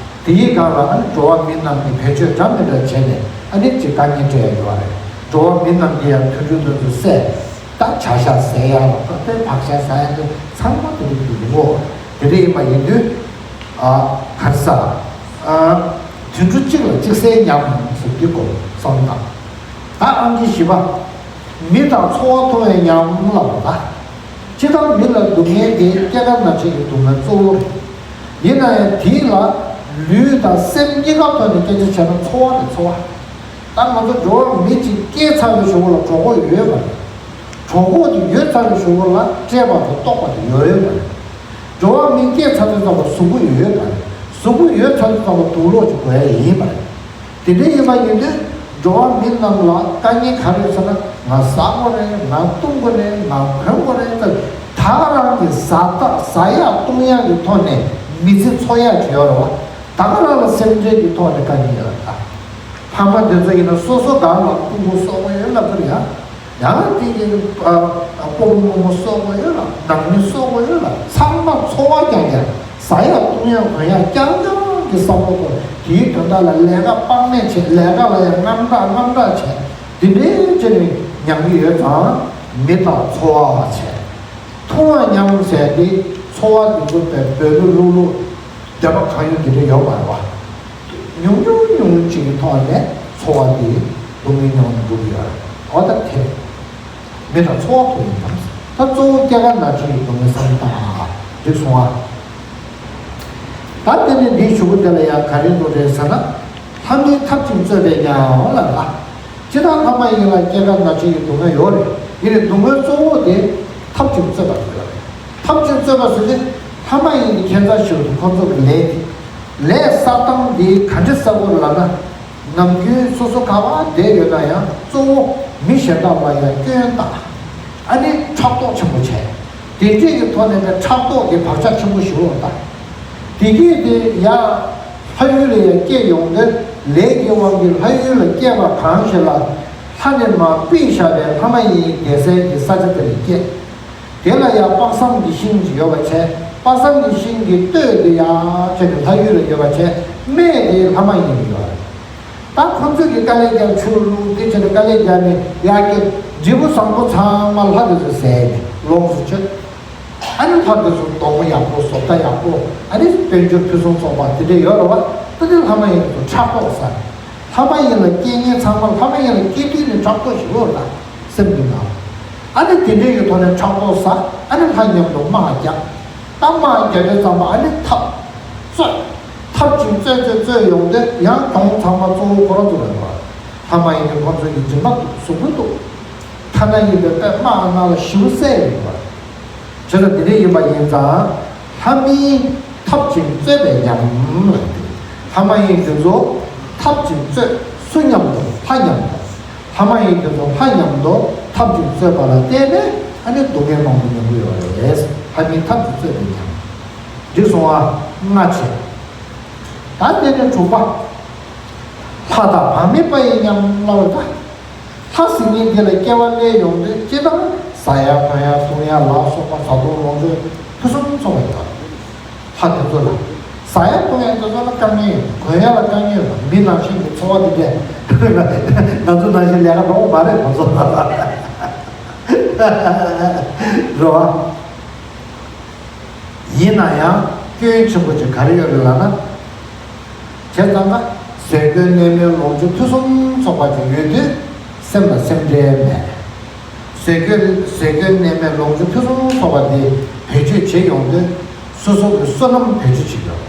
དེའི་སྒང་ལ་ཨ་ནི་འགྲོ་བ་མི་རྣམས་ཀྱིས་བེད་སྤྱོད་འདྲ་མི་འདྲ་བྱས་ནས་ཨ་ནི་ཅིག་དཀའ་ངལ་སྤྲད་ཡ་ཡོད་རེད། འགྲོ་བ་མི་རྣམས་ཀྱིས་ཡང་དུད་འགྲོ་དེ་ཚོ་བསད། ད་བྱ་ཤ་ཟ་ཡ་ལ་ད་ལྟའི་བག་ཤ་ཟ་ཡ་དེ་ཚང་མ་དེ་འདྲ་འདུག་གོ། དེ་འདྲ་ཡིན་པ་ཡིན་དུས། ཨ། ག་རེ་ཟ། ཨ། དུད་འགྲོ་གཅིག་ལ་གཅིག་བསད་ཉམས་ཟེར་དུས་གོ་བསམ་དང་། ད་ཨང་ཀི་བཞི་པ། མི་དང་འཚོ་བ་མཐོང་བས་ཉམས་ལབ་པ་ད། སྤྱིར་བཏང་མི་ལ་སྡུག་བསྔལ་དེ་སྐྱེ་རྒ་ན་འཆི་གི་སྡུག་བསྔལ་གཙོ་བོ་རེད། ཡིན་ན་ཡང་དེ་ལ་ལུས་དང་སེམས་གཉིས་ཀ་ཐོག་ནས་སྐད་ཆ་བྱས་ན་འཚོ་བ་རེད་འཚོ་བ། ད་ང་ཚོ་འགྲོ་བ་མི་གཅིག་སྐྱེས་ཚར་བའི་གཞུག་གུ་ལ་གྲོད་ཁོག་ཡོད་པ་རེད། གྲོད་ཁོག་དེ་ཡོད་ཚར་བའི་གཞུག་གུ་ལ་བཀྲེས་པ་དང་ལྟོགས་པ་དེ་ཡོད་ཡོད་པ་རེད། འགྲོ་བ་མི་སྐྱེས་ཚར་དུས་ཙམ་པ་གཟུགས་པོ་ཡོད་ཡོད་པ་རེད། གཟུགས་པོ་ཡོད་ཚར་དུས་ཙམ་པ་དུག་ལོག་ཅིག་དགོས་ཡ་ཡིན་པ་རེད། དེ་འདྲ་ཡིན་པ་ཡིན་དུས་འགྲོ་བ་མི་རྣམས་ལ་དཀའ་ངལ་ག་རེ་ཡོད་ཟེར་ན། ང་ཟ་དགོས་རེད། ང་བཏུང་དགོས་རེད། ང་གོན་དགོས་རེད་ཟེར། ད་ག་རང་གི་ཟ་ད་ཟ་ཡ་བཏུང་ཡ་གི་ཐོག་ནས་མི་ཚེ་འཚོ་ཡ་ཅིག་ཡོད་རེད་བ། ད་ག་རང་ལ་སེམས་ཁྲལ་གྱི་ཐོག་ནས་དཀའ་ངལ་ཡོད་རེད་ད། ཕ་མ་དེ་ཚོ་ཡིན་ན་སོ་སོ་སྒང་ལ་ཕྲུ་གུ་གསོ་དགོས་ཡོད་ལབ་ཀྱི་རེད་ཡ། ཡང་དེ་གི་སྤོ་བོ་རྨོ་མོ་གསོ་དགོས་ཡོད་ལ། ནང་མི་གསོ་དགོས་ཡོད་ལ། ཚང་མ་འཚོ་བ་རྐྱང་རྐྱང་། ཟ་ཡ་བཏུང་ཡ་གོན་ཡ་རྐྱང་རྐྱང་གི་བསམ་བློ་དང་། དེའི་དོན་དག་ལ་ལས་ཀ་དཔག་མེད་བྱས། ལས་ཀ་ལ་ཡང་དངངས་སྐྲག་དངངས་སྐྲག་བྱས། དེ་འདྲའི་ཅིག་ནས་མྱངས་ཀྱི་ཡོད་ཙང་མི་དང་འཚོ་བ་བྱས། མཐོང་བ་ཉམས་ཟེར་དེ་འཚོ་བ་འདི་ཚོ་བས་སྦོས་ལུག་ལུག་ལུག་འདོད་པ་གང་ཡོད་དེ་འདྲ་ཡོད་མ་རེད་བ། ཉུང་ཉུང་ཉུང་ཉུང་ཅིག་གི་ཐོག་ནས་འཚོ་བ་དེ་སྡུག་བསྔལ་མྱོང་འགྲོ་གི་ཡོད་རེད། འོ་ད་དེ་མི་དང་འཚོ་བ་ཐུག་ཡིན་ཙང་། ད་གཙོ་བོ་སྐྱེ་རྒ་ན་འཆི་ཡི་སྡུག་བསྔལ་བསམ་བློ་བཏང་། འགྲིག་སོང་ཨ། ད་དེ་ནས་འདིའི་གཞུག་གུ་དེ་ལ་ཡང་ག་རེ་འདུག་རེད་ཟེར་ན། ལྷ་མིན་ཐབས་ཀྱིས་གཙོས་པས་ཀྱང་ལབ་ལ། སྤྱིར་བཏང་ལྷ་མ་ཡིན་ལ་སྐྱེ་རྒ་ན་འཆི་ཡི་སྡུག་བསྔལ་ཡོད་རེད། ཡིན་ནའི་སྡུག་བསྔལ་གཙོ་བོ་དེ་ཐབས་ཀྱིས་གཙོས་པ་ཟེར་ཡོད་རེད། ཐབས་ཀྱིས་གཙོས་པ་ཟེར་དུས་ལྷ་མ་ཡིན་གྱི་ཁྱད་མཚར་ཞིག་ཏུ་ཁོ་ཚོ་གི་ལས་དེ། ལས་བསགས་སྟངས་དེ་ག་འདྲ་བསགས་དགོས་ལབ་ན། ནམ་རྒྱུན་སོ་སོ་ག་པར་བསྡད་ཡོད་ན་ཡང་གཙོ་བོ་མི་གཞན་དག་ལ་ཡང་སྐྱོན་བཏགས། ཨ་ནི་ཕྲག་དོག་ཆེན་པོ་བྱས། དེ་འདྲས་ཀྱི་ཐོག་ནས་ནི་ཕྲག་དོག་གི་བག་ཆགས་ཆེན་པོ་ཞིག་འོང་ད། དེ་གིས་དེ་ཡང་ལྷ་ཡུལ་ལ་ཡང་སྐྱེས་ཡོང་དུས་ལས་ཀྱི་དབང་གིས་ལྷ་ཡུལ་ལ་སྐྱེས་པ་གང་ཞིག་ལ། ལྷ་ནི་མ་དཔེ་བཞག་པའི་ལྷ་མ་ཡིན་བསྡད་སའི་གི་ས་ཆ་དེ་ལ་སྐྱེས། དེ་ལ་ཡང་དཔག་བསམ་གྱི་ཤིང་ཅིག་ཡོད་པ་བྱས། དཔག་བསམ་གྱི་ཤིང་གི་སྟོད་དེ་ཡར་བྱས་ནས་ལྷ་ཡུལ་ལ་ཡོད་པ་བྱས། སྨད་དེ་ལྷ་མ་ཡིན་ལ་ཡོད་རེད། ད་ཁོ་ཚོས་ཀྱི་དཀའ་ལས་རྒྱག་ཆུ་བླུགས་དེ་བྱས་ནས་དཀའ་ལས་རྒྱག་ནས་ཡར་སྐྱེ། འབྲས་བུ་བཟང་པོ་ཚང་མ་ལྷ་དེ་ཚོས་ཟས་ནས་ལོངས་སུ་སྤྱོད། ཨ་ནི་ལྷ་དེ་ཚོ་གདོང་ཡག་པོ་བཟོ་ལྟ་ཡག་པོ། ཨ་ནི་དཔལ་འབྱོར་ཕུན་སུམ་ཚོགས་པ་དེ་འདྲ་ཡོད་རེད་བ། ད་དེ་ལྷ་མ་ཡིན་དེ་ཚོ་ཕྲག་དོག་ཟ། ལྷ་མ་ཡིན་ལ་སྐྱེ་མཁན་ཚང་མ་ལྷ་མ་ཡིན་ལ་སྐྱེ་དུས་ནས་ཕྲག་དོག་ཞེ་པོ་ཡོད་རེད་ད། སེམས་ཀྱི་ནང་། ཨ་ནི་དེ་འདྲའི་གི་ཐོག་ནས་ཕྲག་དོག་ཟ། ཨ་ནི་ལྷ་མཉམ་དུ་དམག་རྒྱག་ད་དམག་རྒྱག་དུས་ཙམ་པ་ཨ་ནི་འཐབ་རྩོད། འཐབ་ཅིང་རྩོད་རྩོད་རྩོད་ཡོང་དུས་ཡང་གྱོང་ཚང་མ་གཙོ་བོ་ཁོ་རང་ཚོ་རེད་པ། ལྷ་མ་ཡིན་གྱི་ཁོ་ཚོ་ཡི་སྦྱིན་པ་འདུག་གཟུགས་པོ་འདུག་ཐ་ན་ཡིན་པའི་དཔེ་དམག་ནང་ལ་ཞེ་པོ་བསད་ཡོད་པ། བྱས་ཙང་དེ་འདྲ་ཡིན་པ་ཡིན་ཙང་། ལྷ་མིན་འཐབ་ཅིང་རྩོད་པའི་ཉམས་ལ། ལྷ་མ་ཡིན་དེ་ཚོ་འཐབ་ཅིང་རྩོད། སུ་མཉམ་དུ། ལྷ་མཉམ་དུ། ལྷ་མ་ཡིན་དེ་ཚོ་ལྷ་མཉམ་དུ་འཐབ་ཅིང་རྩོད་པ་ལ་བརྟེན་ནས་ཨ་ནི་སྡུག་བསྔལ་མང་པོ་མྱོང་གི་ཡོད་རེད། ལྷ་མིན་འཐབ་ཅིང་རྩོད་པའི་ཉམས། འགྲིག་སོང་ཨ། ལྔ་བྱས། ད་དེ་ནས་དྲུག་པ། ལྷ་དང་བག་མེད་པ་ཡི་ཉམས་ལབ་པ་ད། ལྷ་ཟེར་མཁན་དེ་ལ་སྐྱེ་བ་སླེབས་ཡོང་དུས་སྤྱིར་བཏང་ཟ་ཡ་གོན་ཡ་འཐུང་ཡ་ལ་སོགས་པ་བཟའ་བཏུང་ལོངས་སྤྱོད་ཕུན་སུམ་ཚོགས་པ་ཡོད། ལྷ་དེ་ཚོ་ལ། ཟ་ཡ་འཐུང་ཡ་དེ་ཚོ་ལ་དཀའ་ངལ་ཡོད། གོན་ཡ་ལ་དཀའ་ངལ་ཡོད། མི་ནང་བཞིན་གྱི་འཚོ་བ་དེ་འདྲས། ང་ཚོ་ནང་བཞིན་ལས་ཀ་འགྲོ་གི་མ་རེད་ཁོ་ཚོ། རེད་བ། ཡིན་ན་ཡང་སྐྱོན་ཆེན་པོ་ཅིག་ག་རེ་ཡོད་རེད་ལབ་ན། བྱས་ཙང་ཀ། ཟས་གོས་གནས་མལ་ལོངས་སྤྱོད་ཕུན་སུམ་ཚོགས་པ་ཅིག་ཡོད་དུས་སེམས་ལ་སེམས་ཁྲལ་མེད། ཟས་གོས་ཟས་གོས་གནས་མལ་ལོངས་སྤྱོད་ཕུན་སུམ་ཚོགས་པ་དེ་བེད་སྤྱོད་བྱེད་ཡོང་དུས་སོ་སོ་གི་བསོད་ནམས་བེད་སྤྱོད་བྱེད་དགོས།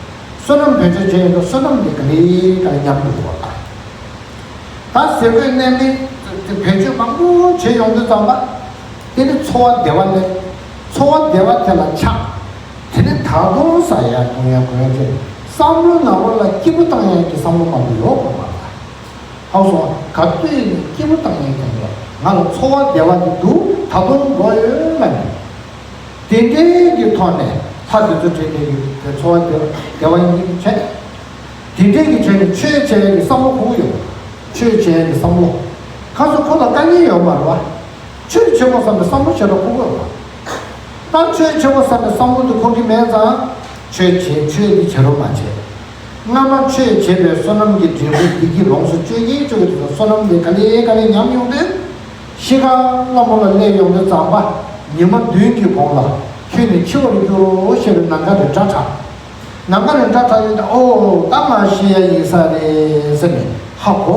བསོད་ནམས་བེད་སྤྱོད་བྱེད་ཡོང་དུས་བསོད་ནམས་དེ་ག་ལེ་ག་ལེ་ཉམས་དགོས་པ་དང་། ད་ཟས་གོས་གནས་མལ་དེ་བེད་སྤྱོད་མང་པོ་བྱེད་ཡོང་དུས་ཙམ་པ། དེ་ནི་འཚོ་བ་བདེ་བ་ལས། འཚོ་བ་བདེ་བ་དེ་ལ་ཆགས། དེ་ནི་ད་དུང་ཟ་ཡ་འཐུང་ཡ་གོན་ཡ་བྱས། བསམ་བློའི་ནང་ལོགས་ལ་སྐྱིད་པོ་བཏང་ཡ་གི་བསམ་བློ་མང་པོ་ཡོད་དགོས་པ་ལ། ཧ་སོང་ག་དུས་ནས་སྐྱིད་པོ་བཏང་ཡ་ཀྱང་ཡོད། ང་ལ་འཚོ་བ་བདེ་བ་དེ་འདུག་ད་དུང་འགྲོ་ཡོད་ལ་ནི། དེ་འདྲའི་གི་ཐོག་ནས་ལྷ་དེ་ཚོ་བྲིས་ཏེ་ཡོད་དེ་འཚོ་བ་བདེ་བདེ་བ་ཡིན་བྱས། དེ་འདྲའི་གི་ཆོས་ནི་ཆོས་བྱས་ཀྱི་བསམ་བློ་ཁོ་བོ་ཡོད། ཆོས་བྱས་ཀྱི་བསམ་བློ། ཁ་སོ་ཁོ་ལ་དཀའ་ངལ་ཡོད་མ་རེད་བ། ཆོས་བྱེད་དགོས་བསམ་པའི་བསམ་བློ་བྱེད་ན་ཁོ་བོ་ཡོད་པ། ད་ཆོས་བྱེད་དགོས་བསམ་པའི་བསམ་བློ་དེ་ཁོ་གི་མེད་ཙང་། ཆོས་བྱེད་ཆོས་འདི་བྱེད་རོགས་མ་བྱེད། སྔ་མ་ཆོས་བྱེད་པའི་བསོད་ནམས་ཀྱི་འབྲས་བུ་བདེ་སྐྱིད་ལོངས་སུ་སྤྱོད་ཀྱིན་སྤྱོད་ཀྱི་དུས་སུ་བསོད་ནམས་དེ་ག་ལེ་ག་ལེ་ཉམས་ཡོང་དུས། ཤི་ཁ་སླ་མོ་ལ་སླེབས་ཡོང་དུས་ཙམ་པ། ཉི་མ་བདུན་གྱི་གོང་ལ་ཁྱོད་ནི་འཆི་བར་འགྱུར་རོ་ཞེས་པའི་ནམ་མཁའ་རི་སྒྲ་གྲགས། ནམ་མཁའ་རི་སྒྲ་གྲགས་ཡོང་དུས་ཨོ་ད་ང་ཤི་ཡ་ཡིན་ས་རེད་ཟེར་ནས་ཧ་གོ།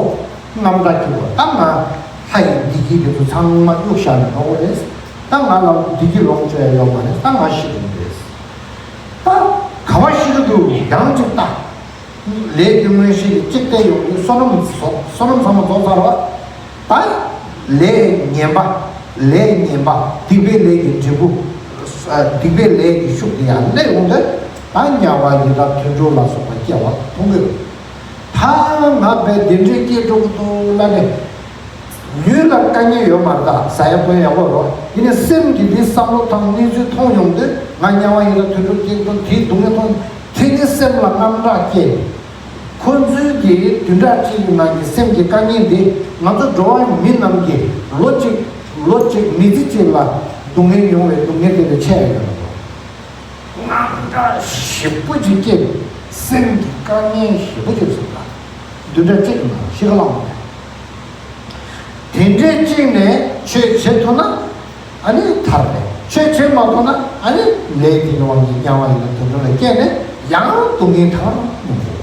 རྔམ་སྐྲག་སྐྱེ་བ་ད་ང་ལྷ་ཡི་བདེ་སྐྱིད་དེ་ཚོ་ཚང་མ་གཡུག་བཞག་ནས་འགྲོ་གི་རེད། ད་ང་ལ་བདེ་སྐྱིད་ལོངས་སྤྱོད་ཡ་ཡོད་མ་རེད། ད་ང་ཤི་དགོས་རེད། ད་ག་བ་ཤི་གི་འདུག་ཡང་ཅིག་ལྟ། ལས་ཀྱི་དངོས་གཞི་གཅིག་བལྟས་ཡོང་དུས་བསོད་ནམས་རྫོགས། བསོད་ནམས་ཚང་མ་རྫོགས་ཚར་བ། ད་ལས་ངན་པ། ལས་ངན་པ། སྡིག་པའི་ལས་ཀྱི་འབྲས་བུ། སྡིག་པའི་ལས་ཀྱི་ཤུགས་དེ་ཡང་སླེབས་ཡོང་དུས། ད་དམྱལ་བ་ཡི་དྭགས་དུད་འགྲོ་ལ་སོགས་པ་སྐྱེ་བ་མཐོང་གི་ཡོད། ད་ང་བས་དེ་འདྲའི་སྐྱེ་འགྲོ་གི་འདུག་ལབ་ནས། ལུས་ལ་དཀའ་ངལ་ཡོད་མ་རེད་ད་ཟ་ཡ་གོན་ཡ་ཡོད་རོ། ཡིན་ནའི་སེམས་ཀྱི་འདི་བསམ་བློ་དང་གནས་ཚུལ་མཐོང་ཡོང་དུས་ང་དམྱལ་བ་ཡི་དྭགས་དུད་འགྲོ་སྐྱེ་འགྲོ་དེའི་སྡུག་བསྔལ་མཐོང་། དེ་ནི་སེམས་ལ་རྔམ་སྐྲག་སྐྱེ། ཁོ་ཚོའི་གི་བདུན་ཕྲག་གཅིག་གི་ནང་གི་སེམས་ཀྱི་དཀའ་ངལ་འདི་ང་ཚོ་འགྲོ་བ་མི་རྣམས་ཀྱི་ལོ་གཅིག་ལོ་གཅིག་མི་ཚེ་གཅིག་ལ་སྡུག་བསྔལ་མྱོང་བའི་སྡུག་བསྔལ་དེ་ལས་ཆེ་ཡ་ཡོད་རེད། རྔམ་སྐྲག་ཞེ་པོ་ཅིག་སྐྱེས། སེམས་ཀྱི་དཀའ་ངལ་ཞེ་པོ་ཅིག་བཟོས་ལ། བདུན་ཕྲག་གཅིག་ནང་ཤི་ཁ་ལངས་པ་རེད། དེ་འདྲའི་གཅིག་ནས་ཆོས་བྱེད་ཐུབ་ན་ཨ་ནི་ཐར་རེད། ཆོས་བྱེད་མ་ཐུབ་ན་ཨ་ནི་ལས་དེ་ཡོང་བ་ཡིན། དམྱལ་བ་ཡིན་ན་དུད་འགྲོ་ལ་སྐྱེས་ནས་ཡང་སྡུག་བསྔལ་ཐང་མི་འགྲོ།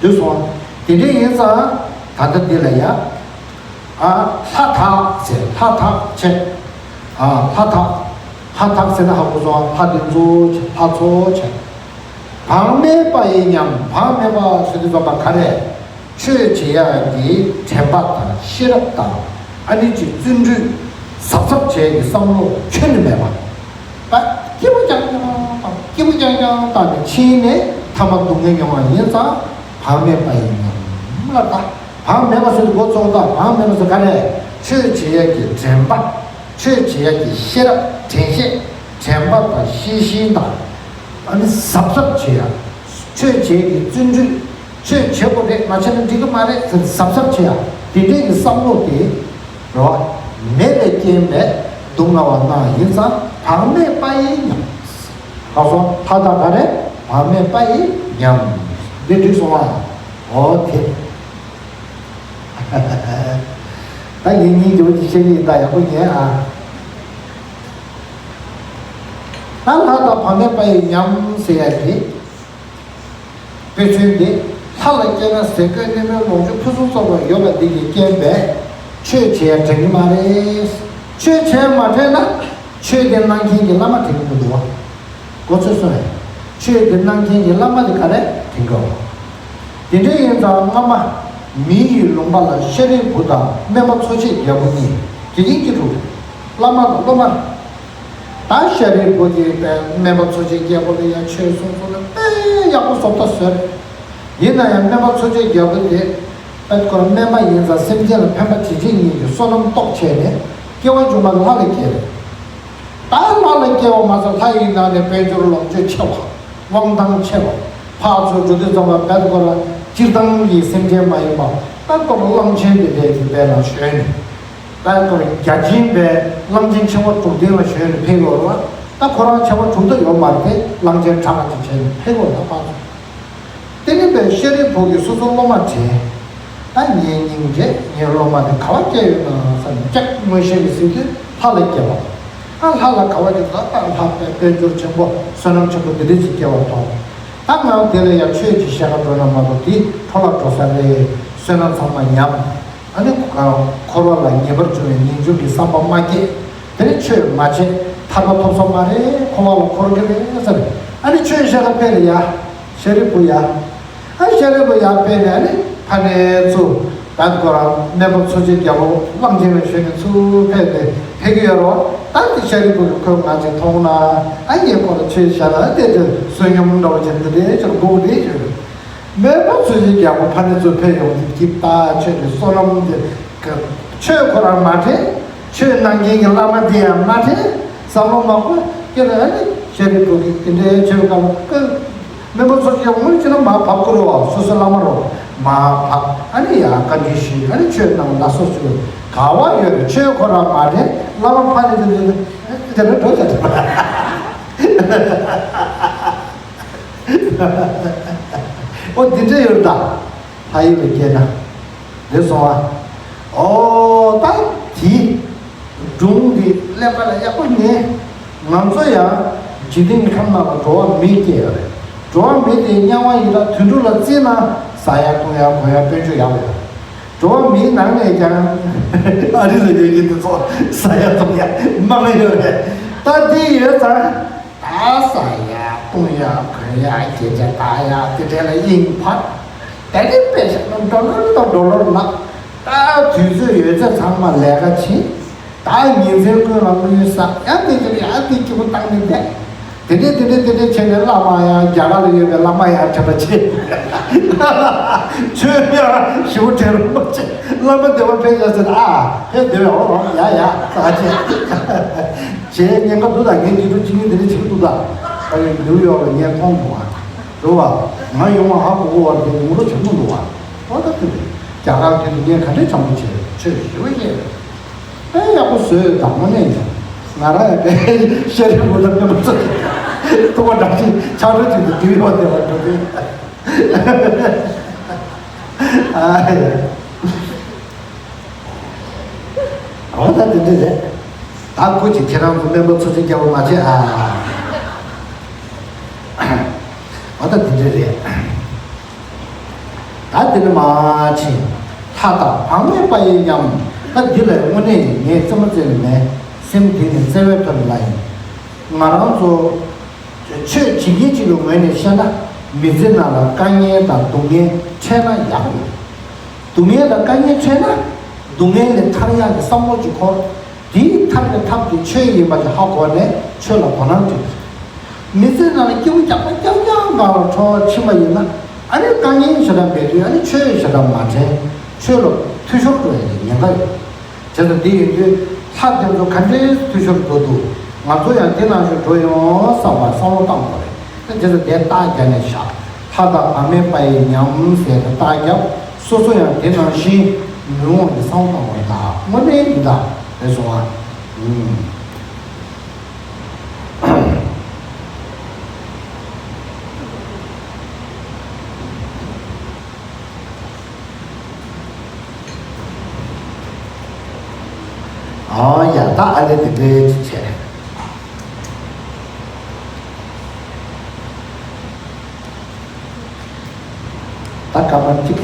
འདུག་སོང་། དེ་འདྲའི་ཡིན་ཙང་ད་ལྟ་འདི་ལ་ཡ། ཨ། ལྷ་དག་ཟེར། ལྷ་དག་བྱས། ཨ། ལྷ་དག་ལྷ་དག་ཟེར་ན་ཧ་གོ་སོང་། ལྷ་དེ་ཚོ་བྱས། ལྷ་ཚོ་བྱས། བག་མེད་པ་ཡི་ཉམས། བག་མེད་པ་ཟེར་དུས་ཙམ་པ་ག་རེ། ཆོས་བྱེད་ཡག་གི་དྲན་པ་དང་ཤེས་རབ་དང་། ཨ་ནི་ཅིག་བརྩོན་འགྲུས་གཟབ་གཟབ་བྱེད་ཡག་གི་བསམ་བློ་ཁྱོན་ནས་མེད་པ། ད་སྐྱིད་པོ་རྐྱང་རྐྱང་དང་། སྐྱིད་པོ་རྐྱང་རྐྱང་བཏང་ནས་ཕྱིན་ནས་མཐའ་མ་སྡུག་བསྔལ་མྱོང་བ་ཡིན་ཙང་། བག་མེད་པ་ཡི་ཉམས་ལ་ད། བག་མེད་པ་ཟེར་དུས་མགོ་ཚོས་དང་། བག་མེད་པ་ཟེར་ག་རེ། ཆོས་བྱེད་ཡག་གི་དྲན་པ། ཆོས་བྱེད་ཡག་གི་ཤེས་རབ། དྲན་ཤེས། དྲན་པ་དང་ཤེས་བཞིན་དང་། ཨ་ནི་གཟབ་གཟབ་བྱེད་ཡག་ཆོས་བྱེད་ཀྱི་བརྩོན་འགྲུས། ཆོས་བྱེད་དགོས་རེད། མ་བྱས་ན་འགྲིག་གི་མ་རེད་ཟེར་གཟབ་གཟབ་བྱེད་ཡག་དེ་འདྲའི་གི་བསམ་བློ་དེ་རེད་བ། མེད་པའི་རྐྱེན་པས་སྡུག་བསྔལ་བ་ན་ཡིན་ཙང་། བག་མེད་པ་ཡི་ཉམས། ལགས་སོ། ལྷ་དང་ག་རེ། བག་མེད་པ་ཡི་ཉམས། འདི་འགྲིག་སོང་ཨ། འོ་དེ། ད་ངེད་གཉིས་ཀྱི་འོ་ཅི་བཤད་ཀྱི་ཡིན་ད་ཡག་པོ་ཉན་ཨ། ད་ལྷ་དང་བག་མེད་པ་ཡི་ཉམས་ཟེར་ཡ་དེ། དཔེ་མཚོན་འདི། ལྷ་ལ་སྐྱེས་ན་ཟས་གོས་གནས་མལ་ལོངས་སྤྱོད་ཕུན་སུམ་ཚོགས་པ་ཡོད་པ་འདི་གིས་རྐྱེན་པས་ཆོས་བྱེད་ཡ་དྲན་གྱི་མ་རེད། ཆོས་བྱེད་མ་དྲན་ན་ཆོས་དེ་གནང་མཁན་གྱི་བླ་མ་དྲན་གྱི་མི་འདུག་བ། གོ་ཚོད་སོང་བས། ཆོས་དེ་གནང་མཁན་གྱི་བླ་མ་དེ་ག་རེ་དྲན་གྱི་འོ། དེ་འདྲ་ཡིན་ཙང་སྔ་མ་མི་ཡི་ལུང་པ་ལ་ཤཱ་རིའི་བུ་དང་སྨན་པ་འཚོ་བྱེད་རྒྱལ་པོ་གཉིས་དགེ་རྒན་གྱི་དྲུང་བླ་མ་དང་སློབ་མ། ད་ཤཱ་རིའི་བུ་གིས་དཔེ་སྨན་པ་འཚོ་བྱེད་རྒྱལ་པོ་ལ་ཡང་ཆོས་གསུངས་སོང་ན་དཔེ་ཡག་པོ་བཟོ་ལྟ་བཟོས་རེད། ཡིན་ན་ཡང་སྨན་པ་འཚོ་བྱེད་རྒྱལ་པོ་དེ་དཔེ་ཁོ་རང་སྨན་པ་ཡིན་ཙང་སེམས་ཅན་ལ་ཕན་པ་བྱེད་བྱེད་ཉིད་ཀྱི་བསོད་ནམས་སྟོབས་ཆེ་ནས་སྐྱེ་བ་མཇུག་མ་ལྷ་ལ་སྐྱེས་རེད། ད་ལྷ་ལ་སྐྱེ་བ་མ་ཟད་ལྷ་ཡི་ནང་ནས་དཔལ་འབྱོར་ལོངས་སྤྱོད་ཆེ་བ། དབང་ཐང་ཆེ་བ། ཕར་ཚུར་འགྲོ་དུས་ཙམ་པ་དཔེ་ཁོ་རང་སྤྱིར་བཏང་གི་སེམས་ཅན་མ་ཡིན་པ་དཔེ་ཁོ་རང་གླང་ཆེན་དེ་འདྲའི་གི་དཔེ་ལ་ཞོན་ནས། ད་ཁོ་རང་བརྒྱ་བྱིན་པའི་གླང་ཆེན་ཆེ་བ་དྲུག་ལྡན་ལ་ཞོན་ནས་ཕེབས་ཡོད་རེད་བ། ད་ཁོ་རང་ཆེ་བ་དྲུག་ད་ཡོད་མ་རེད་དེ་གླང་ཆེན་ཕྲག་གཅིག་བྱས་ནས་ཕེབས་ཡོད་ད་པ་ཚོ། དེ་ནི་པའི་ཤཱ་རིའི་བུ་གིས་སོ་སོ་སློབ་མ་དྲན། ད་ངའི་སྙིང་རྗེ་ངའི་སློབ་མ་དེ་ག་བ་སྐྱེས་ཡོད་ན་བསམ་ནས་ཀྱག་མངོན་ཤེས་ཀྱིས་གཟིགས་དུས་ལྷ་ལ་སྐྱེས་པ། ད་ལྷ་ལ་ག་བ་སྐྱེས་ད་ལྷ་པའི་དཔལ་འབྱོར་ཆེན་པོ་བསོད་ནམས་ཆེན་པོ་དེ་འདྲ་ཅིག་སྐྱེ་བ་མཐོང་། ད་ང་དེ་ལ་ཡང་ཆོས་ཅིག་བཤད་ག་འགྲོ་ན་མ་གཏོགས་དེ་འཕྲོ་བརླག་འགྲོ་ས་རེད། བསོད་ནམས་ཚང་མ་ཉམས། ཨ་ནི་འཁོར་བ་ལ་ངེས་པར་འབྱུང་བའི་ངེས་འབྱུང་གི་བསམ་པ་མ་སྐྱེས། དེ་ནི་ཆོས་མ་བྱས་ཐར་པ་ཐོབ་ས་མ་རེད། འཁོར་བ་ལ་འཁོར་གི་རེད་ཟེར། ཨ་ནི་ཆོས་བཤད་ག་ཕེབས་རེད་ཡ། ཤཱ་རིའི་བུ་ཡ། ཨ་ཤཱ་རིའི་བུ་ཡ་ཕེབས་ནས་ཨ་ནི་ཕ་ནས་ཚུར་ད་ཁོ་རང་སྨན་པ་འཚོ་བྱེད་རྒྱལ་པོ་གླང་ཆེན་ལ་ཞོན་ནས་ཚུར་ཕེབས་ནས་ཕེབས་ཀྱི་ཡོད་རེད་བ། ད་དེ་ཤཱ་རིའི་བུ་གིས་ཁོས་ང་ཅིག་མཐོང་ན་ཨ་ངས་ཁོ་ལ་ཆོས་བཤད་ན་ཨ་དེ་དེ་བསོད་སྙོམས་འདྲ་བོ་ཅིག་འདི་འདྲའི་ཅིག་འདུག་འདི་ཡོད། སྨན་པ་འཚོ་བྱེད་རྒྱལ་པོ་ཕ་ནས་ཚུར་ཕེབས་ཡོང་དུས་ཀྱི་ད་ཆོས་ཀྱི་བསོད་ནམས་དེ་ཆོས་ཁོ་རང་མ་དྲན། ཆོས་གནང་མཁན་གྱི་བླ་མ་དེ་ཡང་མ་དྲན། བསམ་བློ་མ་འཁོར་ཀྱི་རེད། ཨ་ནི་ཤཱ་རིའི་བུ་གིས་དེ་འདྲའི་ཆོས་བཀའ་ལ་ཀི། སྨན་པ་ཚོ་ཅིག་དངོས་ཅི་ན་མར་བབས་དགོས་རེད་བ། སོ་སོའི་བླ་མ་རོ། མར་བབས་ཨ་ནི་ཡང་བཀའ་འདྲི་ཞུས། ཨ་ནི་ཆོས་གནང་ལ་སོགས་ཅིག་ག་བ་ཡོད་རེད། ཆོས་ཁོ་རང་མ་དྲན། བླ་མ་ཕ་ནི་དེ་འདྲ་དེ་འདྲ་འགྲོ་བྱ་དེ། ཨོ་འདི་འདྲ་ཡོད་ད། ལྷ་ཡུལ་ལ་སྐྱེས་ན། རེད་སོང་ཨ། ཨོ་ད་དེ། སྒྲུང་འདི་ཀླད་པ་ལ་ཡག་པོ་ཉན། ང་ཚོ་ཡང་འཇིག་རྟེན་གྱི་ཁམས་ནང་ལ་འགྲོ་བ་མི་སྐྱེས་ཡོད་རེད། འགྲོ་བ་མི་དེ་དམྱལ་བ་ཡི་དྭགས་དུད་འགྲོ་ལ་བརྩིས་ན་ཟ་ཡ་འཐུང་ཡ་གོན་ཡ་དཔལ་འབྱོར་ཡག་པོ་ཡོད་རེད། འགྲོ་བ་མིའི་ནང་ནས་ཀྱང་ཨ་རི་ལ་ཡོད་མཁན་དེ་ཚོ་ཟ་ཡ་འཐུང་ཡ་མང་ཡོད་རེད། ད་དེ་ཡོད་ཙང་། ད་ཟ་ཡ་བཏུང་ཡ་གོན་ཡ་སྐད་ཆ་ལྟ་ཡ་དེ་འདྲ་ལ་དབྱིངས་འཕར། ད་ནི་དཔེ་བཞག་ན་ཌོ་ལར་དང་ཌོ་ལར་ལགས། ད་དུས་ཚོད་ཡོད་ཚད་ཚང་མ་ལས་ཀ་བྱེད། ད་ཉིན་མཚན་ཀུན་ལ་དངུལ་བསགས་ཡ་དེ་འདྲ་ཡ་དེ་སྐྱིད་པོ་བཏང་ནས་བསྡད། དེ་འདྲས་དེ་འདྲས་དེ་འདྲས་བྱས་ནས་བླ་མ་ཡང་རྒྱ་གར་ལ་ཡོད་པའི་བླ་མ་ཡང་དྲན་པ་ཆེ། ཆོས་ཡང་ཞེ་པོ་དྲན་རུང་མ་ཆེ། བླ་མ་བདེ་བ་ཕེབས་ཡ་ཟེར་ཨ་ཕེབས་བདེ་བའི་འོ་ཡ་ཡ་ས་ཆེ། བྱས་ཉེན་ཁ་འདུག་ད་ངས་འདི་འདྲ་ཅིག་ངས་འདི་འདྲ་བྱེད་ཀྱི་འདུག་ད། ཨ་ནི་ནིའུ་ཡོག་ལ་ངས་མཐོང་འདུག་ཨ། རེད་བ། ང་ཡོང་བ་ཧ་གོ་གོ་བར་དེ་ངུ་རོ་བྱེད་མི་འདུག་ཨ། ཨོ་ད་དེ་རེད། རྒྱ་གར་དེ་ནི་ངས་ག་འདྲས་བྱམས་པོ་བྱས་ཆོས་ཞེ་པོ་བཤད་རེད། དཔེ་ཡག་པོ་བཟོས་ཡོད་ད་དངོས་གནས་ཡིན། ང་རང་ཡང་དཔེ་ཤེས་རིག་པོ་དང་དཔེ་མ་ཚོ་ཐུག་པ་འདྲ་ཞིག་ཆགས་འགྲོ་ཅིག་ཏུ་དུས་ཡོད་དེ་བ་འགྲོ་དུས། ཨ་ཡ། འོ་ད་དེ་འདྲ་རེད། ད་སྐུ་མཁྱེན་ཁྱེད་རང་ཚོ་སྨན་པ་འཚོ་བྱེད་རྒྱལ་པོ་མ་བྱེད་ཨ། འོ་ད་དེ་འདྲ་རེད། ད་དེ་ནི་མ་ཕྱིན། ལྷ་དང་བག་མེད་པ་ཡི་ཉམས། ད་འདི་ལ་དངོས་གནས་ངས་རྩེད་མོ་རྩེ་ནི་མེད། སེམས་གཏིང་ནས་བརྩེ་བའི་ཐོག་ནས་ལབ་ཡིན། ང་རང་ཚོ་ཆོས་བྱེད་མཁན་གཅིག་གི་ངོས་ནས་བཤད་ན་མི་ཚེ་ནང་ལ་དཀའ་ངལ་དང་སྡུག་བསྔལ་འཕྲད་ན་ཡག་པོ་ཡོད། སྡུག་བསྔལ་དང་དཀའ་ངལ་འཕྲད་ན་སྡུག་བསྔལ་ལས་ཐར་ཡག་གི་བསམ་བློ་ཅིག་འཁོར། དེའི་ཐབས་ཀྱི་ཐབས་དེ་ཆོས་ཡིན་པ་ཞིག་ཧ་གོ་ནས་ཆོས་ལ་དོ་སྣང་བྱེད་དགོས། མི་ཚེ་ནང་ལ་སྐྱིད་པོ་རྒྱག་པ་རྐྱང་རྐྱང་སྒང་ལ་འཕྲོ་བ་ཕྱིན་པ་ཡིན་ན་ཨ་ནི་དཀའ་ངལ་ཞེ་དྲག་མེད་དུས་ཨ་ནི་ཆོས་ཞེ་དྲག་མ་དྲན། ཆོས་ལ་འཐུས་ཤོར་འགྲོ་ཡ་གི་ཉེན་ཁ་ཡོད། བྱས་ཙང་འདི་ཡིན་དུས་ལྷ་དེ་ཚོ་ག་འདྲའི་འཐུས་ཤོར་འགྲོ་འདུག་ང་ཚོ་ཡང་དེ་ནང་བཞིན་འགྲོ་ཡོང་བསམ་པ་བསམ་བློ་བཏང་དགོས་རེད། དེ་བྱས་ཙང་དེ་རྟགས་བརྒྱབ་ནས་བཞག་ལྷ་དང་བག་མེད་པ་ཡི་ཉམས་ཟེར་ཏེ་རྟགས་བརྒྱབ། སོ་སོ་ཡང་དེ་ནང་བཞིན་ཉོན་མོངས་ཀྱི་བསམ་བློ་བཏང་བ་ཡིན་ད་དངོས་གནས་ཡིན་ད་རེད་སོང་ཨ། ཨུམ། ཨོ་ཡ། ད་ཨ་ལེ་དེ་འདྲའི་ཅིག་བྱས། ད་སྐར་མ་གཅིག་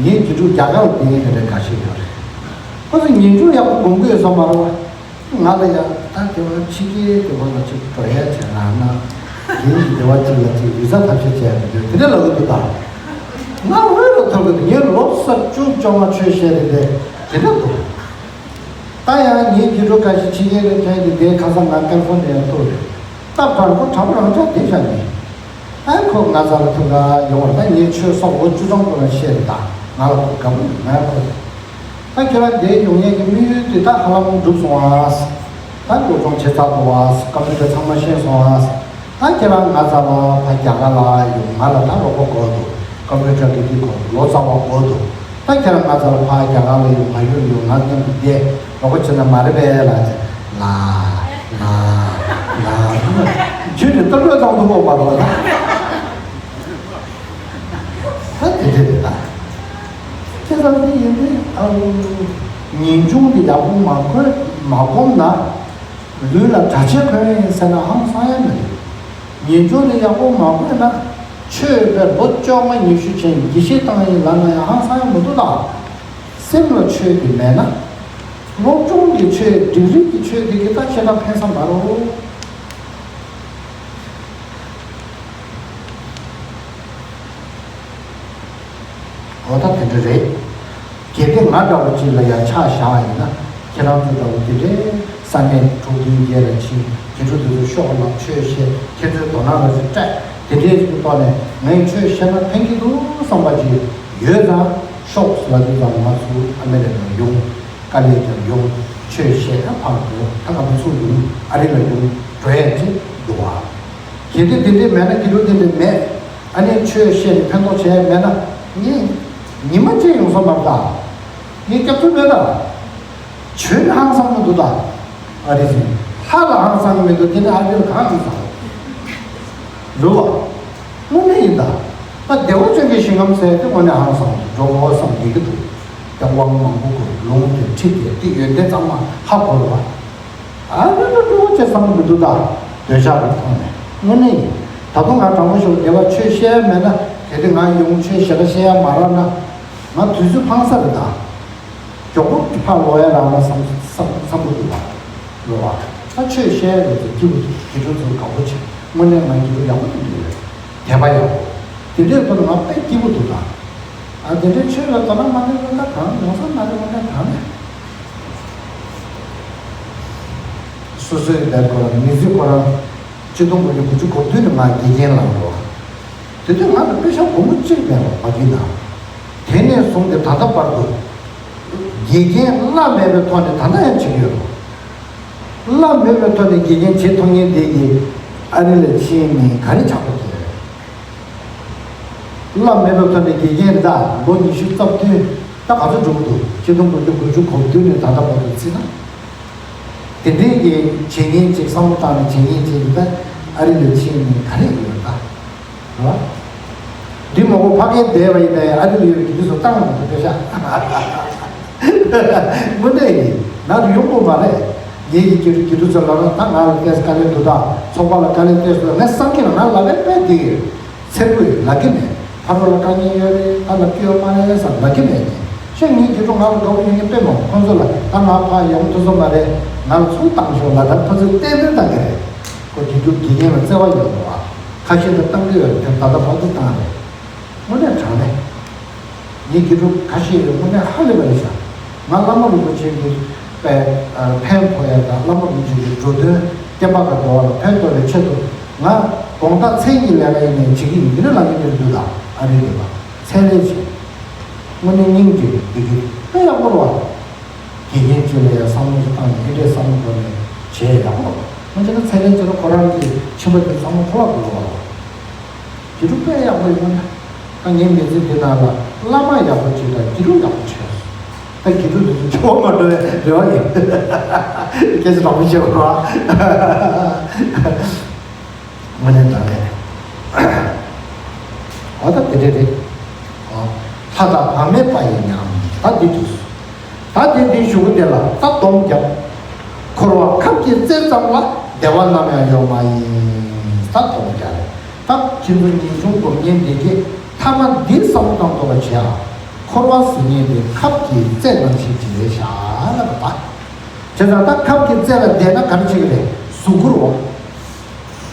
ངའི་རྒྱུད་ཕྲུག་རྒྱ་གར་ལ་བསྡད་མཁན་དེ་འདྲ་འགའ་ཤས་ཡོད་རེད། ཁོ་ཚོ་ཉིན་རྒྱུན་ཡག་པོ་སྒོམ་གི་ཡོད་ས་མ་རེད་བ། ང་ལ་ཡང་ད་དེ་བ་ཕྱི་རྒྱལ་དེ་བ་ལ་ཅིག་འགྲོ་ཡ་བྱས་ན་ན། རྒན་གྱིས་དེ་བ་ཅིག་ལ་ཅིག་ཡུལ་ས་ཐབས་ཤེས་བྱས་ཡ་མི་འདུག་དེ་འདྲ་ལབ་གི་འདུག་ད་ང་འོས་ལ་ཐོབ་གི་འདུག་ངས་ལོ་གསར་བཅུ་བཅོ་ལྔ་ཆོས་བཤད་རེད་དེ་དེ་འདྲ་འདུག་ད་ཡང་ངའི་རྒྱུད་ཕྲུག་ཁ་ཤས་ཕྱི་རྒྱལ་ལ་ཐོན་ཏེ་དེའི་ཁ་སང་ང་ཀལ་ཧྥོ་ནི་ཡར་ཐུག་རེད། ད་བར་སྐོར་དྲ་བ་རང་འཇགས་བསྡད་བཞག་ནས། ཨ་ཁོ་ང་ཚ་ལ་ཐུག་ག་ཡོང་བར་ད་ངས་ཆོས་སོགས་ལོ་བཅུ་ཐམ་སྐོར་ལ་བཤད་རེད། ད་ང་ལ་ཁོ་དགའ་པོ་ཡོད། ང་ཁོ་ད་ཁྱེད་རང་འདིར་ཡོང་ཡས་ཀྱི་དམིགས་ཡུལ་དེ་ད་ཧ་ལམ་འགྲུབ་སོང་ཨ། ད་སློབ་སྦྱོང་བྱས་ཚར་འདུག་ཨ། ཀམ་པུ་ཊར་ཚང་མ་ཤེས་སོང་ཨ། ད་ཁྱེད་རང་ང་ཚ་ལ་ཕ་རྒྱ་གར་ལ་ཡོང་། ང་ལ་ད་རོགས་པ་དགོས་འདུག་ཀམ་པུ་ཊར་གི་འདི་དགོས་འདུག་ལོ་ཙཱ་བ་དགོས་འདུག་ད་ཁྱེད་རང་ང་ཚ་ལ་ཕ་རྒྱ་གར་ལ་ཡོང་། ང་ཡུལ་ཡོང་། ང་མཉམ་དུ་བསྡད། རོགས་པ་བྱེད་ན་མ་རེད་པས་ལ། ལ་ལ་ལ་ཇུ་རེ་ཏ་ལོས་བཏང་ཐུབ་པ་མ་རེད་པ། ད་དེ་འདྲ་རེད་ད། ཁྱེད་ཚང་འདི་ཡིན་དུས་ཨ། ངེས་འབྱུང་འདི་ཡག་པོ་མ་གོ་མ་སྒོམ་ན། ལུས་ལ་གྲྭ་ཆས་གོན་ཡིན་ཟེར་ན་ཧང་སང་ཡ་མི་འདུག་ངེས་འབྱུང་འདི་ཡག་པོ་མ་གོ་ན། ཆོས་པའི་ལོ་བཅོ་ལྔ་ཉི་ཤུ་ཅན་དགེ་བཤེས་བཏང་ཡིན་ལབ་ན་ཡང་ཧང་སང་ཡ་མི་འདུག་ད། སེམས་ལ་ཆོས་འདི་མེད་ན། སློབ་སྦྱོང་གི་ཆོས་སྒྲིག་རིམ་གྱི་ཆོས་འདི་གི་ད་ཆེ་ན་ཕན་ས་མ་རེད། འོ་ད་དེ་འདྲ་རེད། གལ་ཏེ་ང་འདྲ་བོ་ཅིག་ལ་ཡང་ཆ་བཞག་ཡིན་ན། ཁྱེད་རང་ཚོ་འདྲ་བོ་དེ་འདྲའི་ས་གནས་དྲུག་བདུན་བརྒྱད་ལ་ཕྱིན། དགེ་ཕྲུག་དེ་ཚོ་ཤོག་ལ་ཆོས་བཤད། ཁྱེད་ཚོའི་དོ་སྣང་ལ་ཅིག་སྤྲད། དེ་འདྲའི་ཅིག་གི་ཐོག་ནས་ངས་ཆོས་བཤད་ན་ཕན་གྱི་འདུག་བསམ་པ་ཅིག་ཡོད་ཙང་། ཤོག་ལབ་དུས་ཙམ་ང་ཚོ་ཨ་མེ་རི་ཀར་ཡོང་། དཀའ་ལས་ཀྱང་ཡོང་། ཆོས་བཤད་ཡང་ཕར་འགྲོ། ད་ག་པར་ཚུར་ཡོང་། ཨ་རི་ལ་ཡོང་། འགྲོ་ཡས་ཅིག་འདུག་བ། གལ་ཏེ་དེ་འདྲའི་མེད་ན། དགེ་ཕྲུག་དེ་འདྲའི་མེད། ཨ་ནི་ཆོས་བཤད་ནས་ཕན་ཐོགས་བྱས་མེད་ན། ངས་ཉི་མ་གཅིག་ཡོང་ས་མ་རེད་ད། ངས་སྐྱབས་བཅོལ་མེད་ད། ཆོས་ནི་ཧང་སང་མི་འདུག་ད། ཨ་རི་ཟིན་ལྷ་ལ་ཧང་སང་མི་འདུག་དེ་ནི་ཨ་རི་ལ་གང་ཡིན་ཟེར། རེད་བ། དངོས་གནས་ཡིན་ད། ད་བདེ་བ་ཅན་གྱི་ཞིང་ཁམས་ཟེར་དེ་དངོས་གནས་ཧང་སང་འགྲོ་དགོས་བསམ་ཡོད་ཀྱི་འདུག་དེ་དབང་མང་པོ་དགོས། ལུང་དེ་ཁྲིད་དེ་དེ་ཡོན་ཏན་གཙང་མ་ཧ་གོ་རེད་བ། ཨ་ནི་ནི་འགྲོ་ཅེས་བསམ་མི་འདུག་ད། འདོད་ཆགས་ཀྱི་ཐོག་ནས་དངོས་གནས་ཡིན། ད་དུང་ང་དྲང་པོ་ཞུ། དེ་བ་ཆོས་བཤད་ཡ་མེད་ན། གལ་ཏེ་ང་ཡོང་ཆོས་ཞེ་དྲག་བཤད་ཡ་མ་རག་ན། ང་དུས་ཚོད་ཕངས་ས་རེད་ད། མགྱོགས་པོ་ཕར་ལོག་ཡ་རག་ན་བསམ་བསམ་བསམ་གྱི་འདུག་བ། རེད་བ། ད་ཆོས་བཤད་ཡ་རེད་ཚོ་སྐྱིད་པོ་འདུག་དགེ་ཕྲུག་ཚོ་དགའ་པོ་བྱེད། དངོས་གནས་ང་དགེ་ཕྲུག་ཡག་པོ་འདུག་འདུག་རེད། དད་པ་ཡག་པོ། དེ་འདྲའི་ཐོག་ནས་ང་དཔེ་སྐྱིད་པོ་འདུག་ད། ཨ། དེ་འདྲའི་ཆོས་ལ་དོ་སྣང་མ་བྱེད་ན་ད་གང་། ཡོང་ས་མ་རེད། དངོས་གནས་གང་ནས། སོ་སོའི་ལས་ཁོ་རང་མི་ཚེ་ཁོ་རང་ཆིག་སྟོང་དགུ་བརྒྱ་དགུ་བཅུ་གོ་བདུན་ནས་ང་དགེ་རྒན་ལངས་འགྲོ། དེ་དུས་ང་ལ་དཔེ་ཆ་སྒོར་མོ་གཅིག་མེད་པ་ཕ་གི་ན། དེ་ནས་བཟུང་སྟེ་ད་ལྟ་བར་དུ་དགེ་རྒན་གླ་མེད་པའི་ཐོག་ནས་ད་ལྟ་ཡང་བྱེད་ཀྱི་ཡོད། གླ་མེད་པའི་ཐོག་ནས་དགེ་རྒན་བྱེད་ཐུབ་མཁན་དེ་གིས་ཨ་རི་ལ་ཕྱིན་ནས་ག་རེ་ཆགས་པ་དེ་རེད། གླ་མེད་པའི་ཐོག་ནས་དགེ་རྒན་རེད་ད། ལོ་ཉི་ཤུ་རྩ་བདུན་ད་ག་ཚོད་འགྲོ་གི་འདུག་ཆིག་སྟོང་དགུ་བརྒྱ་དགུ་བཅུ་གོ་བདུན་ནས་ད་ལྟ་བར་དུ་བརྩིས་ན། དེ་འདྲའི་གི་བྱེད་མཁན་ཅིག་བསམ་བློ་བཏང་ནས་བྱེད་མཁན་ཅིག་ད་ཨ་རི་ལ་ཕྱིན་ནས་ག་རེ་ཡོད་ད། རེད་བ། འདི་མ་གོ་ཕ་གིར་བསྡད་པ་ཡིན་ན་ཡང་ཨ་རི་ལ་ཡོད་པའི་དགེ་ཕྲུག་ཚོ་བཏང་མ་ཐུབ་པའི་ཤ། དངོས་གནས་ཡིན། ང་ཚོ་ཡོང་དགོས་མ་རེད། ངེད་ཀྱི་དགེ་ཕྲུག་དགེ་ཕྲུག་ཚོ་ལ་ད་ང་ལ་ཏོག་ཙམ་དཀའ་ལས་འདུག་ད། ཚོགས་པ་ལ་དཀའ་ལས་ཏོག་ཙམ་འདུག་ངས་བསམ་གྱི་ན་ང་ལ་ལས་དཔེ་བདེ་གི་ཡོད། ཚེ་སྒོས་ལབ་ཀྱི་མེད། ཕ་རོལ་ལ་དཀའ་ངལ་ཡོད་རེད། ད་ལབ་ཀྱི་ཡོད་མ་རེད་བསམ་ལབ་ཀྱི་མེད་ནས། ཤེས་ངེད་དགེ་ཕྲུག་ང་ལ་དགའ་པོ་ཡོད་མཁན་དཔེ་མང་། ཁོང་ཚོ་ལ་ད་ང་ཕར་ཡོང་ཐུབ་ས་མ་རེད། ང་ལ་ཚུར་བཏང་ཤོག་ལབ། ད་ཁོ་ཚོས་གཏན་འཁེལ་བཏང་གི་རེད། ཁོ་དགེ་ཕྲུག་དགེ་རྒན་ལ་བརྩེ་བ་ཡོད་རེད་བ། ཁ་ཤས་ལ་བཏང་གི་ཡོད་རེད། དེ་ད་ལྟ་བར་དུ་བཏང་རེད། དངོས་གནས་དྲང་གནས། ངའི་དགེ་ཕྲུག་ཁ་ཤས་ཡོད། དངོས་གནས་ཧ་ལས་པ་རེད་ཤག་ང་བླ་མ་རིན་པོ་ཆེ་གི་པའི་ཕན་ཐོགས་ཡ་དང་། བླ་མ་རིན་པོ་ཆེ་གི་འགྲོ་དོན་བསྟན་པ་དང་འགྲོ་བ་ལ་ཕན་ཐོགས་པའི་ཆེད་དུ། ང་དགོང་དག་མཚན་གྱི་ལས་ཀ་ཡིན་ནའི་བྱེད་ཀྱི་ཡིན། འདི་འདྲ་ལབ་ཀྱི་འདིར་འདུག་ད་ཨ་རི་འདི་ལ་ཚད་ལས་བྱེད། དངོས་གནས་སྙིང་རྗེ་འདི་གི་དཔེ་ཡག་པོ་རེད་བ། དགེ་རྒན་གཅིག་ལ་ཡང་བསམ་བློ་ཞིག་བཏང་ནས་འདི་འདྲའི་བསམ་བློ་སྒོ་ནས་བྱས་ཡག་པོ་རེད། མ་བྱས་ན་ཚད་ལས་བྱེད་ན་ཁོ་རང་གི་ཁྱིམ་པ་དེ་བསམ་བློ་འཁོར་བ་དགོས་རེད་བ། དེ་རུ་དཔེ་ཡག་པོ་ཡོང་ན། ད་ངའི་མི་ཚེ་འདི་ནང་ལ་བླ་མ་ཡག་པོ་གཅིག་དང་དགེ་ཕྲུག་ཡག་པོ་གཅིག་དང་། དགེ་ཕྲུག་དེ་ཚོ་འཆི་བ་མ་འགྲོ་བའི་རེ་བ་ཡོད། སྐད་ཆ་དྲང་པོ་བཤད་པ་རེད་བ། དངོས་གནས་དྲང་གནས་རེད། འོ་ད་དེ་འདྲ་རེད། ཨོ། ལྷ་དང་བག་མེད་པ་ཡི་ཉམས། ད་འདི་དུས་སུ། ད་དེ་འདི་གཞུག་གུ་དེ་ལ་ད་སྡོམ་རྒྱབ། འཁོར་བ་ཁབ་ཀྱིས་བཙལ་ཙམ་ལ། བདེ་བ་ནམ་ཡང་ཡོད་མ་ཡིན། ད་དོགས་རྒྱག་རེད། ད་ཁྱེད་ཚོ་ངེས་འབྱུང་སྒོམ་མཁན་འདི་གིས་ཐ་མ་འདི་བསམ་བློ་བཏང་ཐུབ་པ་བྱེད་ཨ། འཁོར་བ་ཟེར་མཁན་དེ་ཁབ་ཀྱིས་བཙལ་ནང་བཞིན་ཅིག་རེད་ཤག་ལབ་པ། བྱས་ཙང་ད་ཁབ་ཀྱིས་བཙལ་ལ་བསྡད་ན་ག་རེ་བྱེད་ཀྱི་རེད། གཟུགས་སྐུར་བ།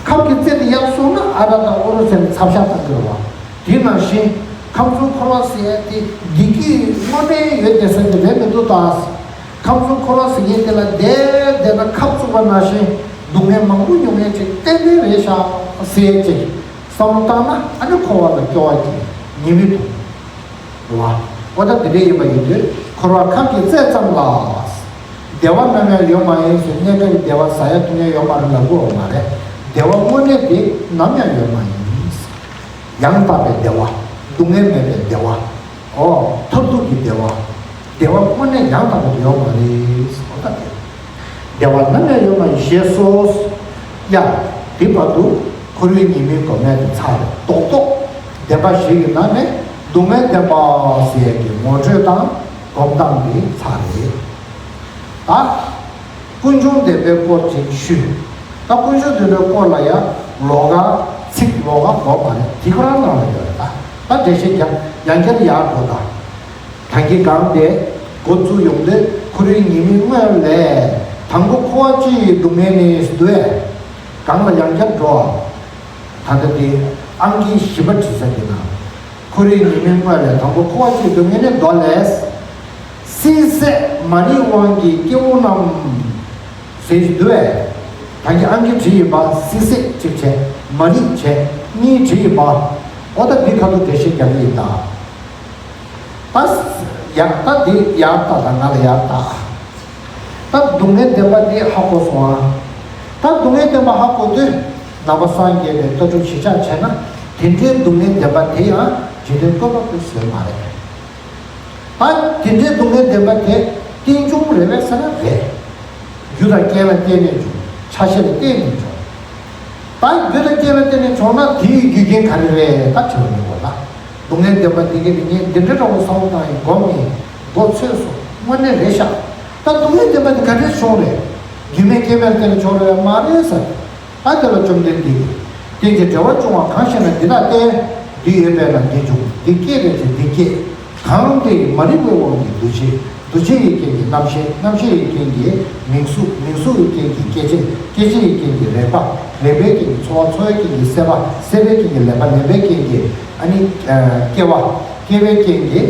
ཁབ་ཀྱིས་བཙལ་ཏེ་ཡར་སོང་ན་ཨ་ར་དང་ཨུ་རུ་ཟེར་ནས་ཚབ་ཤ་བཏང་གི་རེད་བ། དེ་ནང་བཞིན་ཁམས་གསུམ་འཁོར་བ་ཟེར་ཡ་དེ་བདེ་སྐྱིད་དངོས་གནས་ཡོད་བསྡད་ས་དེ་རེད་མི་འདུག་ད། ཁམས་གསུམ་འཁོར་བ་ཟེར་མཁན་དེ་ལ་བསྡད་བསྡད་ན་ཁབ་བཙུགས་པ་ནང་བཞིན་སྡུག་བསྔལ་མང་པོ་མྱོང་ཡ་ཅིག་ཏན་ཏན་རེད་ཤག་ཟེར་ཅིག་བསམ་བློ་བཏང་ན་ཨ་ནི་འཁོར་བ་ལ་སྐྱོ་བ་ཅིག་ཉེས་མི་འདུག་རེད་བ། འོ་ད་དེ་འདྲ་ཡིན་པ་ཡིན་དུས་འཁོར་བ་ཁབ་ཀྱིས་བཙལ་ཙམ་ལ། བདེ་བ་ནམ་ཡང་ཡོད་མ་ཡིན་ཟེར། གནས་སྐབས་ཀྱི་བདེ་བ་ཟ་ཡ་འཐུང་ཡ་ཡོད་མ་རེད་ལབ་དགོས་པ་མ་རེད། བདེ་བ་དངོས་གནས་དེ་ནམ་ཡང་ཡོད་མ་ཡིན། ཡང་དག་པའི་བདེ་བ། སྡུག་བསྔལ་མེད་པའི་བདེ་བ། ཨོ། མཐར་ཐུག་གི་བདེ་བ། བདེ་བ་དངོས་གནས་ཡང་དག་པ་དེ་ཡོད་མ་རེད། ཨོ་ད་དེ། བདེ་བ་ནམ་ཡང་ཡོད་མ་ཡིན་ཞེས་སོ། ཡ། འདི་བར་དུ་འཁོར་བའི་ཉེས་དམིགས་སྒོམ་ཡ་དེ་ཚར་རེད། རྡོག་རྡོག་བདེན་པ་བཞི་གི་ནང་ནས་སྡུག་བསྔལ་བདེན་པ་ཟེར་ཡ་གི་ངོ་སྤྲོད་དང་སྒོམ་སྟངས་དེ་ཚར་རེད། ད། ཀུན་འབྱུང་བདེན་པའི་སྐོར་ཅིག་ཞུས། ད་ཀུན་འབྱུང་བདེན་པའི་སྐོར་ལ་ཡང་ལོགས་ཀ་ཚིག་ལོགས་ཀ་འགོག་པ་རེད། དེ་ཁོ་རང་ནང་ལ་ཡོད་རེད། ད་ད་འགྲེལ་བཤད་རྒྱབ། ཡང་བསྐྱར་ཡར་འགྲོ་ད། ད་གིན་གང་དེ་འགོ་བཙུགས་ཡོང་དུས་འཁོར་བའི་ཉེས་དམིགས་དངོས་ལས་དང་པོ་འཁོར་བ་སྤྱི་ཡི་སྡུག་བསྔལ་ནི་འདུག་གས། གང་ལ་ཡང་བསྐྱར་འགྲོ། ད་ལྟ་དེ་ཨང་ཀི་བཞི་པ་བྲིས་ས་དེ་ན། འཁོར་བའི་ཉེས་དམིགས་དངོས་ལས་དང་པོ་འཁོར་བ་སྤྱི་ཡི་སྡུག་བསྔལ་ནི་འདུག་ལས། སྲིད་ཟད་མ་རིག་དབང་གིས་སྐྱེ་བོ་རྣམས། ཟེར་གྱི་འདུག་བས། ད་གིན་ཨང་ཀི་བྲིས་ཡིན་པ། སྲིད་ཟད་གཅིག་བྱས། མ་རིག་བྱས། གཉིས་བྲིས་ཡིན་པ། འོ་ད་འདི་ཁ་ཐུག་འགྲེལ་བཤད་རྒྱག་གི་ཡིན་ད། ད་ཡག་ད་འདི་ཡག་ད་ད་ང་ལ་ཡག་ད། ད་སྡུག་བསྔལ་བདེན་པ་འདི་ཧ་གོ་སོང་ཨ། ད་སྡུག་བསྔལ་བདེན་པ་ཧ་གོ་དུས་ནང་པ་སངས་རྒྱས་པའི་ལྟ་གྲུབ་གཞིར་བཞག་བྱས་ན་དེ་འདྲའི་སྡུག་བསྔལ་བདེན་པ་དེ་ཡང་འཇིག་རྟེན་བཀོད་པ་པོས་བཟོས་མ་རེད། ད་དེ་འདྲའི་སྡུག་བསྔལ་བདེན་པ་དེ་རྟེན་འབྱུང་རེད་པས་ཟེར་ན་རེད། རྒྱུ་དང་རྐྱེན་ལ་བརྟེན་ནས་བྱུང་། ཆ་ཤས་ལ་བརྟེན་ནས་བྱུང་། ད་རྒྱུ་དང་རྐྱེན་ལ་བརྟེན་ནས་བྱུང་ན་དེ་ཡི་རྒྱུ་རྐྱེན་ག་རེ་རེད་ད་དྲི་བ་ཡོང་བ་ལ། སྡུག་བསྔལ་བདེན་པ་དེ་ག་དེ་ངས་འདི་འདྲ་འདྲ་བོ་བསམ་བློ་བཏང་ཡིན། སྒོམ་ཡིན། མགོ་ཚོས་སོང་། དངོས་གནས་རེད་ཤག་ད་སྡུག་བསྔལ་བདེན་པ་དེ་ག་འདྲས་བྱུང་རེད། རྒྱུ་མེད་རྐྱེན་མེད་ལ་བརྟེན་ནས་བྱུང་རེད་མ་རེད་ཟེར། ད་དེ་ལ་བཅོམ་ལྡན་འདས་ཀྱིས། རྟེན་ཅིང་འབྲེལ་བར་འབྱུང་བ་གང་ཞེ་ན། འདི་ལྟ་སྟེ། འདི་ཡོད་པས་ན་འདི་འབྱུང་། འདི་སྐྱེས་པས་ན་འདི་སྐྱེ། གང་དེ་མ་རིག་པའི་དབང་གིས་འདུ་བྱེད། འདུ་བྱེད་ཡི་རྐྱེན་གྱིས་རྣམ་ཤེས། རྣམ་ཤེས་ཡི་རྐྱེན་གྱིས་མིང་གཟུགས། མིང་གཟུགས་ཡི་རྐྱེན་གྱིས་སྐྱེ་མཆེད། སྐྱེ་མཆེད་ཡི་རྐྱེན་གྱིས་རེག་པ། རེག་པའི་རྐྱེན་གྱིས་ཚོར་བ། ཚོར་བའི་རྐྱེན་གྱིས་སྲེད་པ། སྲེད་པའི་རྐྱེན་གྱིས་ལེན་པ། ལེན་པའི་རྐྱེན་གྱིས་ཨ་ནི་སྐྱེ་བ། སྐྱེ་བའི་རྐྱེན་གྱིས།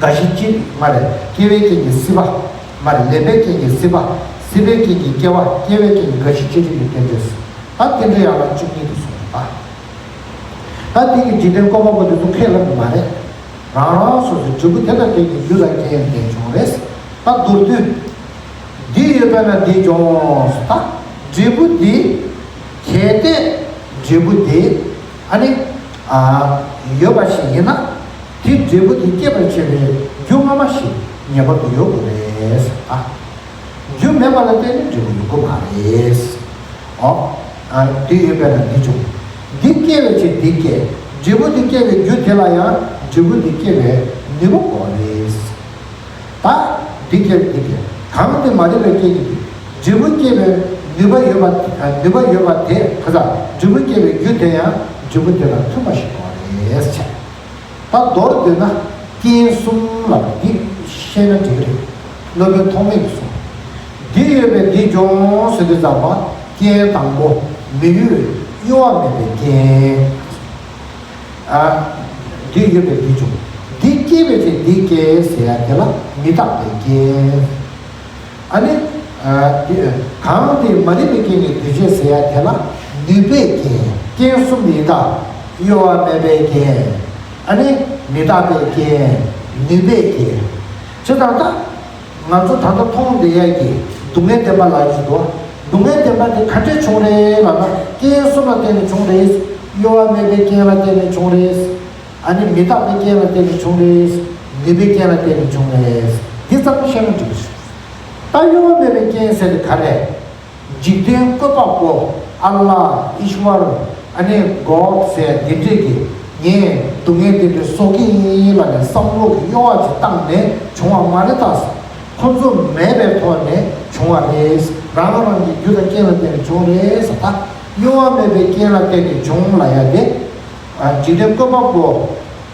རྒ་ཤི་ཅི་མ་རེད། སྐྱེ་བའི་རྐྱེན་གྱིས་སྲིད་པ། མ་རེད། ལེན་པའི་རྐྱེན་གྱིས་སྲིད་པ། སྲིད་པའི་རྐྱེན་གྱིས་སྐྱེ་བ། སྐྱེ་བའི་རྐྱེན་གྱིས་རྒ་ཤི་ཅི་རིགས་ཀྱི་རྟེན་འབྲེལ་སོ། ད་རྟེན་འབྲེལ་ཡང་ལ་བཅུ་གཉིས་དུ་གསུངས་པ། ད་དེ་གི་འཇིག་རྟེན་བཀོད་པ་པོ་དེ་ཚོ་ཁས་ལེན་པ་མ་རེད། རང་རང་སོ་སོའི་འབྲས་བུ་དེ་དང་དེ་གི་རྒྱུ་དང་རྐྱེན་ལྡན་བྱུང་རེད། ད་མདོར་བསྡུས། འདི་ཡོད་པས་ན་འདི་འབྱུང་། ད་འབྲས་བུ་འདི། གལ་ཏེ་འབྲས་བུ་འདི་ཨ་ནི་ཨ་ཡོད་པ་ཞིག་ཡིན་ན། དེ་འབྲས་བུ་དེ་སྐྱེད་པར་བྱེད་པའི་རྒྱུ་སྔ་མ་ཞིག་ངེས་པར་དུ་ཡོད་དགོས་རེད་ཟེར། ཨ། རྒྱུ་མེད་པ་ལ་བརྟེན་ནས་འབྲས་བུ་ཡོང་གི་མ་རེད། ཨོ། ཨ། འདི་ཡོད་པས་ན་འདི་བྱུང་། འདི་སྐྱེད་པའི་ཕྱིར་འདི་སྐྱེ། འབྲས་བུ་འདི་སྐྱེད་པའི་རྒྱུ་དེ་ལ་ཡང་འབྲས་བུ་འདི་སྐྱེད་པའི་ནུས་པ་དགོས་པ་རེད། ད་འདི་སྐྱེ་བའི་འདི་སྐྱེ། གང་དེ་མ་རིག་པའི་རྐྱེན་གྱིས་འབྲས་བུ་སྐྱེད་པའི་ནུས་པ་ཡོད་པ། ནུས་པ་ཡོད་པ་དེ་ག་ས། འབྲས་བུ་སྐྱེད་པའི་རྒྱུ་དེ་ཡང་འབྲས་བུ་དེ་དང་མཐུན་པ་ཞིག་དགོས་པ་རེད་ཟེར། ད་མདོར་བསྡུས་ན་རྐྱེན་གསུམ་ལ་འདི་ཤེས་ན་འགྲིག་གི་རེད། སློབ་དཔོན་ཐོགས་མེད་ཀྱིས་གསུངས། འདི་ཡོད་པས་འདི་འབྱུང་ཟེར་དུས་ཙམ་པ་རྐྱེན་དང་པོ་མི་ཡུལ་གཡོ་བ་མེད་པའི་རྐྱེན། ཨ། འདི་ཡོད་པས་འདི་འབྱུང་། འདི་སྐྱེད་པའི་ཕྱིར་འདི་སྐྱེ་ཟེར་ཡ་དེ་ལ་མི་རྟག་པའི་རྐྱེན། ཨ་ནི། ཨ། འདི་གང་དེ་མ་རིག་པའི་རྐྱེན་གྱིས་འདུ་བྱེད་ཟེར་ཡ་དེ་ལ་ནུས་པའི་རྐྱེན། རྐྱེན་གསུམ་ཡིན་ད། གཡོ་བ་མེད་པའི་རྐྱེན། ཨ་ནི་མི་རྟག་པའི་རྐྱེན། ནུས་པའི་རྐྱེན། བྱས་ཙང་ད། ང་ཚོ་ད་ལྟ་མཐོང་བསྡད་ཡས་ཀྱི་སྡུག་བསྔལ་བདེན་པ་ལབ་ཀྱི་འདུག་སྡུག་བསྔལ་བདེན་པ་དེ་ག་འདྲས་བྱུང་རེད་ལབ་ན། རྐྱེན་གསུམ་ལ་བརྟེན་ནས་བྱུང་རེད། གཡོ་བ་མེད་པའི་རྐྱེན་ལ་བརྟེན་ནས་བྱུང་རེད། ཨ་ནི་མི་རྟག་པའི་རྐྱེན་ལ་བརྟེན་ནས་བྱུང་རེད། ནུས་པའི་རྐྱེན་ལ་བརྟེན་ནས་བྱུང་རེད། འདི་ཙམ་ཤེས་ན་འགྲིག་གི་རེད། ད་གཡོ་བ་མེད་པའི་རྐྱེན་ཟེར་དེ་ག་རེད། འཇིག་རྟེན་བཀོད་པ་པོ། ཨ་ལ། ཨིཤ་ཝར། ཨ་ནི་གོཌ་ཟེར་འདི་འདྲས་ཀྱིས་ངས་སྡུག་བསྔལ་འདི་འདྲས་བཟོ་གི་ཡིན་ལབ་ནས་བསམ་བློ་གི་གཡོ་བ་ཅིག་བཏང་ནས་བྱུང་བ་མ་རེད་ད། ཁོ་ཚོ་མེད་པའི་ཐོག་ནས་བྱུང་བ་རེད། རང་རང་གི་རྒྱུ་དང་རྐྱེན་ལ་བརྟེན་ནས་བྱུང་རེད་ཟེར། ད་གཡོ་བ་མེད་པའི་རྐྱེན་ལ་བརྟེན་ནས་བྱུང་ལབ་ཡ་དེ། ཨ། འཇིག་རྟེན་བཀོད་པ་པོ།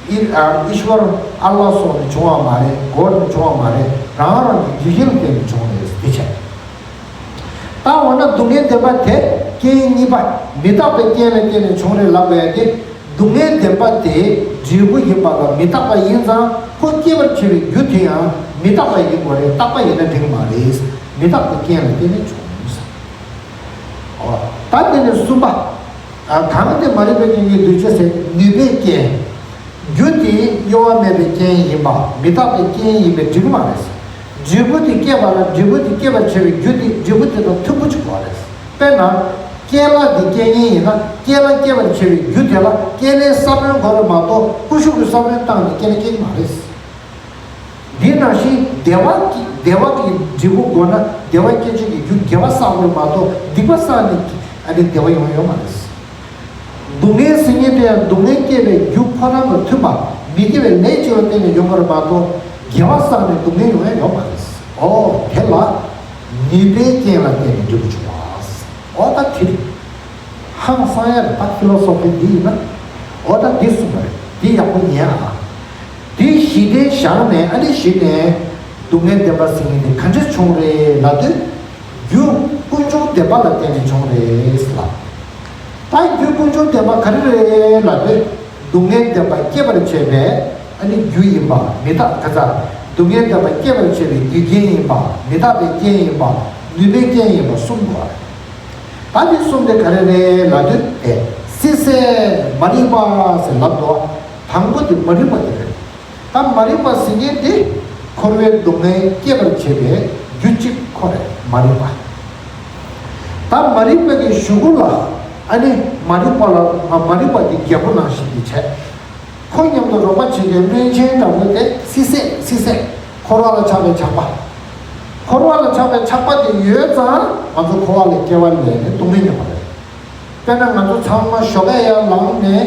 ཨི། ཨ། ཨིཤ་བར་ཨལ་ལ་སོགས་ནས་བྱུང་བ་མ་རེད། གོཌ་ནས་བྱུང་བ་མ་རེད། རང་རང་གི་རྒྱུ་རྐྱེན་ལ་བརྟེན་ནས་བྱུང་རེད་ཟེར། དེ་བྱས། ད་འོ་ན་སྡུག་བསྔལ་བདེན་པ་དེ་རྐྱེན་གཉིས་པ། མི་རྟག་པའི་རྐྱེན་ལ་བརྟེན་ནས་བྱུང་རེད་ལབ་དགོས་ཡ་དེ། སྡུག་བསྔལ་བདེན་པ་དེ་འབྲས་བུ་ཡིན་པ་ལ་མི་རྟག་པ་ཡིན་ཙང་། ཁོ་སྐྱེད་པར་བྱེད་པའི་རྒྱུ་དེ་ཡང་མི་རྟག་པ་ཡིན་དགོས་རེད། རྟག་པ་ཡིན་ན་འགྲིག་མ་རེད། མི་རྟག་པའི་རྐྱེན་ལ་བརྟེན་ནས་བྱུང་ཟེར། ཨོ། ད་དེ་ནས་གསུམ་པ། ཨ། གང་སྟེ་མ་རིག་པའི་རྐྱེན་གྱིས་འདུ་བྱེད་ཟེར། ནུས་པའི་རྐྱེན། རྒྱུ་དེ་གཡོ་བ་མེད་པའི་རྐྱེན་ཡིན་པ། མི་རྟག་པའི་རྐྱེན་ཡིན་པས་འགྲིག་གི་མ་རེད། འབྲས་བུ་དེ་སྐྱེད་པ་ལ། འབྲས་བུ་དེ་སྐྱེད་པར་བྱེད་པའི་རྒྱུ་དེ་འབྲས་བུ་དེ་དང་མཐུན་པོ་ཅིག་དགོས་རེད། དཔེར་ན། ཀྱལ་ལ་དེ་སྐྱེ་མཁན་ཡིན་ན། ཀྱལ་ལ་སྐྱེད་པར་བྱེད་པའི་རྒྱུ་དེ་ལ་ཀྱལ་ལའི་ས་བོན་དགོས་རེད་མ་གཏོགས། ཀུ་ཤུ་གི་ས་བོན་བཏང་ནས་ཀྱལ་ལ་སྐྱེ་གི་མ་རེད། འདི་ནང་བཞིན་བདེ་བ་གི། བདེ་བ་གི་འབྲས་བུ་དགོས་ན་བདེ་བ་སྐྱེད་བྱེད་ཀྱི་རྒྱུ་དགེ་བ་བསགས་དགོས་རེད་མ་གཏོགས། སྡིག་པ་བསགས་ནས་ཨ་ནི་བདེ་བ་ཡོང་ཡ་ཡོད་མ་རེད། སྡུག་བསྔལ་ཟེར་མཁན་དེ་ཡང་སྡུག་བསྔལ་སྐྱེད་པའི་རྒྱུ་ཁོ་རང་དང་མཐུན་པ། མི་དགེ་བའི་ལས་བྱས་པ་བརྟེན་ནས་ཡོང་བ་རེད་མ་གཏོགས། དགེ་བ་བསགས་ནས་སྡུག་བསྔལ་ཡོང་ཡ་ཡོད་མ་རེད། ཨོ། དེ་ལ་ནུས་པའི་རྐྱེན་ལ་བརྟེན་ནས་འབྲས་བུ་བྱུང་བ། ཨོ། ད་དེ་རེད། ཧང་སང་ཡ་རེད། ད་ཕི་ལོ་སོ་ཕི་འདི་ཡིན་ན། ཨོ། ད་འདི་གསུངས་པ་རེད། འདི་ཡག་པོ་ཉན་ཨ། འདི་གཞི་རྟེན་བཞག་ནས། ཨ་ནི་གཞི་ནས་སྡུག་བསྔལ་བདེན་པ་ཟེར་མཁན་དེ་ག་འདྲས་བྱུང་རེད་ལབ་དུས། རྒྱུ་ཀུན་འབྱུང་བདེན་པ་ལ་བརྟེན་ནས་བྱུང་རེད་ལབ། ད་རྒྱུ་ཀུན་འབྱུང་བདེན་པ་ག་རེ་རེད་ལབ་དུས། སྡུག་བསྔལ་བདེན་པ་སྐྱེད་པར་བྱེད་པའི་ཨ་ནི་རྒྱུ་ཡིན་པ། མི་རྟག་ག་ཚ། སྡུག་བསྔལ་བདེན་པ་སྐྱེད་པར་བྱེད་པའི་རྒྱུ་རྐྱེན་ཡིན་པ། མི་རྟག་པའི་རྐྱེན་ཡིན་པ། ནུས་པའི་རྐྱེན་ཡིན་པ་གསུམ་དགོས་པ་རེད། ད་འདི་གསུམ་དེ་ག་རེ་རེད་ལབ་དུས། དེ་སྲིད་སྲེད་མ་རིག་པ་ཟེར་ལབ་འདུག། དང་པོ་དེ་མ་རིག་པ་དེ་རེད། ད་མ་རིག་པ་ཟེར་མཁན་དེ་འཁོར་བའི་སྡུག་བསྔལ་སྐྱེད་པར་བྱེད་པའི་རྒྱུ་གཅིག་ཁོ་རེད། མ་རིག་པ། ད་མ་རིག་པ་གི་གཞུག་གུ་ལ་ཨ་ནི་མ་རིག་པ་ལ། མ་རིག་པ་དེ་རྒྱལ་པོ་ནང་བཞིན་དེ་བྱས། ཁོ་མཉམ་དུ་རོགས་པ་བྱེད་མཁན་བློན་ཆེན་འདྲ་པོ་དེ་སྲིད་སྲེད། སྲིད་སྲེད། འཁོར་བ་ལ་ཆགས་པའི་ཆགས་པ། འཁོར་བ་ལ་ཆགས་པའི་ཆགས་པ་དེ་ཡོད་ཙང་ང་ཚོ་འཁོར་བ་ལ་སྐྱེ་བ་ལེན་ནས་སྡུག་བསྔལ་མྱོང་བ་རེད། དཔེར་ན་ང་ཚོ་ཚང་མ་ཞོགས་ཀས་ཡར་ལངས་ནས་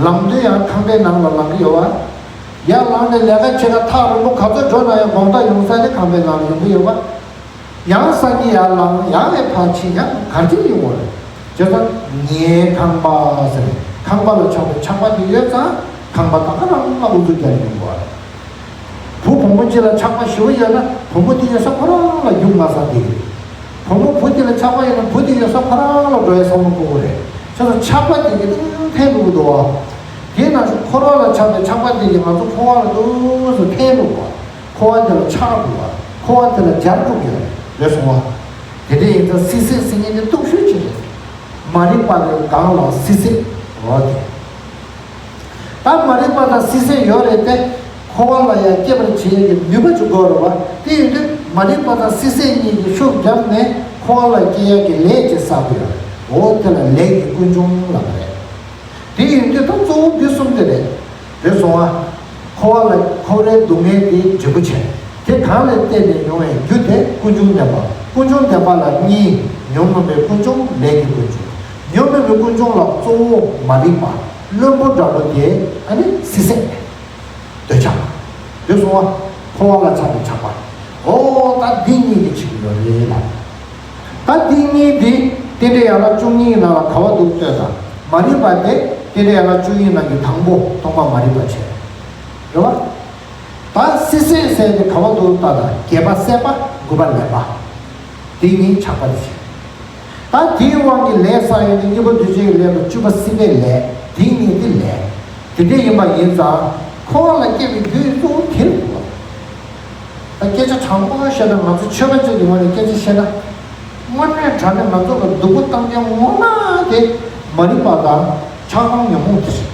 ལངས་དུས་ཡང་ཁང་པའི་ནང་ལ་ལངས་ཀྱི་ཡོད་པ། ཡར་ལངས་ནས་ལས་ཀ་བྱེད་ག་ཐག་རིང་པོ་ག་ཚོད་འགྲོ་ན་ཡང་དགོང་དག་ཡོང་ས་དེ་ཁང་པའི་ནང་ལ་ཡོང་གི་ཡོད་པ། ཡང་སང་ཉིན་ཡར་ལངས། ཡང་ཨེ་ཕར་ཕྱིན། ཡང་གར་གྱི་ཡོང་བ་རེད། བྱས་ཙང་ངའི་ཁང་པ་ཟེར་ནས་ཁང་པ་ལ་ཆགས་པའི་ཆགས་པ་དེ་ཡོད་ཙང་ཁང་པ་ད་ག་རང་ལ་ཨུ་ཚུགས་རྒྱག་ཡོང་བ་རེད། བུ་བུ་མོ་གཅིག་ལ་ཆགས་པ་ཞེ་པོ་ཡོད་ན་བུ་མོ་དེ་ཡོད་ས་ཁོ་རང་ལ་རྒྱུག་མ་ཟ་བསྡད་ཀྱི་རེད། བུ་མོ་བུ་དེ་ལ་ཆགས་པ་ཡོད་ན་བུ་དེ་ཡོད་ས་ཁོ་རང་ལ་འགྲོ་ཡ་བསམ་བློ་འཁོར་གྱི་རེད། བྱས་ཙང་ཆགས་པ་དེ་གི་ཏིང་འཐེན་འགྲོ་གི་འདུག་བ། དེ་ནང་བཞིན་འཁོར་བ་ལ་ཆགས་པའི་ཆགས་པ་དེ་གི་ང་ཚོ་འཁོར་བ་ལ་ཏོག་ཙམ་འཐེན་འགྲོ་གི་བ། འཁོར་བ་དེ་ལ་ཆགས་འགྲོ་བ། འཁོར་བ་དེ་ལ་འབྱར་འགྲོ་གི་ཡོད་རེད། རེད་སོང་བ། དེ་འདྲ་ཡིན་ཙང་སྲིད་སྲེད་ཟེར་མཁན་དེ་སྟོབས་ཤུགས་ཆེ་རེད། མ་རིག་པ་ལས་གང་ལ་སྲིད་སྲེད་འོ་དེ། ད་མ་རིག་པ་དང་སྲིད་སྲེད་ཡོད་རེད་དེ། འཁོར་བ་ལ་ཡང་སྐྱེད་པར་བྱེད་ཡས་ཀྱི་ནུས་པ་ཅིག་དགོས་རེད་བ། དེ་ཡིན་དུས་མ་རིག་པ་དང་སྲིད་སྲེད་གཉིས་ཀྱིས་ཤུགས་བརྒྱབ་ནས་འཁོར་བ་ལ་སྐྱེ་ཡས་ཀྱི་ལས་ཅིག་བསགས་དགོས་རེད། འོ་དེ་ལ་ལས་ཀྱི་ཀུན་འབྱུང་ལབ་པ་རེད། དེ་ཡིན་དུས་ད་གཙོ་བོ་འདི་གསུམ་དེ་རེད། རེད་སོང་ཨ། འཁོར་བ་ལ། འཁོར་བའི་སྡུག་བསྔལ་དེ་འབྲས་བུ་བྱས། དེ་གང་ལ་བརྟེན་ནས་ཡོང་བའི་རྒྱུ་དེ་ཀུན་འབྱུང་བདེན་པ། ཀུན་འབྱུང་བདེན་པ་ལ་གཉིས། ཉོན་མོངས་པའི་ཀུན་འབྱུང་། ལས་ཀྱི་ཀུན་འབྱུང་། ཉོན་མོངས་པའི་ཀུན་འབྱུང་ལ་གཙོ་བོ་མ་རིག་པ། བླུན་པོ་འདྲ་པོ་དེ་ཨ་ནི་སྲིད་སྲེད། འདོད་ཆགས། འདོད་གསུམ་པ། འཁོར་བ་ལ་ཆགས་པའི་ཆགས་པ། ཨོ་ད་འདི་གཉིས་ཀྱི་ཆིག་ཡོད་རེད་ལ། ད་འདི་གཉིས་འདི་རྟེན་འབྲེལ་ཡན་ལག་བཅུ་གཉིས་ནང་ལ་ག་བ་འདུག་ལྟོས་དང་། མ་རིག་པ་དེ་རྟེན་འབྲེལ་ཡན་ལག་བཅུ་གཉིས་ནང་གི་དང་པོ་སྟོང་པ་མ་རིག་པ་བྱས། རེད་བ། ད་སྲིད་སྲེད་ཟེར་དེ་ག་བ་འདུག་ལྟ་དང་། བརྒྱད་པ་སྲེད་པ། དགུ་པ་ལེན་པ། འདི་གཉིས་ཆགས་པ་དེ་བྱས། ད་དེའི་དབང་གིས་ལས་བསགས་ཡོད་ན་གཉེན་པོ་འདུ་བྱེད་ཀྱི་ལས་དང་བཅུ་པ་སྲིད་པའི་ལས། དེ་གཉིས་དེ་ལས། དེ་འདྲ་ཡིན་པ་ཡིན་ཙང་འཁོར་བ་ལ་སྐྱེ་བའི་རྒྱུ་ཡི་གཙོ་བོ་དེ་རེད་འདུག་བ། ད་སྐད་ཆ་དྲང་པོ་བཤད་ན་ང་ཚོ་ཆོས་པ་ཅིག་གི་ངོས་ནས་སྐད་ཆ་བཤད་ན། དངོས་གནས་དྲང་གནས་ང་ཚོ་ལ་སྡུག་པོ་བཏང་མཁན་ངོ་མ་དེ་མ་རིག་པ་དང་ཆགས་སྡང་ཉོན་མོངས་དེ་རེད།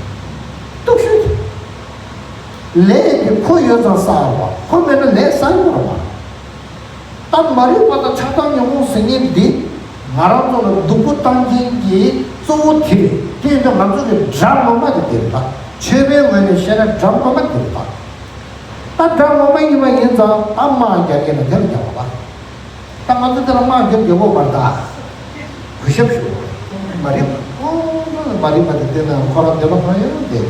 སྟོབས་ཤུགས་དེ། ལས་དེ་ཁོ་ཡོད་ཙང་བསགས་པ། ཁོ་མེད་ན་ལས་བསགས་ཡོང་བ་མ་རེད། ད་མ་རིག་པ་དང་ཆགས་སྡང་ཉོན་མོངས་ཟེར་མཁན་འདི་ང་རང་ཚོ་ལ་སྡུག་པོ་བཏང་མཁན་གྱི་གཙོ་བོ་དེ་རེད། དེ་ཡིན་དུས་ང་ཚོ་གི་དགྲ་ངོ་མ་དེ་དེ་རེད་ད། ཆོས་པའི་ངོས་ནས་བཤད་ན་དགྲ་ངོ་མ་དེ་རེད་ད། ད་དགྲ་ངོ་མ་ཡིན་པ་ཡིན་ཙང་ད་དམག་རྒྱག་མཁན་ལ་དེ་ལ་རྒྱག་པ་ད། ད་ང་ཚོ་དེ་ལ་དམག་རྒྱག་རྒྱག་དགོས་པ་རེད་ད། གུས་ཞབས་ཞུ་དགོས་རེད། མ་རིག་པ། ཨོ་མ་རིག་པ་དེ་དེ་ན་ཁོ་རང་བདེ་བ་མ་ཡོང་དེ།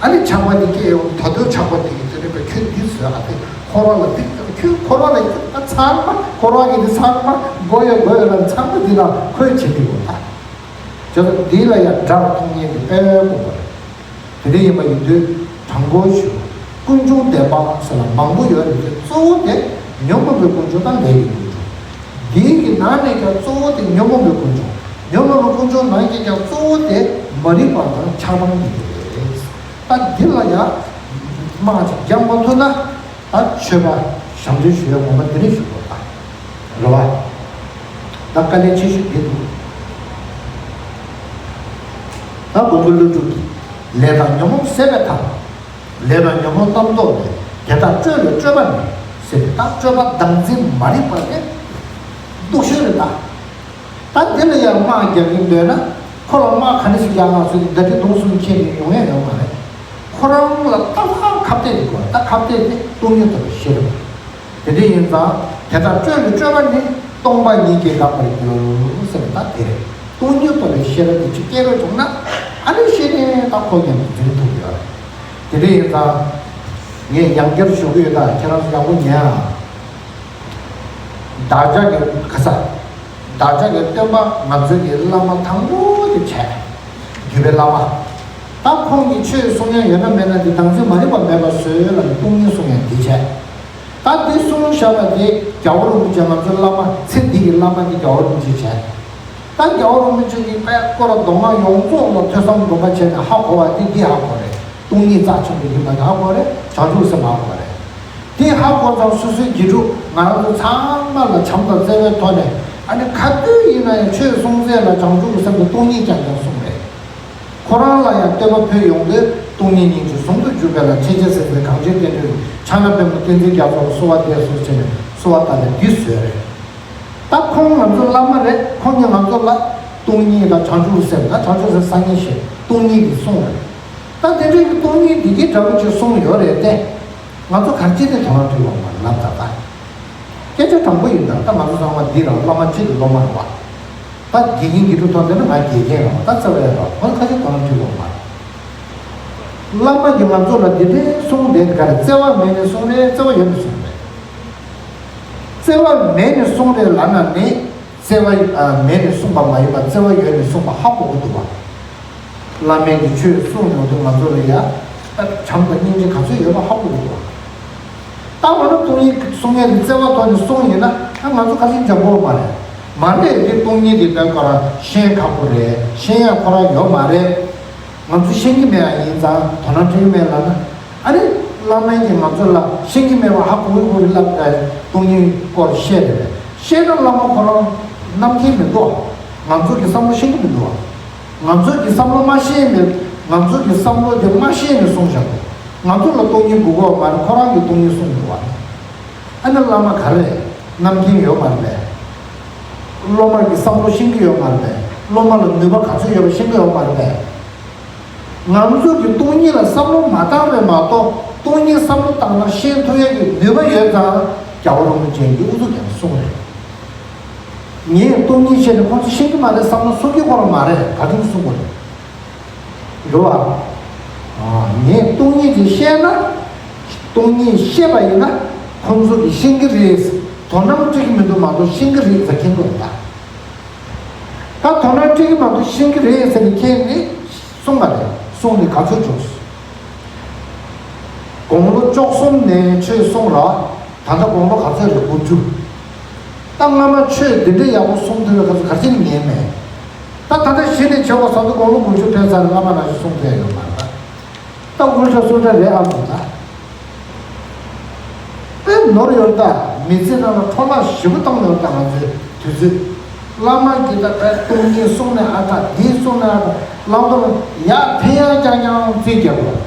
ཨ་ནི་ཆགས་པ་དེ་སྐྱེ་ཡོང་། ད་དུང་ཆགས་པ་དེ་གི་དེ་རེད་པས། ཁྱོད་འདི་བཟོས་ ལ་དེ་འཁོར་བ་ལ་དེ་ཁྱོད་འཁོར་བ་ལ་ཁྱོད་ཚང་མ་འཁོར་བ་གི་དེ་ཚང་མ་དགོས་ཡོད་དགོས་ཡོད་ལ་ཚང་མ་འདི་ལ་འཁོད་བྱེད་ཀྱི་ཡོད་ད། བྱས་ཙང་འདི་ལ་ཡང་དགྲར་མཐོང་མཁན་གྱི་དཔེ་དགོས་པ་རེད། དེ་འདྲ་ཡིན་པ་ཡིན་དུས་དྲང་པོ་ཞུ། ཀུན་འབྱུང་བདེན་པ་ཟེར་ལ་མང་པོ་ཡོད་རེད་དེ་གཙོ་བོ་དེ་ཉོན་མོངས་པའི་ཀུན་འབྱུང་དང་ལས་ཀྱི་ཀུན་འབྱུང་། འདིའི་གི་ནང་ནས་ཀྱང་གཙོ་བོ་དེ་ཉོན་མོངས་པའི་ཀུན་འབྱུང་། ཉོན་མོངས་པའི་ཀུན་འབྱུང་ནང་གི་ཀྱང་གཙོ་བོ་དེ་མ་རིག་པ་དང་ཆགས་སྡང་གཉིས་དེ་རེད། ད་འདི་ལ་ཡང་དམག་ཅིག་རྒྱག་མ་ཐུབ་ན། ད་ཆོས་པ་ཞབས་འདྲེན་ཞུ་ཡ་ངོ་མ་འདི་རེད་ཞུ་དགོས་ད། རེད་བ། ད་དཀའ་ལས་ཆེ་ཤོས་འདི་འདུག་ད་མགོན་པོ་ཀླུ་སྒྲུབ་ཀྱིས་ལས་དང་ཉོན་མོངས་ཟད་པའི་མཐར། ལས་དང་ཉོན་མོངས་རྣམ་རྟོག་ལས། དེ་དག་སྤྲོས་ལས་སྤྲོས་པ་ནི། ཟེར་ཏེ་ད་སྤྲོས་པ་བདག་འཛིན་མ་རིག་པ་དེ་སྡུག་ཤོས་རེད་ད། ད་འདི་ལ་ཡང་དམག་རྒྱག་གིན་འདོད་ན་ཁོ་ལ་དམག་ག་འདྲ་ཞིག་རྒྱག་ང་ཚོས་ཟླ་སྒྲིལ་གདུང་གསུམ་ཁྱེར་ནས་ཡོང་ཡ་ཡོད་མ་རེད། ཁོ་རང་ལ་ཏག་ཏག་ཁ་གཏད་དེ་དགོས་ད་ཁ་གཏད་དེ་སྟོང་ཉིད་རྟོགས་པའི་ཤེས་རབ། དེ་འདྲ་ཡིན་ཙང་དེ་ལྟར་སྤྲོས་ལས་སྤྲོས་པ་ནི་སྟོང་པ་ཉིད་ཀྱིས་འགག་པར་འགྱུར་ཟེར་བ་ད་དེ་རེད། སྟོང་ཉིད་རྟོགས་པའི་ཤེས་རབ་དེ་ཅིག་སྐྱེ་རོགས་བྱུང་ན་ཨ་ནི་ཤེས་ནས་ད་ཁོ་ཉམས་སུ་འཛིན་ཐུབ་ཡོད་རེད། དེ་འདྲ་ཡིན་ཙང་ངས་ཡང་བསྐྱར་ཞུ་གི་ཡོད་ད་ཁྱེད་རང་ཚོ་ཡག་པོ་ཉན་ཨ། བདག་ཅག་གི་ག་ས། བདག་ཅག་གི་སྟོན་པ་ང་ཚོའི་གི་བླ་མ་དང་པོ་དེ་བྱས། བརྒྱུད་པའི་བླ་མ། ད་ཁོང་གིས་ཆོས་གསུང་ཡ་ཡོད་ན་མེད་ན་དེ་བདག་འཛིན་མ་རིག་པ་མེད་པ་བཟོས་ལ་ནི་སྟོང་ཉིད་གསུང་ཡ་དེ་བྱས། ད་དེ་གསུང་བཞག་པ་དེ་རྒྱལ་བ་རིན་པོ་ཆེ་ང་ཚོའི་བླ་མ་ཚེ་འདི་གི་བླ་མ་དེ་རྒྱལ་བ་རིན་པོ་ཆེ་བྱས། ད་རྒྱལ་བ་རིན་པོ་ཆེ་གིས་དཔལ་སྐོར་ར་མདོ་སྔགས་ཡོངས་རྫོགས་ལ་ཐོས་བསམ་སྒོམ་པ་བྱས་ནས་ཧ་གོ་བ་དེ་འདི་ཧ་གོ་རེད། སྟོང་ཉིད་རྩ་ཆེན་པོ་ཡིན་པ་དེ་ཧ་གོ་རེད། བྱང་ཆུབ་སེམས་ཧ་གོ་རེད། དེ་ཧ་གོ་ཙང་སོ་སོའི་དགེ་ཕྲུག་ང་རང་ཚོ་ཚང་མ་ལ་བྱམས་དང་བརྩེ་བའི་ཐོག་ནས་ཨ་ནི་ག་དུས་ཡིན་ན་ཡང་ཆོས་གསུང་ཚད་ལ་བྱང་ཆུབ་ཀྱི་སེམས་དང་སྟོང་ཉིད་རྐྱང་རྐྱང་གསུངས་རེད། ཁོ་རང་ལ་ཡང་བསྟོད་པ་ཕུལ་ཡོང་དུས་སྟོང་ཉིད་སྙིང་རྗེ་ཟུང་དུ་འཇུག་པའི་ལ་ཁྲིད་བྱེད་ཟེར་ཚེ་གངས་ཅན་བསྟན་འགྲོའི་ཕྱག་ན་པདྨོ་བསྟན་འཛིན་རྒྱ་མཚོ་ལ་གསོལ་བ་འདེབས་སོ་ཞེས་ནས་གསོལ་བ་བཏབ་ནས་འདི་བཟོས་རེད། ད་ཁོང་ང་ཚོ་བླ་མ་རེད། ཁོང་གིས་ང་ཚོ་ལ་སྟོང་ཉིད་དང་བྱང་ཆུབ་སེམས་དང་བྱང་ཆུབ་སེམས་སངས་རྒྱས་ཞེས་སྟོང་ཉིད་ཀྱི་གསུང་རེད། ད་དེ་འདྲའི་གི་སྟོང་ཉིད་འདི་གི་འདྲ་བོ་ཅིག་གསུངས་ཡོད་རེད་དེ། ང་ཚོ་ག་རེ་བྱས་ཏེ་དོ་སྣང་སྤྲད་དགོས་མ་ལབ་ད་ད། སྐད་ཆ་དྲང་པོ་ཡིན་ད་ད་ང་ཚོ་ཚང་མ་འདི་རང་བླ་མ་གཅིག་གི་སློབ་མ་རེད་བ། ད་དགེ་རྒན་དགེ་ཕྲུག་ཐོག་དེ་ནི་ང་དགེ་རྒན་རེད་བ་ད་རྩ་བའི་རེད་བ་ཁོ་ཁ་ཤས་དོ་སྣང་སྤྲད་དགོས་མ་རེད། བླ་མ་གིས་ང་ཚོ་ལ་འདི་འདྲའི་གསུང་དེ་ག་རེ་བརྩེ་བ་མེད་ནས་གསུང་རེད་བརྩེ་བ་ཡོད་ནས་གསུང་རེད། བརྩེ་བ་མེད་ནས་གསུང་རེད་ལབ་ན་ནི། བརྩེ་བ་ཨ་མེད་ནས་གསུངས་པ་མ་ཡིན་པར་བརྩེ་བ་ཡོད་ནས་གསུངས་པ་ཧ་གོ་གི་འདུག་བ། བླ་མས་ཀྱི་ཆོས་གསུངས་ཡོང་དུས་ང་ཚོ་ལ་ཡ། ཨ་བྱམས་དང་སྙིང་རྗེ་ག་ཚོད་ཡོད་པ་ཧ་གོ་གི་འདུག་བ། ད་འོ་ན་སྟོང་ཉིད་གསུང་མཁན་གྱི་བརྩེ་བ་ཐོག་ནས་གསུངས་ཡིན་ན་ཨ་ང་ཚོ་ག་ཚོད་འཇམ་པོ་མ་རེད། མ་རེད་དེ་སྟོང་ཉིད་དེ་ལྟར་ཁོ་རང་ཤེས་ཁག་པོ་རེད་ཤེས་ཡ་ཁོ་རང་ཡོད་མ་རེད། ང་ཚོ་ཤེས་ཀྱི་མེད་ཡ་ཡིན་ཙང་དོ་སྣང་སྤྲད་ཀྱི་མེད་ལབ་ན། ཨ་ནི། བླ་མ་གིས་ང་ཚོ་ལ་ཤེས་ཀྱི་མེད་པ་ཧ་གོ་གི་གོ་གི་ལབ་ཨ་སྟོང་ཉིད་སྐོར་བཤད་རེད་པས། བཤད་ན་བླ་མ་ཁོ་རང་རྣམ་མཁྱེན་མི་འདུག་ང་ཚོ་གི་བསམ་བློ་ཤེས་ཀྱི་མི་འདུག་ང་ཚོ་གི་བསམ་བློ་མ་ཤེས་ནས་ང་ཚོ་གི་བསམ་བློ་དེ་མ་ཤེས་ནས་གསུངས་བཞག་འདུག་ང་ཚོ་ལ་སྟོང་ཉིད་དགོས་ཀྱི་ཡོད་མ་རེད་ཁོ་རང་གིས་སྟོང་ཉིད་གསུངས་འདུག་བ། ཨ་ནི་བླ་མ་ག་རེ། རྣམ་མཁྱེན་ཡོད་མ་རེད་པས། སློབ་མ་གི་བསམ་བློ་ཤེས་ཀྱི་ཡོད་མ་རེད་པས། སློབ་མ་ལ་ནུས་པ་ག་ཚོད་ཡོད་པ་ཤེས་ཀྱི་ཡོད་མ་རེད་པས། ང་ཚོ་གི་སྟོང་ཉིད་ལ་བསམ་བློ་མ་བཏང་བས་མ་གཏོགས་སྟོང་ཉིད་བསམ་བློ་བཏང་ན་ཤེས་ཐུབ་ཡས་ཀྱི་ནུས་པ་ཡོད་ཙང་རྒྱལ་བ་རིན་པོ་ཆེ་གིས་ཨུ་ཚུགས་ཀྱང་གསུངས་རེད། ངས་སྟོང་ཉིད་ཤེས་ནས་ཁོང་ཚོ་ཤེས་ཀྱི་མ་རེད་བསམ་བློ་གསུང་གི་ཁོ་རང་མ་རེད་ག་དུས་གསུང་གི་རེད། རེད་བ། ངས་སྟོང་ཉིད་ཅིག་ཤེས་ན། སྟོང་ཉིད་ཤེས་པ་ཡིན་ན་ཁོང་ཚོ་གིས་ཤེས་ཀྱི་རེད། དོ་སྣང་སྤྲད་ཀྱི་མི་འདུག་མ་གཏོགས་ཤེས་ཀྱི་རེད་ཟེར་མཁན་འདུག་ད། ད་དོ་སྣང་སྤྲད་ཀྱི་མ་གཏོགས་ཤེས་ཀྱི་རེད་ཟེར་ནས་ཁྱེད་ནི་གསུངས་པ་རེད་གསུངས་ནས་ག་ཚོད་བྱུང་། དགུང་ལོ་བཅུ་གསུམ་ནས་ཆོས་གསུངས་ར་ད་ལྟ་དགུང་ལོ་ག་ཚོད་རེད་དགུ་བཅུ། ད་སྔ་མ་ཆོས་འདི་འདྲ་ཡག་པོ་གསུང་ཐུབ་པའི་སྐབས་སུ་ག་ཚོད་ཉན་མེད། ད་ད་ལྟ་གཞི་ནས་བྱེད་པ་ས་ཐོག་དགུང་ལོ་དགུ་བཅུ་ཕེབས་ཚར་ནས་སྔ་མ་ནང་བཞིན་གསུང་ཐུབ་ཡ་ཡོད་མ་རེད་ད། ད་དབུ་སྐྲ་སུ་འདྲ་རེད་ཨ་མོ་ད། དཔེ་ནོར་ཡོད་ད། མི་ཚེ་ནང་ལ་འཕྲོ་བརླག་ཞེ་པོ་བཏང་ཡོད་ད་ང་ཚོའི་དུས་ཚོད། བླ་མ་གིས་ད་དཔེ་སྟོང་ཉིད་གསུངས་ནས་ཨ་ད་འདི་གསུངས་ནས་ཨ་ད་བླང་དོར་ཡར་འཐེན་ཡར་རྐྱང་རྐྱང་རྩིས་རྒྱག་དགོས།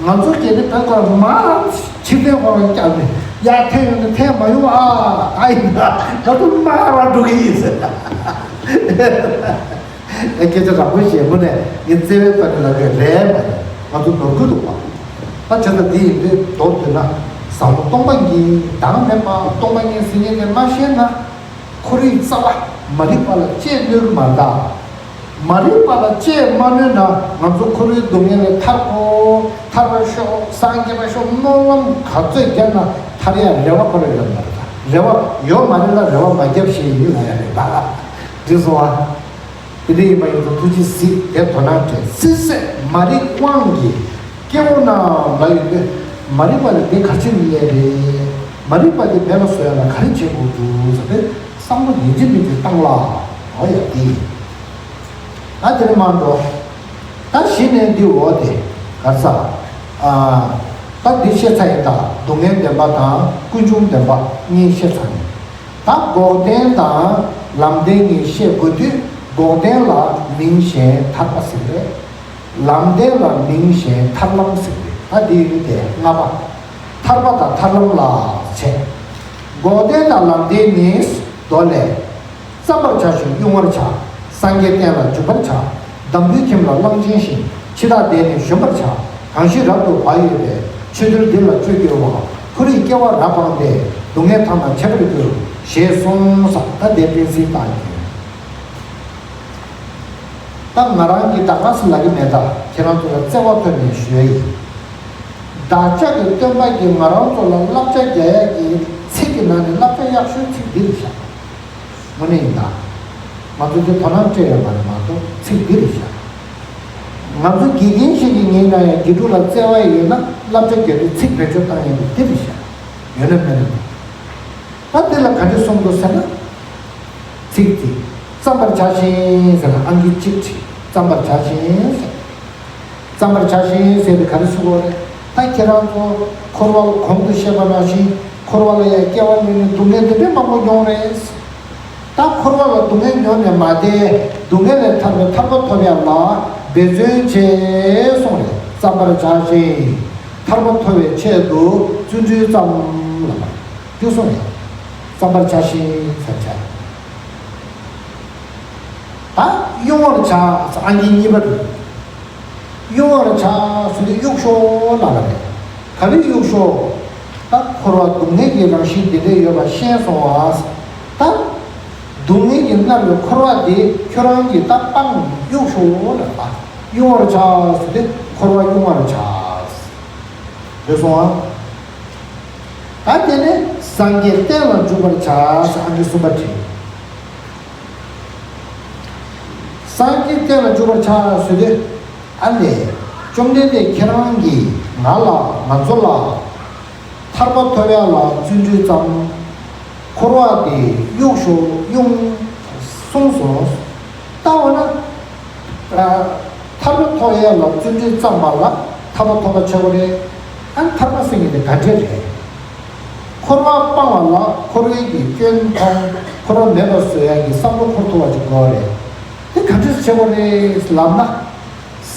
ང་ཚོ་གལ་ཏེ་དཔེ་ཁོ་མར་ཕྱིར་འཐེན་ཁོ་རང་བརྒྱབ་ནས་ཡར་འཐེན་ཡོང་ནས་འཐེན་མ་ཡོང་ཨ་ཨ་ཡིན་ད་ང་ཚོ་མར་ར་འགྲོ་གི་ཡིན་ཟེར། ཨེ་སྐད་ཆ་དྲང་པོ་བཤད་དགོས་ནས་ངས་བརྩེ་བའི་ཐོག་ནས་ལབ་ཀྱི་རེད་མ་རེད་ང་ཚོ་ནོར་འཁྲུལ་འདུག་པ། ད་བྱས་ཙང་འདི་ཡིན་དུས་མདོར་བསྡུས་ན་བཟང་པོ་སྟོང་པ་ཉིད་བདག་མེད་པ་སྟོང་པ་ཉིད་ཟེར་མཁན་དེ་མ་ཤེས་ན་ཁོར་ཡུག་རྩ་བ་མ་རིག་པ་ལ་གཅེས་གནོད་ཀྱི་མ་གཏོགས། མ་རིག་པ་ལ་དཔྱད་མ་ནུས་ན་ང་ཚོ་འཁོར་བའི་སྡུག་བསྔལ་ལས་ཐར་དགོས། ཐར་བར་ཤོག། སངས་རྒྱས་པར་ཤོག། སྨོན་ལམ་ག་ཚོད་བརྒྱབ་ན་ཐར་ཡ་རེ་བ་ཁོ་རང་ཡོད་མ་རེད། རེ་བ་ཡོད་མ་རེད་ལ་རེ་བ་མ་བརྒྱབ་ཞེས་ཡིན་ལ་ཡ་རེད་པ། འགྲིག་སོང་ཨ། དེ་འདྲ་ཡིན་པ་ཡིན་ཙང་ཐུགས་རྗེ་གཟིགས། དེ་དོ་སྣང་སྤྲད། སྲིད་ཟད་མ་རིག་དབང་གིས་སྐྱེ་བོ་རྣམས་ལ་ཡོད་པས། མ་རིག་པ་ལ་འདི་ག་ཅི་ལས་རེད། མ་རིག་པ་འདི་མེད་པ་བཟོ་ཡ་ལ་ག་རེ་བྱེད་དགོས་འདུག་ཟེར་བས་བསམ་བློ་ཡིན་གཅིག་མིན་གཅིག་བཏང་ལ། འོ་ཡ་དེ་ཡིན། ད་དེ་རིང་མ་འགྲོ། ད་གཞི་ནས་འདི་འོ་དེ་ག་ས། ཨ། ད་འདི་བཤད་ཚར་ཡིན་ད། སྡུག་བསྔལ་བདེན་པ་དང་ཀུན་འབྱུང་བདེན་པ་གཉིས་བཤད་ཚར་ཡིན། ད་འགོག་བདེན་དང་ལམ་བདེན་གཉིས་བཤད་དགོས་དུས་འགོག་བདེན་ལ་མིང་གཞན་ཐར་པ་ཟེར་གི་རེད། ལམ་བདེན་ལ་མིང་གཞན་ཐར་ལམ་ཟེར་གི་རེད། ད་འདི་ཡིན་དེ་ལྔ་པ། ཐར་པ་དང་ཐར་ལམ་ལ་བྱེད། འགོག་བདེན་དང་ལམ་བདེན་ནི་མདོ་ལས། བརྩམ་པར་བྱ་ཞིང་དབྱུང་བར་བྱ། སངས་རྒྱས་བསྟན་ལ་འཇུག་པར་བྱ། འདམ་བུའི་ཁྱིམ་ལ་གླང་ཆེན་བཞིན། འཆི་བདག་འདས་ནས་གཞོན་པར་བྱ། གང་ཞིག་རབ་ཏུ་བག་ཡོད་པས། ཆོས་འདུལ་འདི་ལ་སྤྱོད་གྱུར་པ། ཁོ་རའི་སྐྱེ་བ་རབ་སྤངས་ཏེ། སྡུག་བསྔལ་མཐའ་རྣམས་ཆད་པར་འགྱུར། ཞེས་གསུངས་ས། ད་དེ་སྤེལ་གཟིགས་བཏང་ཡིན། ད་ང་རང་གིས་ད་ག་སེ་ལབ་ཀྱི་མེད། ད་ཁྱེད་རང་ཚོ་ལ་བརྩེ་བ་ཐོག་ནས་ཞུ་ཡ་ཡིན། བདག་ཅག་གི་སྟོན་པ་གིས་ང་རང་ཚོ་ལ་བསླབ་བྱ་རྒྱག་ཡ་གི་ཚིག་གི་ནང་ནས་བསླབ་བྱ་ཡག་ཤོས་ཚིག་འདི་རེད་ཤག་དངོས་གནས་ཡིན་ད། ང་ཚོ་འདི་དོ་སྣང་སྤྲད་ཡོད་མ་རེད་མ་གཏོགས་ཚིག་འདི་རེད་ཤག་ང་ཚོ་དགེ་རྒན་ཞིག་གི་ངའི་ནང་ཡང་དགེ་ཕྲུག་ལ་བརྩེ་བ་ཡོད་ན་བསླབ་བྱ་རྒྱག་དུས་ཚིག་བེད་སྤྱོད་བཏང་ཡ་འདི་རེད་ཤག་ཡོད་ན་མེད་ན། ད་དེ་ལ་ག་འདྲ་གསུངས་འདུག་ཟེར་ན། ཚིག་དེ། བརྩམ་པར་བྱ་ཞིང་ཟེར་ན་ཨང་ཀི་གཅིག་བྲིས། བརྩམ་པར་བྱ་ཞིང་ཟེར། བརྩམ་པར་བྱ་ཞིང་ཟེར་དེ་ག་རེ་ཟེར་དགོས་རེད། ད་ཁྱེད་རང་ཚོ་འཁོར་བ་ལ་གོང་དུ་བཤད་པ་ནང་བཞིན་འཁོར་བ་ལ་ཡང་སྐྱེ་བ་ལེན་ནས་སྡུག་བསྔལ་འདི་འདྲའི་མང་པོ་མྱོང་རེད། ད་འཁོར་བ་ལ་སྡུག་བསྔལ་མྱོང་ནས་མ་བསྡད། སྡུག་བསྔལ་ལས་ཐར་བའི་ཐར་པ་ཐོབ་ཡ་ལ་འབད་བརྩོན་བྱེད་གསུངས་རེད། བརྩམ་པར་བྱ་ཞིང་། ཐར་པ་ཐོབ་པའི་ཆེད་དུ་བརྩོན་འགྲུས་བརྩམ་ལ། འདི་གསུངས་ཡོད། བརྩམ་པར་བྱ་ཞིང་ཟེར་བྱ། ད་དབྱུང་བར་བྱ་ཟེར་ཨང་ཀི་གཉིས་པ་རེད། དབྱུང་བར་བྱ་ཟེར་དུས་དབྱུག་ཤོག་ལབ་པ་རེད། ག་རེ་དབྱུག་ཤོག་ད་འཁོར་བ་སྡུག་བསྔལ་གྱི་རང་བཞིན་འདི་འདྲ་ཡོད་པ་ཤེས་སོང་བ། ད་སྡུག་བསྔལ་གྱིས་མནར་བའི་འཁོར་བ་འདི་ཁྱོད་རང་གིས་ད་སྤང་དབྱུག་ཤོག་ལབ་པ། དབྱུང་བར་བྱ་ཟེར་དུས་འཁོར་བ་དབྱུང་བར་བྱ། འདོད་སོང་ཨ། ད་དེ་ནས་སངས་རྒྱས་བསྟན་ལ་འཇུག་པར་བྱ་ཟེར་ཨང་ཀི་གསུམ་པ་བྲིས། སངས་རྒྱས་བསྟན་ལ་འཇུག་པར་བྱ་ཟེར་དུས། ཨ་ལས། བཅོམ་ལྡན་འདས་ཁྱེད་རང་གིས་ང་ལ་ང་ཚོ་ལ། ཐར་པ་ཐོབ་ཡ་ལ་བརྩོན་འགྲུས་བརྩམ། འཁོར་བ་དེ་གཡུག་ཞོག་གཡུག་གསུངས་སོང་། ལྟ་བ་ན། ཨ། ཐར་པ་ཐོབ་ཡ་ལ་བརྩོན་འགྲུས་བརྩམས་པ་ལ་ཐར་པ་ཐོབ་པ་ཆགས་པ་རེད། ཨ་ནི་ཐར་པ་ཟེར་མཁན་དེ་ག་འདྲས་རེད། འཁོར་བ་སྤང་བ་ལ་འཁོར་བའི་གི་སྐྱོན་མཐོང་། འཁོར་བ་མེད་པ་བཟོ་ཡ་གི་བསམ་བློ་འཁོར་ཐུབ་པ་ཅིག་དགོས་རེད། དེ་ག་འདྲས་བྱེད་དགོས་རེད་ལབ་ན།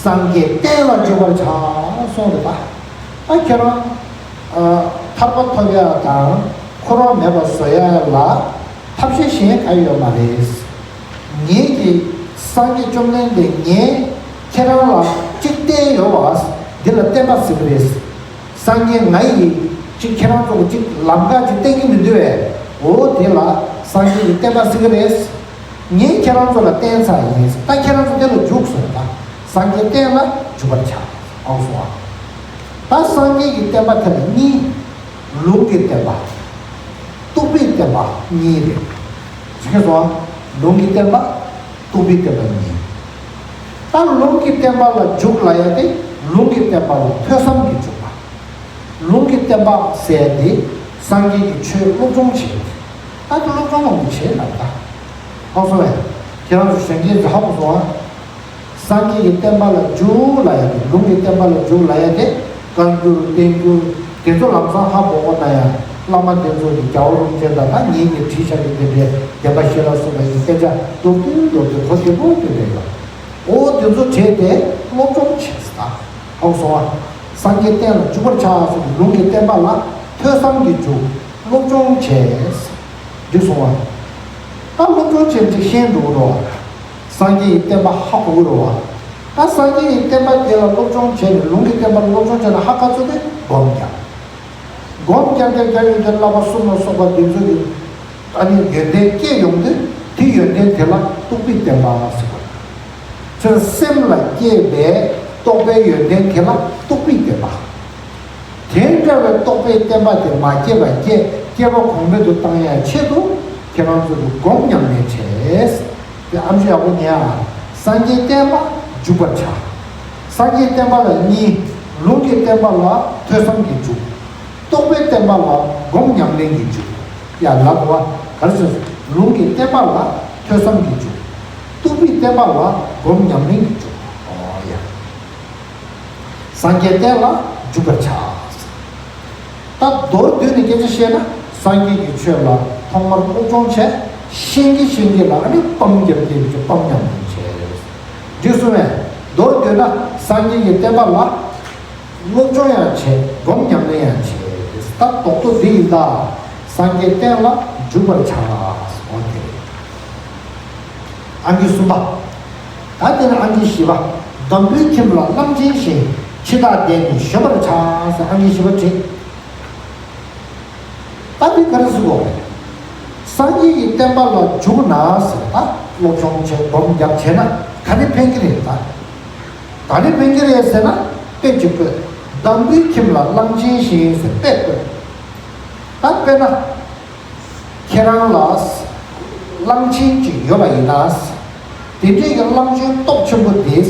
སངས་རྒྱས་བསྟན་ལ་འཇུག་པར་བྱ་གསུངས་རེད་པ། ད་ཁྱེད་རང་། ཨ། ཐར་པ་ཐོབ་ཡ་དང་འཁོར་བ་མེད་པ་བཟོ་ཡ་ལ་ཐབས་ཤེས་གཞན་གང་ཡོད་མ་རེད། ངེད་ཀྱིས་སངས་རྒྱས་བཅོམ་ལྡན་འདས་ངས་ཁྱེད་རང་ལ་གཅིག་བསྟན་ཡོད་པ་འདི་ལ་བསྟན་པ་ཟེར་གི་རེད། སངས་རྒྱས་ང་ཡིས་གཅིག་ཁྱེད་རང་ཚོ་ལ་གཅིག་ལམ་ཁ་གཅིག་བསྟན་གྱི་མི་འདུག་བས། འོ་དེ་ལ་སངས་རྒྱས་ཀྱི་བསྟན་པ་ཟེར་གི་རེད། ངས་ཁྱེད་རང་ཚོ་ལ་བསྟན་ཚར་ཡིན། ད་ཁྱེད་རང་ཚོ་དེ་ལ་འཇུག་ཟེར་བ། སངས་རྒྱས་བསྟན་ལ་འཇུག་པར་བྱ། ཨོ་སོང་བ། ད་སངས་རྒྱས་ཀྱི་བསྟན་པ་དེ་ལ་གཉིས། ལུང་གི་བསྟན་པ། རྟོགས་པའི་བསྟན་པ་གཉིས་རེད། ཤེས་སོང་བ། ལུང་གི་བསྟན་པ། རྟོགས་པའི་བསྟན་པ་གཉིས། ད་ལུང་གི་བསྟན་པ་ལ་འཇུག་ལ་ཡ་དེ་ལུང་གི་བསྟན་པ་ལ་ཐོས་བསམ་གྱིས་འཇུག་པ། ལུང་གི་བསྟན་པ་ཟེར་ཏེ་སངས་རྒྱས་ཀྱི་ཆོས་སློབ་སྦྱོང་བྱེད། ད་དེ་སློབ་སྦྱོང་མང་པོ་བྱེད་ལབ་ད། ཧ་གོ་སོང་བས། ཁྱེད་རང་ཚོ་གཞོན་སྐྱེས་ཚོ་ཧ་གོ་སོང་ཨ། སངས་རྒྱས་ཀྱི་བསྟན་པ་ལ་འཇུག་ལབ་ཡ་དེ་ལུང་གི་བསྟན་པ་ལ་འཇུག་ལབ་ཡ་དེ་བཀའ་འགྱུར་བསྟན་འགྱུར་དེ་ཚོ་ལམ་སང་ཧ་གོ་གོ་ན་ཡང་བླ་མ་དེ་ཚོ་གི་རྒྱལ་བ་རིན་པོ་ཆེ་དང་ད་ངེད་ཀྱིས་བྲིས་བཞག་གི་དེ་འདྲའི་བདེན་པ་བཞི་ལ་སོགས་པ་ཡི་དཔེ་ཆ་མདོར་བསྡུས་མདོར་བསྡུས་གོ་བདེ་པོ་དེ་འདྲ་ཡོད། འོ་དེ་ཚོ་བྲིས་ཏེ་སློབ་སྦྱོང་བྱས་ཟེར་ད། ཧ་གོ་སོང་ཨ། སངས་རྒྱས་བསྟན་ལ་འཇུག་པར་བྱ་ཟེར་ནས་ལུང་གི་བསྟན་པ་ལ་ཐོས་བསམ་གྱིས་འཇུག་སློབ་སྦྱོང་བྱས། འགྲིག་སོང་ཨ། ད་སློབ་སྦྱོང་བྱས་ཅིག་ཤེས་འགྲོ་གི་རེད་བ། སངས་རྒྱས་ཀྱི་བསྟན་པ་ཧ་གོ་གི་རེད་བ། ད་སངས་རྒྱས་ཀྱི་བསྟན་པ་དེ་ལ་སློབ་སྦྱོང་བྱས་ནས་ལུང་གི་བསྟན་པ་ལ་སློབ་སྦྱོང་བྱས་ན་ཧ་ག་ཚོད་དེ་སྒོམ་རྒྱག་སྒོམ་རྒྱག་རྒྱག་རྒྱག་ཡོན་ཏན་བསླབ་པ་གསུམ་ལ་སོགས་པ་འདི་ཚོ་གི་ཨ་ནི་ཡོན་ཏན་སྐྱེས་ཡོང་དུས་དེ་ཡོན་ཏན་དེ་ལ་རྟོགས་པའི་བསྟན་པ་ཟེར་བ། སེམས་ལ་སྐྱེས་པའི་རྟོག་པའི་ཡོན་ཏན་དེ་ལ་རྟོག་པའི་བསྟན་པ། དེ་འདྲ་བའི་རྟོག་པའི་བསྟན་པ་དེ་མ་སྐྱེས་པ་སྐྱེ་སྐྱེས་པ་གོང་འཕེལ་དུ་བཏང་ཡ་ཆེད་དུ་ཁྱེད་རང་ཚོ་གི་སྒོམ་ཉམས་ལེན་བྱས། དེ་ཨམ་ཆི་ཡག་པོ་ཉན་ཨ། སངས་རྒྱས་བསྟན་པ་འཇུག་པར་བྱ། སངས་རྒྱས་བསྟན་པ་ལ་གཉིས། ལུང་གི་བསྟན་པ་ལ་ཐོས་བསམ་གྱིས་འཇུག་རྟོག་པའི་བསྟན་པ་ལ་སྒོམ་ཉམས་ལེན་གྱིས་འཇུག་ཡ་ལབ་པ་ག་རེ་ཟེར། ལུང་གི་བསྟན་པ་ལ་ཐོས་བསམ་གྱིས་འཇུག་རྟོག་པའི་བསྟན་པ་ལ་སྒོམ་ཉམས་ལེན་གྱིས་འཇུག་ཨོ་ཡ། སངས་རྒྱས་བསྟན་ལ་འཇུག་པར་བྱ། ད་མདོར་བསྡུས་ནས་སྐད་ཆ་བཤད་ན། སངས་རྒྱས་ཀྱི་ཆོས་ལ་ཐོག་མར་སློབ་སྦྱོང་བྱས། ཤེས་ཀྱི་ཤེས་ཀྱི་ལ་ཨ་ནི་སྤང་རྒྱབ་ཀྱི་སྤང་ཉམས་ལེན་བྱས། འགྲིག་སོང་ངས། མདོར་བསྡུས་ན་སངས་རྒྱས་ཀྱི་བསྟན་པ་ལ་སློབ་སྦྱོང་ཡང་བྱས། སྒོམ་ཉམས་ལེན་ཡང་བྱས། ད་རྡོག་རྡོག་འདི་ཡིན་ད། སངས་རྒྱས་བསྟན་ལ་འཇུག་པར་བྱ། འོ་དེ་རེད། ཨང་ཀི་གསུམ་པ། ད་དེ་ནས་ཨང་ཀི་བཞི་པ། འདམ་བུའི་ཁྱིམ་ལ་གླང་ཆེན་བཞིན། འཆི་བདག་འདས་ནས་གཞོམ་པར་བྱ། ཟེར་ཨང་ཀི་བཞི་པ་བྲིས། ད་འདི་ག་རེ་ཟེར་དགོས་རེད། སངས་རྒྱས་ཀྱི་བསྟན་པ་ལ་འཇུག་ན་ཟེར། ད་སློབ་སྦྱོང་བྱས་སྒོམ་རྒྱབ་བྱས་ན་ག་རེ་ཕན་གྱི་རེད་ད། ག་རེ་ཕན་གྱི་རེད་ཟེར་ན་དཔེ་གཅིག་བཀོད། འདམ་བུའི་ཁྱིམ་ལ་གླང་ཆེན་བཞིན་ཟེར་དཔེ་བཀོད། ད་དཔེར་ན། ཁྱེད་རང་ལ་གླང་ཆེན་གཅིག་ཡོད་པ་ཡིན་ན། དེ་འདྲའི་གི་གླང་ཆེན་སྟོབས་ཆེན་པོ་དེས་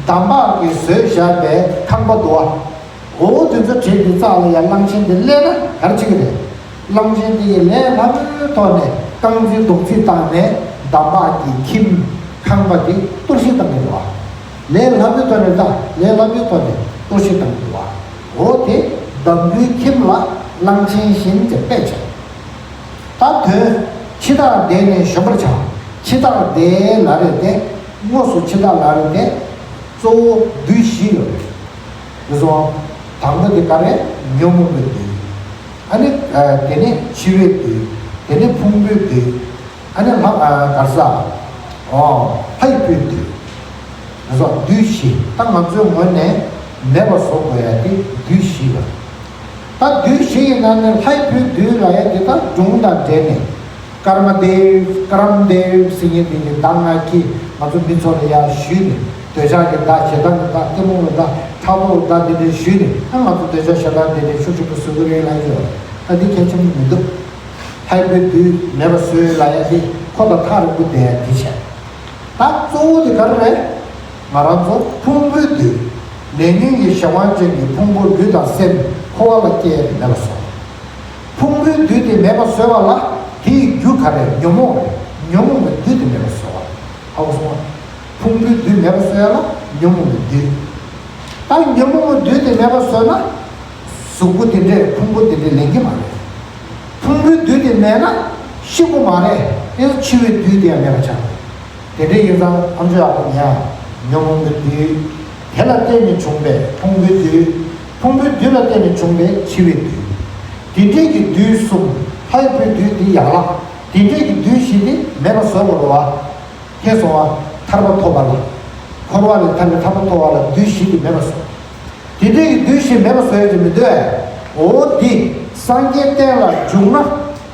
འདམ་བག་གིས་བཟོས་བཞག་པའི་ཁང་པ་འདུག་བ། འོ་དེ་ཚོ་བྲིས་ཏེ་རྩ་ལ་ཡ་གླང་ཆེན་དེ་སླེབས་ན་ག་རེ་བྱེད་ཀྱི་རེད། གླང་ཆེན་དེ་ཡི་ལས་སླ་པོའི་ཐོག་ནས་རྐང་རྩེད་རྡོག་རྩེད་བཏང་ནས་འདམ་བག་གི་ཁྱིམ་ཁང་པ་དེ་གཏོར་བཤིག་བཏང་གི་འདུག་བ། ལས་སླ་པོའི་ཐོག་ནས་ད་ལས་སླ་པོའི་ཐོག་ནས་གཏོར་བཤིག་བཏང་གི་འདུག་བ། འོ་དེ་འདམ་བུའི་ཁྱིམ་ལ་གླང་ཆེན་བཞིན་དེ་དཔེ་བྱས། ད་དོན། འཆི་བདག་འདས་ནས་གཞོམ་པར་བྱ། འཆི་བདག་འདས་ལབ་རེད་དེ། དངོས་སུ་འཆི་བདག་ལབ་རེད་དེ། གཙོ་བོ་བདུད་བཞི་ཡོད་རེད། དེ་སོང་། དང་པོ་དེ་ག་རེ། ཉོན་མོངས་པའི་བདུད། ཨ་ནི། དེ་ནས་འཆི་བའི་བདུད། དེ་ནས་ཕུང་པོའི་བདུད། ཨ་ནི་ལྷ། ག་རེ་ཟ། ཨོ། ལྷའི་བུའི་བདུད། དེ་སོང་བདུད་བཞི། ད་ང་ཚོའི་ངོས་ནས་མེད་པ་བཟོ་དགོས་ཡ་དེ་བདུད་བཞི་ཡོད་རེད། ད་བདུད་བཞི་ཡི་ནང་ནས་ལྷའི་བུའི་བདུད་ལབ་ཡ་དེ་ད་སྒྲུང་དང་འབྲེལ་ནས། ཀརྨ་དེབ། ཀརྨ་དེབ་ཟེར་མཁན་དེ་གི་གདངས་ང་གིས་ང་ཚོ་མི་ཚོ་ལ་ཡར་ཞུས་ནས། འདོད་ཆགས་ཀྱི་བདག་ཞེ་སྡང་གི་བདག་གཏི་མུག་གི་བདག་ཕྲག་དོག་གི་བདག་དེ་འདྲ་ཞུས་ནས། ཨ་ང་ཚོ་འདོད་ཆགས་ཞེ་སྡང་དེ་འདྲ་ཤུགས་ཆེན་པོ་བཟོ་གི་རེད་ལབ་ཡོད། ད་འདི་གལ་ཆེན་པོ་མི་འདུག་ལྷའི་བུའི་བདུད་མེད་པ་བཟོས་ལབ་ཡ་དེ་ཁོ་དང་ཐག་རིང་པོ་བསྡད་ཡ་དེ་བྱས། ད་གཙོ་བོ་དེ་ག་རེ་རེད། ང་རང་ཚོ་ཕུང་པོའི་བདུད། ལས་ཉོན་གྱི་གཞན་དབང་ཅན་གྱི་ཕུང་པོ་ལུས་དང་སེམས་འཁོར་བ་ལ་སྐྱེས་ཏེ་མེད་པ་བཟོ། ཕུང་པོའི་བདུད་དེ་མེད་པ་བཟོས་པ་ལ་དེའི་རྒྱུ་ག་རེ། ཉོན་མོངས་རེད། ཉོན་མོངས་པའི་བདུད་དེ་མེད་པ་བཟོ་བ། ཧ་གོ་སོང་ངམ། ཕུང་པོའི་བདུད་མེད་པ་བཟོ་ཡ་ལ་ཉོན་མོངས་པའི་བདུད། ད་ཉོན་མོངས་པའི་བདུད་དེ་མེད་པ་བཟོས་ན། གཟུགས་པོ་དེ་འདྲས་ཕུང་པོ་དེ་འདྲས་ལེན་གྱི་མ་རེད། ཕུང་པོའི་བདུད་དེ་མེད་ན་ཤི་དགོས་མ་རེད། དེ་ཚོ་འཆི་བའི་བདུད་དེ་ཡང་མེད་པ་ཆགས། དེ་འདྲ་ཡིན་ཙང་ཨམ་ཅོག་ཡག་པོ་ཉན། ཉོན་མོངས་པའི་བདུད། དེ་ལ་བརྟེན་ནས་བྱུང་བའི་ཕུང་པོའི་བདུད། ཕུང་པོའི་བདུད་ལ་བརྟེན་ནས་བྱུང་བའི་འཆི་བའི་བདུད། དེ་འདྲས་ཀྱི་བདུད་གསུམ། ལྷའི་བུའི་བདུད་དེ་ཡན་ལག་དེ་འདྲས་ཀྱི་བདུད་བཞི་དེ་མེད་པ་བཟོ་དགོས་རེད་བ། ཐེ་ཚོམ་པ། ཐར་པ་ཐོབ་པ་ལ། འཁོར་བ་ལས་ཐར་པའི་ཐར་པ་ཐོབ་པ་ལ་བདུད་བཞི་དེ་མེད་པ་བཟོ། དེ་འདྲས་ཀྱི་བདུད་བཞི་མེད་པ་བཟོ་ཡ་ཅིག་མི་འདུག་ཨེ། འོ་འདི་སངས་རྒྱས་བསྟན་ལ་འཇུག་ན།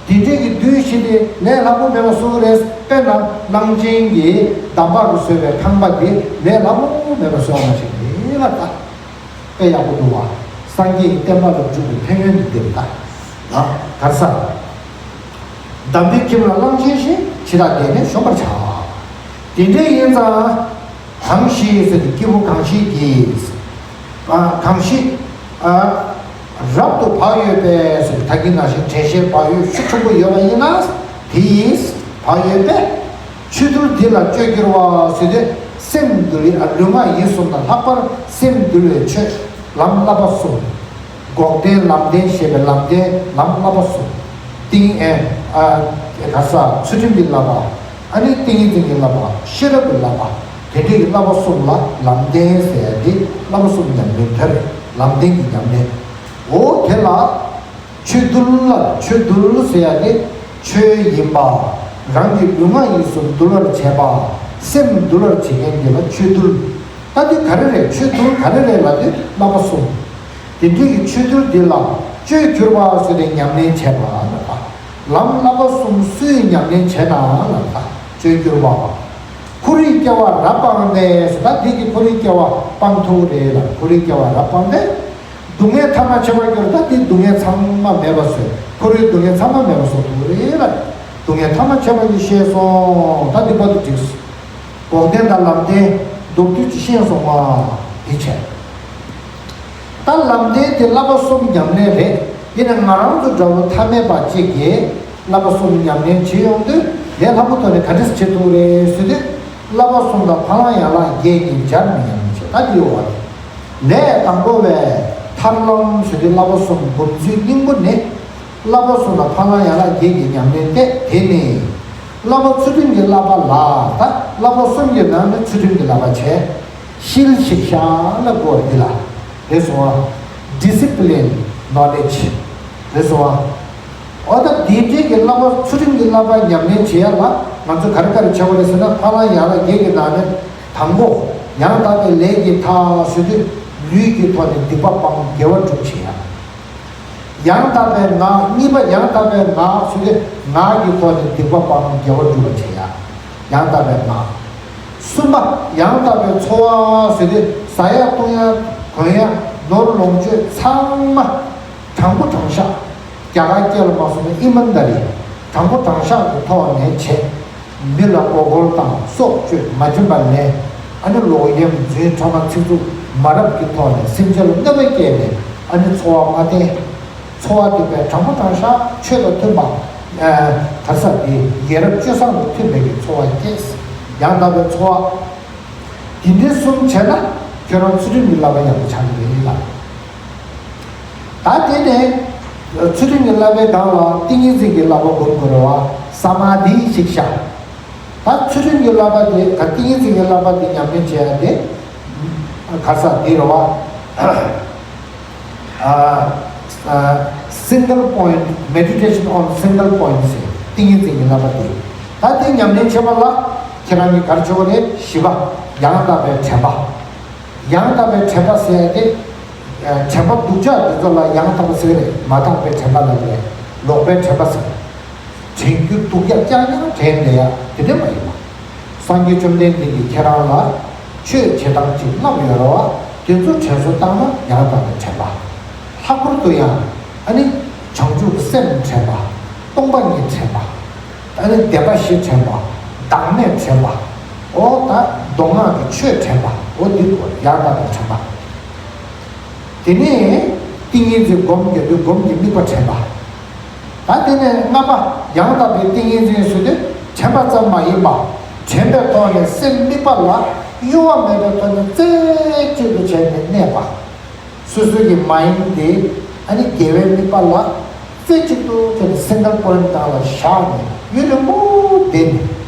དེ་འདྲས་ཀྱི་བདུད་བཞི་དེ་ལས་སླ་པོ་མེད་པ་བཟོ་གི་རེད། དཔེར་ན་གླང་ཆེན་གྱིས་འདམ་བག་གིས་བཟོས་པའི་ཁང་པ་དེ་ལས་སླ་པོ་མེད་པ་བཟོ་བ་ཞིག་རེད་ལ། ད་དཔེ་ཡག་པོ་འདུག་བ། སངས་རྒྱས་ཀྱི་བསྟན་པ་ལ་འཇུག་པའི་ཕན་ཡོན་དེ་འདིར་ལྟ། ལ་གར་ས། འདམ་བུའི་ཁྱིམ་ལ་གླང་ཆེན་བཞིན། འཆི་བདག་འདས་ནས་གཞོམ་པར་བྱ། དེ་འདྲས་ཡིན་ཙང་། གང་ཞིག་ཟེར་ཏེ་སྐྱེས་བུ་གང་ཞིག་གིས། ཨ། གང་ཞིག་ཨ། རབ་ཏུ་བག་ཡོད་པས་ཟེར་ཏེ་ད་གིན་ནང་བཞིན་དྲན་ཤེས་བག་ཡོད་ཤུགས་ཆེན་པོ་ཡོད་པ་ཡིན་ན། དེ་ཡིས་བག་ཡོད་པས། ཆོས་འདུལ་འདི་ལ་སྤྱོད་འགྱུར་བ་ཟེར་ཏེ། སེམས་འདུལ་བའི། ཨ། ལུས་ངག་ཡིད་གསུམ་དང་ལྷག་པར་སེམས་འདུལ་བའི་ཆོས་ལམ་བསླབ་པ་གསུམ། འགོག་བདེན་ལམ་བདེན་ཞེས་པའི་ལམ་བདེན་ལམ་བསླབ་པ་གསུམ། ཏིང་། ཨ། ག་ས། ཚུལ་ཁྲིམས་ཀྱི་བསླབ་པ། ཨ་ནི་ཏིང་ངེ་འཛིན་གྱི་བསླབ་པ། ཤེས་རབ་ཀྱི་བསླབ་པ། དེ་འདྲའི་གི་བསླབ་པ་གསུམ་ལ་ལམ་བདེན་ཟེར་ཡ་དེ། བསླབ་པ་གསུམ་ཉམས་ལེན་དེར་ལམ་བདེན་གྱི་ཉམས་ལེན། འོ་དེ་ལ། ཆོས་འདུལ་ལ། ཆོས་འདུལ་ཟེར་ཡ་དེ་ཆོས་ཡིན་པ། རང་གི་ལུས་ངག་ཡིད་གསུམ་འདུལ་བར་བྱེད་པ། སེམས་འདུལ་བར་བྱེད་མཁན་དེ་ལ་ཆོས་འདུལ། ད་དེ་ག་རེ་རེད། ཆོས་འདུལ་ག་རེ་རེད་ལབ་དུས་བསླབ་པ་གསུམ། དེ་འདྲའི་གི་ཆོས་འདུལ་འདི་ལ་སྤྱོད་གྱུར་པ་ཟེར་ཏེ་ཉམས་ལེན་བྱས་པ་ལ། ད་ལམ་བསླབ་པ་གསུམ་སུས་ཉམས་ལེན་བྱས་ན་ལ། ད་སྤྱོད་གྱུར་པ། འཁོར་བའི་སྐྱེ་བ་རབ་སྤངས་ཏེ་ཟེར། ད་འདི་གིས་འཁོར་བའི་སྐྱེ་བ་སྤང་ཐུབ་རེད་ལ། འཁོར་བའི་སྐྱེ་བ་རབ་སྤངས་ཏེ། སྡུག་བསྔལ་ཐ་མ་ཆད་པར་གྱུར། ད་འདི་སྡུག་བསྔལ་ཚང་མ་མེད་པ་བཟོས། འཁོར་བའི་སྡུག་བསྔལ་ཚང་མ་མེད་པ་བཟོ་ཐུབ་རེད་ལ། སྡུག་བསྔལ་ཐ་མ་ཆད་པ་ཡིས་ཤེས་སོ། ད་འདི་བར་དུ་འགྲིགས་སོ། འགོག་བདེན་དང་ལམ་བདེན་མདོར་བསྡུས་ཀྱིས་ཤེས་སོང་བ་འདི་བྱས། ད་ལམ་བདེན་དེ་བསླབ་པ་གསུམ་ཉམས་ལེན་རེད། ཡིན་ན་ང་རང་ཚོ་འདྲ་བོ་ཐ་མལ་པ་གཅིག་གིས་བསླབ་པ་གསུམ་ཉམས་ལེན་བྱེད་ཡོང་དུས། ལས་སླ་པོ་ཐོག་ནས་ག་འདྲས་བྱེད་ཐུབ་རེད་ཟེར་དུས། བསླབ་པ་གསུམ་དང་ཕ་ལམ་ཡན་ལག་བརྒྱད་ཀྱི་སྦྱར་ནས་ཉམས་ལེན་བྱེད། ད་འདི་ཡོད་པ་རེད། ལས་དང་པོ་བའི་ཐར་ལམ་ཟེར་དུས། བསླབ་པ་གསུམ་སྒོམ་ཚུལ་སྙིང་པོ་ནི། བསླབ་པ་གསུམ་དང་ཕ་ལམ་ཡན་ལག་བརྒྱད་ཀྱི་ཉམས་ལེན་ཏེ། དེ་ནི་བསླབ་པ་ཚུལ་ཁྲིམས་ཀྱི་བསླབ་པ་ལ། ད་བསླབ་པ་གསུམ་གྱི་ནང་ནས་ཚུལ་ཁྲིམས་ཀྱི་བསླབ་པ་བྱས། ཤིལ་ཞིག་ཤ་ལ་གོ་འདི་ལ། རེད་སོང་བ། ཌི་སི་པི་ལིན་ནོ་ལེཇ། རེད་སོང་བ། འོ་ད་འདི་འདྲའི་གི་བསླབ་པ་ཚུལ་ཁྲིམས་ཀྱི་བསླབ་པ་ཉམས་ལེན་བྱེད་ཡ་ལ་ང་ཚོ་ག་རེ་ག་རེ་བྱེད་དགོས་རེད་ཟེར་ན། ཕ་ལམ་ཡན་ལག་བརྒྱད་ཀྱི་ནང་ནས་དང་པོ། ཡང་དག་པའི་ལས་ཀྱི་མཐའ་ཟེར་དུས། ལུས་ཀྱི་ཐོག་ནས་སྡིག་པ་སྤང་། དགེ་བ་སྒྲུབ་བྱེད་ཡ། ཡང་དག་པའི་ངག་གཉིས་པ། ཡང་དག་པའི་ངག་ཟེར་དུས། ངག་གི་ཐོག་ནས་སྡིག་པ་སྤང་། དགེ་བ་སྒྲུབ་པར་བྱེད་ཡ། ཡང་དག་པའི་ངག་གསུམ་པ། ཡང་དག་པའི་འཚོ་བ་ཟེར་དུས། བཟའ་ཡ་བཏུང་ཡ་གོན་ཡ་ནོར་ལོངས་སྤྱོད་ཚང་མ་དྲང་པོ་དྲང་བཞག་རྒྱ་གར་སྐད་ལ་མ་སོང་ན་ཨི་མན་ད་རི། དྲང་པོ་དྲང་བཞག་གི་ཐོག་ནས་བྱེད། མི་ལ་མགོ་སྐོར་དང་སྲོག་གཅོད། མ་བྱིན་པ་ལེན། ཨ་ནི་ལོག་གཡེམ་རྫུན་ཕྲ་མ་ཚིག་རྩུབ་མ་རབས་ཀྱི་ཐོག་ནས་སེམས་ཅན་ལ་གནོད་པ་བསྐྱལ་ནས། ཨ་ནི་འཚོ་བ་མ་བརྟན། འཚོ་བ་དེ་བས་དྲང་པོ་དྲང་བཞག་ཆོས་དང་མཐུན་པ། ཨ་ག་ས་དེ་ཡ་རབས་སྤྱོད་བཟང་དང་མཐུན་པའི་གི་འཚོ་བ་སྐྱེལ། ཡང་དག་པའི་འཚོ་བ། དེ་འདྲའི་གསུམ་བྱས་ན་ཁྱོད་རང་ཚུལ་ཁྲིམས་ཀྱི་བསླབ་པ་ཡག་པོ་ཆགས་ཀྱི་རེད་ལ། ད་དེ་ནས་ཚུལ་ཁྲིམས་ཀྱི་བསླབ་པའི་སྒང་ལ་ཏིང་ངེ་འཛིན་གྱི་བསླབ་པ་སྒོམ་དགོས་རེད་བ། ས་མ་དྷི་ཤིག་ཤ། ད་ཚུལ་ཁྲིམས་ཀྱི་བསླབ་པ་དེ་ག་ཏིང་ངེ་འཛིན་གྱི་བསླབ་པ་དེ་ཉམས་ལེན་བྱེད་ཡ་དེ་ག་ས་དེ་རེད་བ། ཨ་ཨ་single point meditation on single point ཟེར། ཏིང་ངེ་འཛིན་གྱི་བསླབ་པ་དེ། ད་དེ་ཉམས་ལེན་བྱེད་པ་ལ་ཁྱེད་རང་གིས་ག་རེ་བྱེད་དགོས་རེད། བཞི་པ། ཡང་དག་པའི་དྲན་པ། ཡང་དག་པའི་དྲན་པ་ཟེར་ཡ་དེ། ཨ་དྲན་པ་སྡུག་ཅག་འདི་ཚོ་ལ་ཡང་དག་པ་ཟེར་གི་རེད། མ་དག་པའི་དྲན་པ་ལབ་ཀྱི་རེད། ལོག་པའི་དྲན་པ་ཟེར། དྲན་རྒྱུ་སྡུག་ཅག་རྐྱང་རྐྱང་དྲན་བསྡད་ཡ་དེ་འདྲ་མ་ཡིན་པ། སངས་རྒྱས་བཅོམ་ལྡན་འདས་ཀྱིས་ཁྱེད་རང་ལ་ཆོས་བྱེད་སྟངས་ཅིག་བསླབས་ཡོད་རེད་བ། དེ་ཚོ་དྲན་གསོ་བཏང་ན་ཡང་དག་པའི་དྲན་པ། ལྷག་པར་དུ་ཡང་ཨ་ནི་བྱང་ཆུབ་ཀྱི་སེམས་དྲན་པ། སྟོང་པ་ཉིད་དྲན་པ། ཨ་ནི་བདེན་པ་བཞི་དྲན་པ། བདག་མེད་དྲན་པ། འོ་ད་མདོ་སྔགས་ཀྱི་ཆོས་དྲན་པ། འོ་འདི་ཡང་དག་པའི་དྲན་པ། དེ་ནས་ཏིང་ངེ་འཛིན་སྒོམ་རྒྱག་དུས་སྒོམ་གྱི་དམིགས་པ་དྲན་པ། ད་དེ་ནས་ལྔ་པ། ཡང་དག་པའི་ཏིང་ངེ་འཛིན་ཟེར་དུས་དྲན་པ་ཙམ་མ་ཡིན་པ། དྲན་པའི་ཐོག་ནས་སེམས་དམིགས་པ་ལ་གཡོ་བ་མེད་པའི་ཐོག་ནས་རྩེ་གཅིག་ཏུ་བྱས་ནས་གནས་པ། སོ་སོའི་གི་མའིན་དེ་ཨ་ནི་དགེ་བའི་དམིགས་པ་ལ་རྩེ་གཅིག་ཏུ་བྱས་ནས་སིང་གལ་པོ་ཡིན་སྒང་ལ་བཞག་ནས་ཡུན་རིང་པོ་བསྡད་ནས་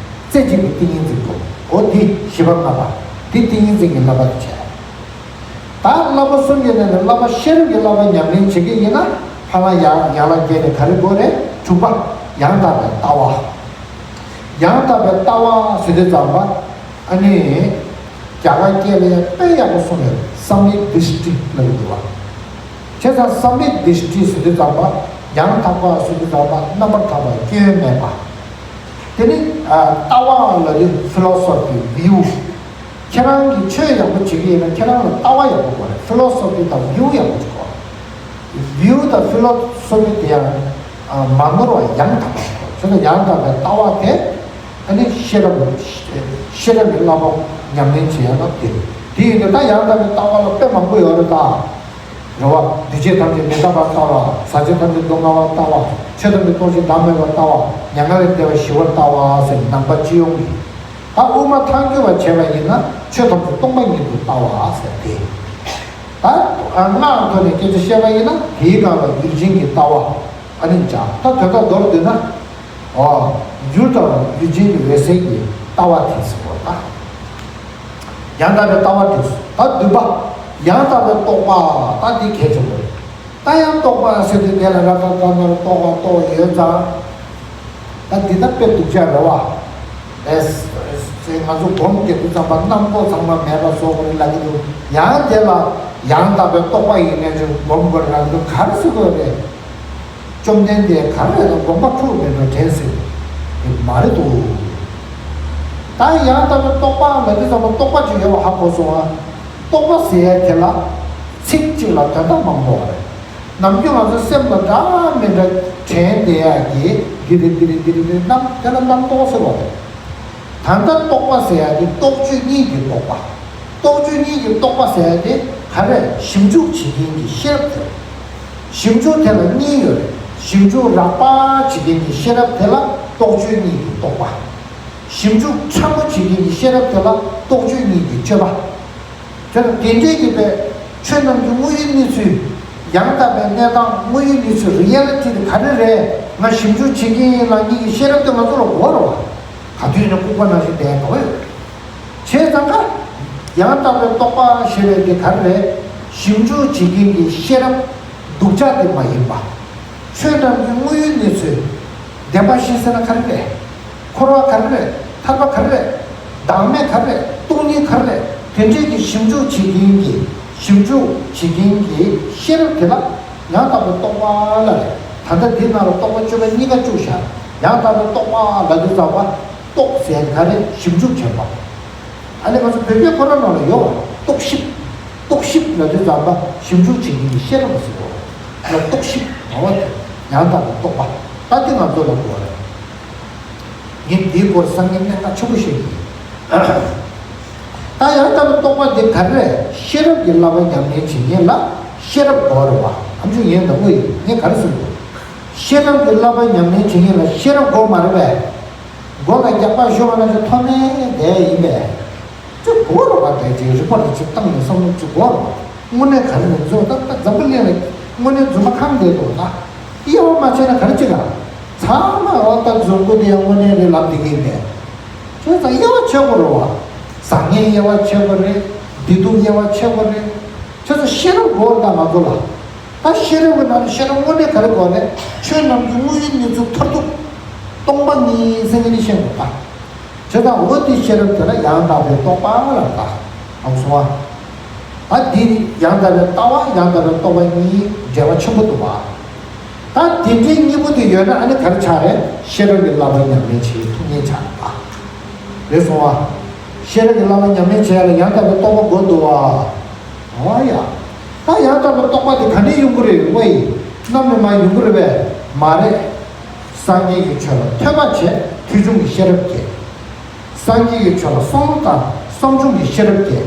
རྩེ་གཅིག་གི་ཏིང་ངེ་འཛིན་སྒོམ། འོ་འདི་བཞི་པ་ལྔ་པ། འདི་ཏིང་ངེ་འཛིན་གྱི་བསླབ་པ་དུ་བྱས། ད་བསླབ་པ་གསུམ་གྱི་ནང་ནས་བསླབ་པ་ཤེས་རབ་ཀྱི་བསླབ་པ་ཉམས་ལེན་བྱེད་ཀྱི་ཡིན་ན། ཕ་ལ་ཡང་ཡང་ལ་བརྒྱད་ནས་ག་རེ་དགོས་རེད། དྲུག་པ། ཡང་དག་པའི་ལྟ་བ། ཡང་དག་པའི་ལྟ་བ་ཟེར་དུས་ཙམ་པ། ཨ་ནི་རྒྱ་གར་སྐད་ལ་ཡང་དཔེ་ཡག་པོ་གསུངས་ཡོད། སམ་ཡིག་དིཥྚི་ལབ་ཀྱི་འདུག་བ། བྱས་ཙང་སམ་ཡིག་དིཥྚི་ཟེར་དུས་ཙམ་པ། ཡང་དག་པ་ཟེར་དུས་ཙམ་པ་རྣམ་པར་དག་པ་སྐྱོན་མེད་པ། དེ་ནི་ཨ་ལྟ་བ་ལ་ནི་ཕི་ལོ་སོ་ཕི། བིའུ། ཁྱེད་རང་གིས་ཆོས་ཡག་པོ་བྱེད་ཀྱི་ཡིན་ན་ཁྱེད་རང་ལ་ལྟ་བ་ཡག་པོ་དགོས་རེད། ཕི་ལོ་སོ་ཕི་དང་བིའུ་ཡག་པོ་ཅིག་དགོས། བིའུ་དང་ཕི་ལོ་སོ་ཕི་དེ་ཡང་ཨ་མ་ནོར་བ་ཡང་དག་པ་ཞིག་དགོས། བྱས་ན་ཡང་དག་པའི་ལྟ་བ་དེ་ཨ་ནི་ཤེས་རབ། ཤེས་རབ་ཀྱི་བསླབ་པ་ཉམས་ལེན་བྱེད་ཡ་ལ་དེ། དེ་ཡིན་དུས་ད་ཡང་དག་པའི་ལྟ་བ་ལ་དཔེ་མང་པོ་ཡོད་རེད་ད། རེད་བ། འདུས་བྱས་ཐམས་ཅད་མི་རྟག་པར་ལྟ་བ། ཟག་བཅས་ཐམས་ཅད་སྡུག་བསྔལ་བར་ལྟ་བ། ཆོས་ཐམས་ཅད་སྟོང་ཞིང་བདག་མེད་པར་ལྟ་བ། མྱ་ངན་ལས་འདས་པ་ཞི་བར་ལྟ་བ་ཟེར་ནང་པ་སྤྱི་ཡོངས་ཀྱི། ད་དབུ་མ་ཐལ་འགྱུར་བར་བྱེད་པ་ཡིན་ན་ཆོས་ཐམས་ཅད་སྟོང་པ་ཉིད་དུ་ལྟ་བ་ཟེར་ཏེ། ད་སྔགས་ཐོག་ནས་སྐད་ཆ་བཤད་པ་ཡིན་ན་དེའི་སྒང་ལ་ཡུལ་ཅན་གྱི་ལྟ་བ། ཨ་ནི་འཇག་ད་དོན་དག་མདོར་བསྡུས་ན། འོ། འགྱུར་དང་ཡུལ་ཅན་གྱི་འོད་གསལ་གྱི་ལྟ་བ་དེ་ཟེར་བ་ད། ཡང་དག་པའི་ལྟ་བ་དེ་ཟེར། ད་བདུན་པ། ཡང་དག་པའི་རྟོག་པ། ད་འདི་གལ་ཆེན་པོ་རེད། ད་ཡང་རྟོག་པ་ཟེར་དུས་དེ་ལ་ར་ད་ད་ན་རྟོག་པ་རྟོག་ཡོད་ཙང་། ད་འདི་ད་དཔེ་སྡུག་ཅག་རེད་བ། ཨེ། ང་ཚོ་སྒོམ་རྒྱག་དུས་ཙམ་པ་རྣམ་རྟོག་ཚང་མ་མེད་པ་བཟོ་དགོས་རེད་ལབ་ཀྱི་འདུག་ཡང་དེ་ལ་ཡང་དག་པའི་རྟོག་པ་ཡིན་ནའི་ཅིག་སྒོམ་དགོས་རེད་ལབ་ཀྱི་འདུག་ག་རེ་ཟེར་དགོས་རེད། བཅོམ་ལྡན་འདས་ག་རེ་ལ་དགོངས་པ་འཁྲུགས་མེད་འགྲོ་དྲན་ཟེར། དེ་མ་རེད་དོ། ད་ཡང་དག་པའི་རྟོག་པ་ལབ་དུས་ཙམ་པ་རྟོག་པ་ཅིག་ཡོད་པ་ཧ་གོ་སོང་ང་། རྟོག་པ་ཟེར་ཡ་དེ་ལ་ཚིག་གཅིག་ལ་དོན་དག་མང་པོ་རེད། ནམ་རྒྱུན་ང་ཚོ་སེམས་ལ་འདྲ་མི་འདྲ་དྲན་བསྡད་ཡ་གི་འདི་རེད་འདི་རེད་འདི་རེད་རེད། རྣམ་དེ་ལ་རྣམ་རྟོག་ཟེར་བ་རེད། ད་ལྟ་རྟོག་པ་ཟེར་ཡ་དེ་རྟོག་དཔྱོད་གཉིས་ཀྱི་རྟོག་པ། རྟོག་དཔྱོད་གཉིས་ཀྱི་རྟོག་པ་ཟེར་ཡ་དེ་ག་རེ་རེད། ཞིབ་འཇུག་བྱེད་མཁན་གྱི་ཤེས་རབ་དེ་རེད། ཞིབ་འཇུག་དེ་ལ་གཉིས་ཡོད་རེད། ཞིབ་འཇུག་རགས་པ་བྱེད་མཁན་གྱི་ཤེས་རབ་དེ་ལ་རྟོག་དཔྱོད་གཉིས་ཀྱི་རྟོག་པ། ཞིབ་འཇུག་ཕྲ་མོ་བྱེད་མཁན་གྱི་ཤེས་རབ་དེ་ལ་རྟོག་དཔྱོད་གཉིས་ཀྱི་དཔྱོད་པ། དེ་ལ་དེ་འདྲའི་གི་པའི་ཆོས་རྣམས་ཀྱི་དངོས་ཡུལ་གནས་ཚུལ། ཡང་དག་པའི་གནས་སྟངས་དངོས་ཡུལ་གནས་ཚུལ་རི་ཡ་ལི་ཊི་དེ་ག་རེ་རེད། ང་ཞིབ་འཇུག་བྱེད་ཀྱི་ཡིན་ལབ་མཁན་གྱི་ཤེས་རབ་དེ་ང་ཚོ་ལ་དགོས་རེད་བ། ག་དུས་ནས་ལྐུགས་པ་ནང་བཞིན་བསྡད་དགོས་ཡོད། བྱས་ཙང་ཀ་ཡང་དག་པའི་རྟོག་པ་ཞེས་པའི་དེ་ག་རེ་རེད། ཞིབ་འཇུག་བྱེད་མཁན་གྱི་ཤེས་རབ་སྡུག་ཅག་དེ་མ་ཡིན་པ། ཆོས་རྣམས་ཀྱི་དངོས་ཡུལ་གནས་ཚུལ། བདེན་པ་བཞི་ཟེར་ན་ག་རེ་རེད། འཁོར་བ་ག་རེ་རེད། ཐར་པ་ག་རེ་རེད། བདག་མེད་ག་རེ་རེད། སྟོང་ཉིད་ག་རེ་རེད། དེ་འདྲའི་གི་ཞིབ་འཇུག་བྱེད་མཁན་གྱི་ཞིབ་འཇུག་བྱེད་མཁན་གྱི་ཤེས་རབ་དེ་ལ་ཡང་དག་པའི་རྟོག་པ་ལབ་རེད། ད་ལྟ་འདི་ནང་ལ་རྟོག་པ་དཔྱོད་པ་གཉིས་ཀ་བཅུག་བཞག་ཡང་དག་པའི་རྟོག་པ་ལབ་དུས་ཙམ་པ་རྟོག་ཟེར་ག་རེ་ཞིབ་འཇུག་བྱེད་པ། ཨ་ནི་ང་ཚོ་བོད་སྐད་ཁོ་རང་ནང་ལ་ཡོད་པ། རྟོག་ཞིབ། རྟོག་ཞིབ་ལབ་དུས་ཙམ་པ་ཞིབ་འཇུག་བྱེད་མཁན་གྱི་ཤེས་རབ་ལ་ཟེར་བ། ལ་རྟོག་ཞིབ་ང་བ་དེ་ཡང་དག་པའི་རྟོག་པ། ད་དེ་ང་ཚོ་ལ་དགོས་རེད། ངས་འདིའི་སྐོར་སང་ཉིན་གནད་འགག་ཆེན་པོ་བཤད་ཀྱི་ཡིན། ད་ཡང་དག་པའི་རྟོག་པ་དེ་ག་རེ་རེད། ཤེས་རབ་ཀྱི་བསླབ་པ་ཉམས་ལེན་བྱེད་མཁན་ལ་ཤེས་རབ་དགོས་རེད་བ། ཨམ་ཆོས་ངས་འདི་མོ་ཡིན་ངས་ག་རེ་གསུངས་དགོས། ཤེས་རབ་ཀྱི་བསླབ་པ་ཉམས་ལེན་བྱེད་མཁན་ལ་ཤེས་རབ་དགོས་མ་རེད་པས། མགོ་ལ་རྒྱག་པ་ཤོར་བ་ན་ཅིག་མཐོ་དམན་བསྡད་ཡིན་པས། ཅིག་དགོས་རེད་བ། བསྡད་ཅིག་རིག་པ་རིག་ཅིག་བཏང་ནས་བསམ་བློ་ཅིག་དགོས་རེད་བ། དངོས་གནས་ག་རེ་རེད་འཛོ་ད་ད་འཛམ་བུ་གླིང་ལ་དངོས་གནས་རྫུན་མ་ཁང་བསྡད་འདུག་ད་དབྱེ་བ་མ་ཕྱེ་ན་ག་རེ་ཅིག་ཨ། ཚང་མ་འོ་ད་རྫུན་པོ་དེ་ཡང་དངོས་གནས་རེད་ལབ་བསྡད་ཀྱི་ཡིན་པས། བྱས་ཙང་དབྱེ་བ་ཕྱེ་དགོས་རེད་བ། བཟང་ངན་དབྱེ་བ་ཕྱེ་དགོས་རེད། བདེ་སྡུག་དབྱེ་བ་ཕྱེ་དགོས་རེད། བྱས་ཙང་ཤེས་རབ་དགོས་རེད་ད་ང་ཚོ་ལ། ད་ཤེས་རབ་ཀྱི་ནང་ནས་ཤེས་རབ་དངོས་གནས་ག་རེ་དགོས་རེད། ཆོས་རྣམས་ཀྱི་དངོས་ཡུལ་གནས་ཚུལ་མཐར་ཐུག་སྟོང་པ་ཉིད་ཟེར་མཁན་ནི་ཤེས་དགོས་ད། བྱས་ཙང་འོ་དེ་ཤེས་རབ་དེ་ལ་ཡང་དག་པའི་རྟོག་པ་ལ་ད་ཨང་སོང་བ། ད་འདི་ཡང་དག་པའི་ལྟ་བ་ཡང་དག་པའི་རྟོག་པ་གཉིས་འབྲེལ་བ་ཆེན་པོ་འདུག་བ། ད་དེ་འདྲའི་གཉིས་པོ་དེ་ཡོད་ན་ཨ་ནི་ག་རེ་ཆགས་རེད། ཤེས་རབ་ཀྱི་བསླབ་པ་ཉམས་ལེན་བྱེད་ཐུབ་ངེས་ཆགས་པ་རེད་སོང་བ། ཤེས་རབ་ཀྱི་བསླབ་པ་ཉམས་ལེན་བྱེད་ཡ་ལ་ཡང་དག་པའི་རྟོག་པ་དགོས་འདུག་བ། འོ་ཡ། ད་ཡང་དག་པའི་རྟོག་པ་དེ་ག་ནས་ཡོང་གི་རེད་ཝེ། གནམ་ནས་མར་ཡོང་གི་རེད་པས། མ་རེད། སངས་རྒྱས་ཀྱི་ཆོས་ལ་ཐོས་པ་བྱས་ཐོས་བྱུང་གི་ཤེས་རབ་སྐྱེ། སངས་རྒྱས་ཀྱི་ཆོས་ལ་བསམ་བློ་བཏང་བསམ་བྱུང་གི་ཤེས་རབ་སྐྱེ།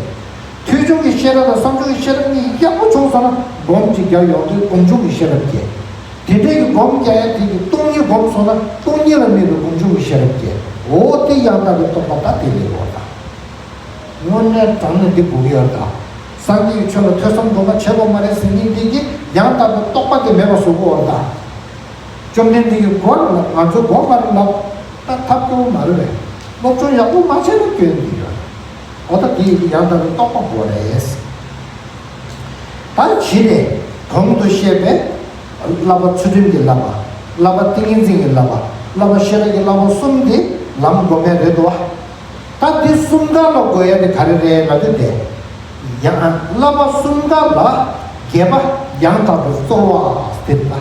ཐོས་བྱུང་གི་ཤེས་རབ་དང་བསམ་བྱུང་གི་ཤེས་རབ་གཉིས་ཡག་པོ་བྱུང་སོང་ན་སྒོམ་གཅིག་རྒྱག་ཡོང་དུས་སྒོམ་བྱུང་གི་ཤེས་རབ་སྐྱེ། དེ་འདྲའི་གི་སྒོམ་རྒྱག་ཡ་དེ་གི་སྟོང་ཉིད་སྒོམ་སོང་ན་སྟོང་ཉིད་ལ་དམིགས་པའི་སྒོམ་བྱུང་གི་ཤེས་རབ་སྐྱེ། འོ་དེ་ཡང་དག་པའི་རྟོག་པ་ད་དེ་ལས་རོགས་དང་། དངོས་གནས་དྲང་གནས་འདི་དགོས་ཀྱི་ཡོད་ད། སངས་རྒྱས་ཀྱི་ཆོས་ལ་ཐོས་བསམ་སྒོམ་པ་བྱེད་དགོས་མ་རེད་ཟེར་མཁན་འདི་གིས་ཡང་དག་པའི་རྟོག་པ་དེ་མེད་པ་བཟོ་གི་ཡོད་ད། བཅོམ་ལྡན་འདས་ཀྱིས་དགོས་ལབ་ང་ཚོས་དགོས་མ་རེད་ལབ་ད་ཐབས་སྐྱོ་བོ་མ་རེད་པས། སློབ་སྦྱོང་ཡག་པོ་མ་བྱས་ན་སྐྱོན་འདི་ཡོད། འོ་ད་འདི་ཡང་དག་པའི་རྟོག་པ་དགོས་རེད། ད་གཞི་ནས་གོང་དུ་བཤད་པའི་བསླབ་པ་ཚུལ་ཁྲིམས་ཀྱི་བསླབ་པ། བསླབ་པ་ཏིང་ངེ་འཛིན་གྱི་བསླབ་པ། བསླབ་པ་ཤེས་རབ་ཀྱི་བསླབ་པ་གསུམ་དེ་ལམ་སྒོམ་ཡ་རེད་དོ། ད་འདི་གསུམ་ཀ་ལ་དགོས་ཡ་དེ་ག་རེ་རེད་ལབ་དུས་དེ། ཡང་བསླབ་པ་གསུམ་ཀ་ལ་བརྒྱད་པ་ཡང་དག་པའི་རྩོལ་བ་ཟེར་ད།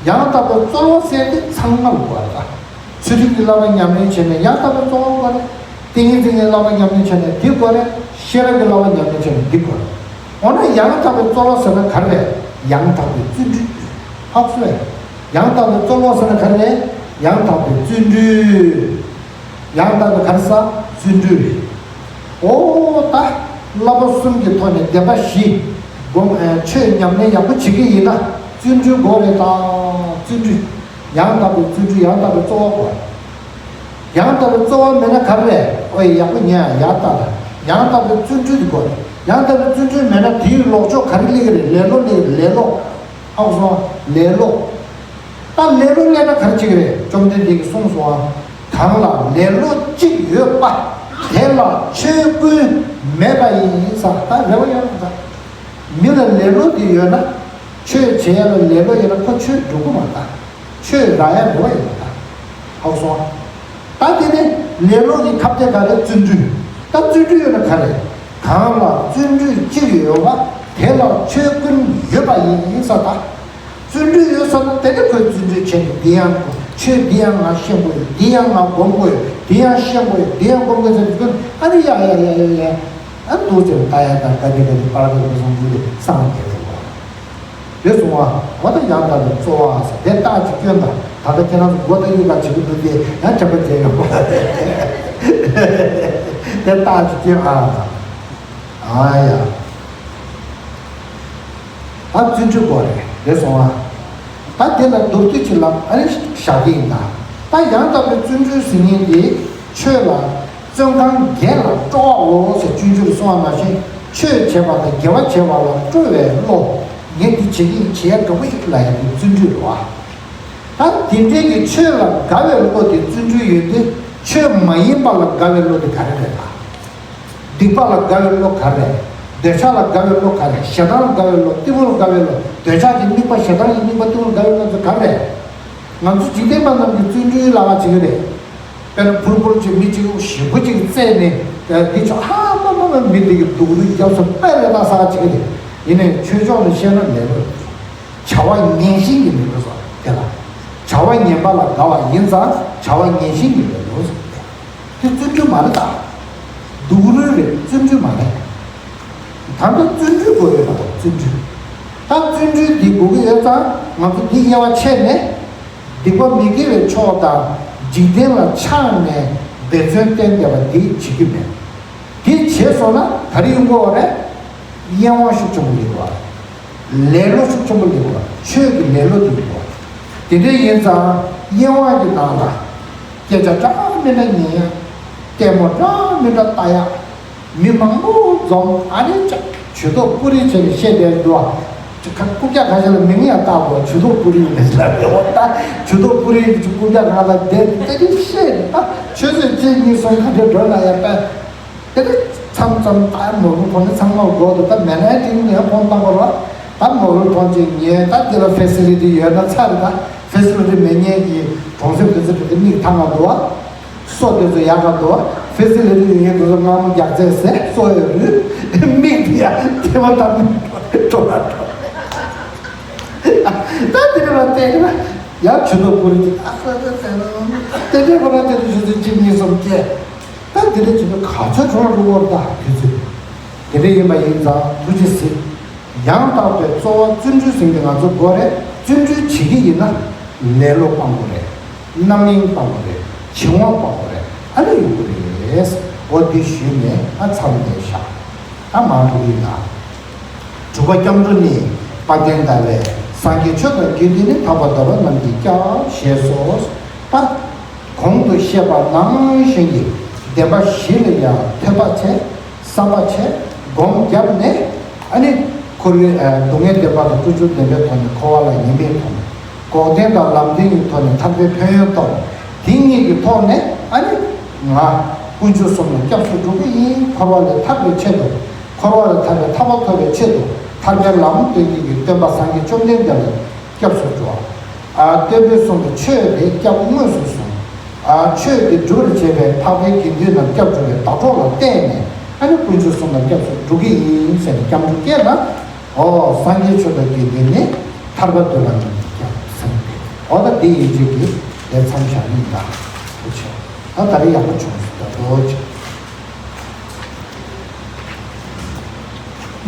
ཡང་དག་པའི་རྩོལ་བ་ཟེར་དེ་ཚང་མ་ལ་དགོས་ཡ་ད། ཚུལ་ཁྲིམས་ཀྱི་བསླབ་པ་ཉམས་ལེན་བྱས་ནས་ཡང་དག་པའི་རྩོལ་བ་དགོས་རེད། ཏིང་ངེ་འཛིན་གྱི་བསླབ་པ་ཉམས་ལེན་བྱས་ནས་འདི་དགོས་རེད། ཤེས་རབ་ཀྱི་བསླབ་པ་ཉམས་ལེན་བྱས་ནས་འདི་དགོས་རེད། འོ་ན་ཡང་དག་པའི་རྩོལ་བ་ཟེར་ན་ག་རེ་རེད། ཡང་དག་པའི་བརྩོན་འགྲུས། ཧ་གོ་སོང་ངས། ཡང་དག་པའི་རྩོལ་བ་ཟེར་ན་ག་རེ་རེད། ཡང་དག་པའི་བརྩོན་འགྲུས། ཡང་དག་པའི་ག་རེ་ཟ། བརྩོན་འགྲུས། འོ་ད་བསླབ་པ་གསུམ་གྱི་ཐོག་ནས་བདེན་པ་བཞི་སྒོམ་ཨ་ཆོས་ཉམས་ལེན་ཡག་པོ་བྱེད་ཀྱི་ཡིན་ན་བརྩོན་འགྲུས་དགོས་རེད་ད། བརྩོན་འགྲུས། ཡང་དག་པའི་བརྩོན་འགྲུས་ཡང་དག་པའི་རྩོལ་བ་དགོས། ཡང་དག་པའི་རྩོལ་བ་མེད་ན་ག་རེ་རེད། ཨོ་ཡེ་ཡག་པོ་ཉན་ཡ་ཡག་ལྟ་ལ་ཡང་དག་པའི་བརྩོན་འགྲུས་དེ་དགོས་རེད། ཡང་དག་པའི་བརྩོན་འགྲུས་མེད་ན་དེའི་ལོག་ཕྱོགས་ག་རེ་སླེབས་ཀྱི་རེད། ལེ་ལོ་སླེབས་ཀྱི་རེད། ལེ་ལོ། ཧ་གོ་སོང་ཨ། ལེ་ལོ། ད་ལེ་ལོ་སླེབས་ན་ག་རེ་བྱེད་ཀྱི་རེད། བཅོམ་ལྡན་འདས་ཀྱིས་གསུངས་སོང་ཨ། གང་ལ་ལེ་ལོ་གཅིག་ཡོད་པ། དེ་ལ་ཆོས་ཀུན་མེད་པ་ཡིན་ས། ད་རེ་བ་ཡོད་ན་ད། མི་ལ་ལེ་ལོ་དེ་ཡོད་ན། ཆོས་བྱེད་ཡ་ལ་ལེ་ལོ་ཡོད་ན་ཁོ་ཆོས་སྒྲུབ་ཀྱི་མ་ད། ཆོས་རག་ཡ་རེ་བ་ཡོད་མ་ད། ཧ་གོ་སོང་ཨ། ད་དེ་ནས་ལེ་ལོ་གི་ཁ་གཏད་ག་རེ། བརྩོན་འགྲུས། ད་བརྩོན་འགྲུས་ཡོད་ན་ག་རེ། གང་ལ་བརྩོན་འགྲུས་གཅིག་ཡོད་པ། དེ་ལ་ཆོས་ཀུན་ཡོད་པ་ཡིན་ས་ད། བརྩོན་འགྲུས་ཡོད་ས་ན་དེ་ནི་ཁོས་བརྩོན་འགྲུས་བྱས་ནས་འདི་ཡང་ཆོས་འདི་ཡང་ང་ཤེས་དགོས་ཡོད། འདི་ཡང་ང་སྒོམ་དགོས་ཡོད། དེ་ཡང་ཤེས་དགོས། དེ་ཡང་སྒོམ་དགོས་ཟེར་དུས། ཨ་ནི་ཡ་ཡ་ཡ་ཡ་ཡ། ཨ་འདུག་ཟེར། ད་ཡ་ད་ག་དེ་ག་དེ་པར་ག་དེ་སོང་དུས་སངས་རྒྱས་རེད་པ། རེད་སོང་བ། འོ་ད་ཡང་ད་ལ་གཙོ་བོ་ཟེར་དེ་རྟགས་ཅིག་སྐྱོན་དང་། ད་ལྟ་ཁྱེད་རང་ཚོ་མགོ་ད་ཡུག་ལ་བྱེད་ཀྱི་འདུག་སྟེ། ཡང་དྲན་པ་བརྗེད་ཡོང་བ། དེ་རྟགས་ཅིག་སྐྱོན། ཨ་ཨ་ཡ། ད་བརྩོན་འགྲུས་དགོས་རེད། རེད་སོང་ཨ། ད་དེ་ལ་མདོར་བསྡུས་ཅིག་ལབ། ཨ་ནི་བཞག་གི་ཡིན་ད། ད་ཡང་དག་པའི་བརྩོན་འགྲུས་ཟེར་མཁན་དེ་ཆོས་ལ་བརྩོན་གང་དགེ་ལ་སྤྲོ་བའོ་ཟེར་སྤྱོད་འཇུག་ལ་གསུངས་པ་ནང་བཞིན། ཆོས་བྱེད་པ་དང་དགེ་བ་བྱེད་པ་ལ་སྤྲོ་བའི་བློ། ངས་འདི་བྱེད་ཀྱི་ཡིན། བྱེད་ཡ་འགྲོ་གི་ཡིན་ལབ་ཡ་དེ་བརྩོན་འགྲུས་རེད་བ། ད་དེ་འདྲའི་གི་ཆོས་ལ་དགའ་བའི་བློ་དེ་བརྩོན་འགྲུས་ཡོད་དུས། ཆོས་མ་ཡིན་པ་ལ་དགའ་བའི་བློ་དེ་ག་རེ་རེད་ད། སྡིག་པ་ལ་དགའ་བའི་བློ་ག་རེ། འདོད་ཆགས་ལ་དགའ་བའི་བློ་ག་རེ། ཞེ་སྡང་ལ་དགའ་བའི་བློ། གཏི་མུག་ལ་དགའ་བའི་བློ། འདོད་ཆགས་ཀྱི་དམིགས་པ། ཞེ་སྡང་གི་དམིགས་པ། གཏི་མུག་ལ་དགའ་བའི་བློ་ཚོ་ག་རེ། ང་ཚོ་འཇིག་རྟེན་པ་རྣམས་ཀྱིས་བརྩོན་འགྲུས་ལབ་པ་བྱེད་ཀྱི་རེད། དཔེར་ན་བུར་བུར་གྱི་མི་གཅིག་ཞེ་པོ་ཅིག་བཙལ་ནས། འདི་ཆོག་ཧ་མ་མ་མ། མི་འདི་གི་སྡུག་རུས་རྒྱབ་སོ་པས་རེ་ད་ཟ་བྱེད་ཀྱི་རེད། ཡིན་ནའི་ཆོས་ཕྱོགས་ནས་བཤད་ན་ལས་བློ། བྱ་བ་ངན་ཞེན་གྱི་ལས་བློ་ཟེར་དེ་ལ། བྱ་བ་ངན་པ་ལ་དགའ་བ་ཡིན་ཙང་བྱ་བ་ངན་ཞེན་གྱི་ལས་བློ་ཟེར་དེ། དེ་བརྩོན་འགྲུས་མ་རེད་ད། སྡུག་རུས་རེད། བརྩོན་འགྲུས་མ་རེད། ད་ལྟ་བརྩོན་འགྲུས་དགོས་ཡོད་ད། བརྩོན་འགྲུས། ད་བརྩོན་འགྲུས་འདི་དགོས་ཀྱི་ཡོད་ཙང་ང་ཚོ་འདི་དབྱེ་བ་ཕྱེ་ནས། སྡིག་པ་མི་དགེ་བའི་ཕྱོགས་དང་འཇིག་རྟེན་ལ་ཆགས་ནས་འབད་བརྩོན་བསྟེན་བསྡད་པ་འདི་བྱེད་རྒྱུ་མེད། འདི་བྱས་སོང་ན་ག་རེ་ཡོང་གི་ཡོད་རེད། གཡེང་བ་ཤུགས་ཆེན་པོ་ཡོང་གི་ཡོད་རེད། ལེ་ལོ་ཤུགས་ཆེན་པོ་ཡོང་གི་ཡོད་རེད། ཆོས་ཀྱི་ལེ་ལོ་དེ་ཡོང་གི་ཡོད་རེད། དེ་འདྲ་ཡིན་ཙང་གཡེང་བ་གི་ནང་ལ་སྐད་ཆ་འདྲ་མི་འདྲ་ཉན་ཡ། ལྟད་མོ་འདྲ་མི་འདྲ་ལྟ་ཡ། མི་མང་པོ་འཛོམས། ཨ་ནི་ཅག་ཇུས་གཏོགས་པུ་རི་བྱས་ནས་བཤད་བསྡད་འདུག་ཨ། རྐུབ་བཀྱག་ཁ་ཤས་ལ་མིང་ཡང་བཏགས་པ་ཇུས་གཏོགས་པུ་རི་ཡིན་ཟེར་ལབ་ཡོད། ད་ཇུས་གཏོགས་པུ་རི་ཡིན། རྐུབ་བཀྱག་ཁ་ལ་བསྡད་དེ་དེ་བཤད་ནས། ད་ཆུ་ཚོད་གཅིག་གཉིས་གསུམ་ག་འདྲ་འགྲོ་ན་ཡང་དཔེ། དེ་ནས་མཚམས་མཚམས་ད་མོ་ལུ་ཐོག་ནས་ཚང་མ་སྒོ་དུ་ད་མེ་ལན་ཏིང་ནས་ཕོན་བཏང་བ་ར། ད་མོ་ལུ་ཐོག་ཅིག་ཉེ་ད་དེ་ལ་ཕེ་སི་ལི་ཏི་ཡོད་ན་ཚར། ད་ཕེ་སི་ལི་ཏི་མེད་མཁན་གྱི་གྲོང་གསེབ་དེ་ཚོ་དེ་མིག་ཐང་ང་འདུག་ཨ། སོ་དེ་ཚོ་ཡག་ག་འདུག་ཨ། ཕེ་སི་ལི་ཏི་ཡོད་མཁན་དེ་ཚོ་མངར་མོ་རྒྱག་རྩེད་ཟེར་སོ་ཡོད་རུས་མིག་དེ་ཡ་དེ་བ་ད་མིག་འགྲོ་ལ་འགྲོ། ད་དེ་ལ་བལྟས་ན་ཡང་ཇུས་གཏོགས་པུ་རི་ཅིག་ཨ་ཧ་ཧ་ཧ། དེ་འདྲའི་ཁོ་རང་དེ་ཚོ་ཆུ་ཚོད་གཅིག་གཉིས་གསུམ་བཅད། ད་འདི་འདྲ་བྱེད་དུས་ག་ཚོད་འགྲོ་རུ་བོར་ད་དུས་ཚོད། དེ་འདྲ་ཡིན་པ་ཡིན་ཙང་ཐུགས་རྗེ་གཟིགས། ཡང་དག་པའི་གཙོ་བོ་བརྩོན་འགྲུས་ཟིན་གྱི་ང་ཚོ་དགོས་རེད། བརྩོན་འགྲུས་བྱེད་ཀྱི་ཡིན་ན་ལེ་ལོ་སྤང་དགོས་རེད། རྣམ་གཡེང་སྤང་དགོས་རེད། བྱིང་བ་སྤང་དགོས་རེད། ཨ་ནི་ཡོང་གི་རེད། འོ་འདི་ཞུས་ནས་ཨ་མཚམས་འདིར་བཞག་ད་མར་འགྲོ་གི་ཡིན་ད། དྲུག་པ་སྐྱབས་འགྲོ་ནི། དཔལ་ལྡན་ཟླ་བས། སངས་རྒྱས་ཆོས་དང་དགེ་འདུན་ནི། ཐར་པ་འདོད་པ་རྣམས་ཀྱི་སྐྱབས་ཞེས་སོ། ད། གོང་དུ་བཤད་པ་ནང་བཞིན་གྱི་བདེན་པ་བཞི་ལ་ཡང་ཐོས་པ་བྱས། བསམ་པ་བྱས། སྒོམ་བརྒྱབ་ནས། ཨ་ནི་འཁོར་བའི་ཨ་སྡུག་བསྔལ་བདེན་པ་དང་བརྟུལ་ཞུགས་བདེན་པའི་ཐོག་ནས། འཁོར་བ་ལ་ཉེས་པའི་ཐོག་ནས། འགོག་བདེན་དང་ལམ་བདེན་གྱི་ཐོག་ནས། ཐར་པའི་ཕན་ཡོན་ཐོག་ནས། དེ་གཉིས་ཀྱི་ཐོག་ནས་ཨ་ནི་ང་དཀོན་མཆོག་གསུམ་ལ་སྐྱབས་སུ་འགྲོ་གི་ཡིན། འཁོར་བ་ལས་ཐར་བའི་ཆེད་དུ། འཁོར་བ་ལས་ཐར་པའི་ཐར་པ་ཐོབ་པའི་ཆེད་དུ། ཐར་པའི་ལམ་སྟོན་མཁན་གྱི་སྟོན་པ་སངས་རྒྱས་བཅོམ་ལྡན་འདས་ལ་སྐྱབས་སུ་འགྲོ། ཨ་སྟོན་པས་གསུངས་པའི་ཆོས་དེ་སྐྱབས་དངོས་སུ་བཟུང་། ཨ་ཆོས་དེ་སྒྲུབ་པར་བྱེད་པའི་འཕགས་པའི་དགེ་འདུན་རྣམས་སྐྱབས་འགྲོ་བའི་ཟླ་གྲོགས་ལ་བརྟེན་ནས། ཨ་ནི་དཀོན་མཆོག་གསུམ་ལ་སྐྱབས་སུ་འགྲོ་གི་ཡིན་ཟེར་ནས་སྐྱབས་འགྲོ་སྐྱེས་ན། འོ་སངས་རྒྱས་ཆོས་དང་དགེ་འདུན་ནི། ཐར་པ་འདོད་པ་རྣམས་ཀྱི་སྐྱབས་སེམས་ཏེ། འོ་ད་འདི་ཡིན་ཚུལ་གྱིས་དེ་མཚམས་བཞག་ནི་ཡིན་ད། ཨོ་ཆེ། ད་ད་རེས་ཡག་པོ་བྱུང་སོང་ད་ལོ་ཆེ།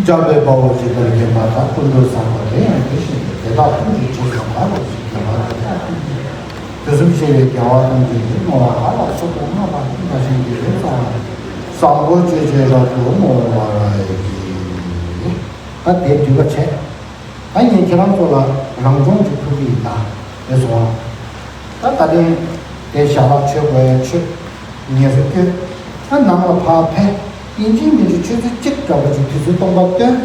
འཇམ་དཔལ་དཔའ་བོས་ཇི་ལྟར་མཁྱེན་པ་དང་། ཀུན་ཏུ་བཟང་པོ་དེ་ཡང་དེ་བཞིན་ཏེ། དེ་དག་ཀུན་གྱི་རྗེས་སུ་བདག་སློབ་ཅིང་། དགེ་བ་འདི་དག་ཀུན་གྱི་དུས་གསུམ་གཤེགས་པའི་རྒྱལ་བ་ཐམས་ཅད་ཀྱིས། བསྔོ་བ་ག་ལ་སོགས་པ་བསྔགས་པ་དང་། བཀའ་བཞིན་དགེ་བའི་རྩ་བ་ནི། བཟང་པོ་སྤྱོད་ཕྱིར་རབ་ཏུ་བསྔོ་བར་བགྱི། ད་དེ་འདུས་པ་བྱས། ད་ངས་ཁྱེད་རང་ཚོ་ལ་རང་སྦྱོང་ཅིག་ཕུལ་གྱི་ཡིན་ད། དེ་སོང་ང་། ད་ད་ཐེངས་དེ་ཞལ་ལག་མཆོད་དགོས་ཡ་མཆོད། ངལ་གསོ་སྐྱོན། ད་ནང་ལ་ཕར་ཕེབས། ཡིན་གཅིག་མིན་གཅིག་ཆུ་ཚོད་གཅིག་འདྲ་པོ་ཅིག་དུས་ཚོད་སྟོང་པ་བཏོན།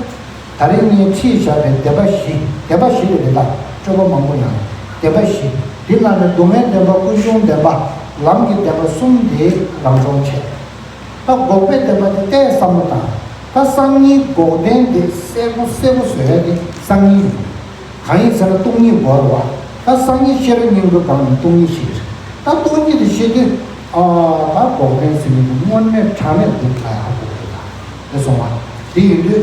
ད་རེས་ངས་ཁྲིད་བཞག་པའི་བདེན་པ་བཞི། བདེན་པ་བཞི་རེད་པས་ད། སྤྲོས་པ་མང་པོ་ཡང་། བདེན་པ་བཞི། འདི་ནང་ནས་སྡུག་བསྔལ་བདེན་པ། ཀུན་འབྱུང་བདེན་པ། ལམ་གྱི་བདེན་པ་གསུམ་དེ་རང་སྦྱོང་བྱས། ད་འགོག་པའི་བདེན་པ་དེ་ཏོག་ཙམ་བསམ་བློ་བཏང་། ད་སང་ཉིན་འགོག་བདེན་དེ་གསལ་པོ་གསལ་པོ་བཟོ་ཡ་དེ་སང་ཉིན་ཡིན། གང་ཡིན་ཟེར་ན་སྟོང་ཉིད་དགོས་རེད་བ། ད་སང་ཉིན་ཤེས་རབ་སྙིང་པོའི་སྒང་ནས་སྟོང་ཉིད་ཤེས་ཀྱི་རེད། ད་སྟོང་ཉིད་དེ་ཤེས་དུས། ཨ་ད་འགོག་བདེན་ཟེར་མཁན་དེ་དངོས་གནས་དྲང་གནས་སྡུག་ལ་ཡག་པོ་རེད་ད། དེ་སོང་བ། དེ་ཡིན་དུས་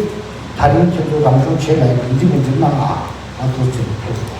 ད་རིང་ཁྱེད་ཚོ་རང་སྦྱོང་བྱེད་ལ་ཡིན་གཅིག་མིན་གཅིག་གནང་ཨ། ད་ཐུགས་རྗེ་ཆེ།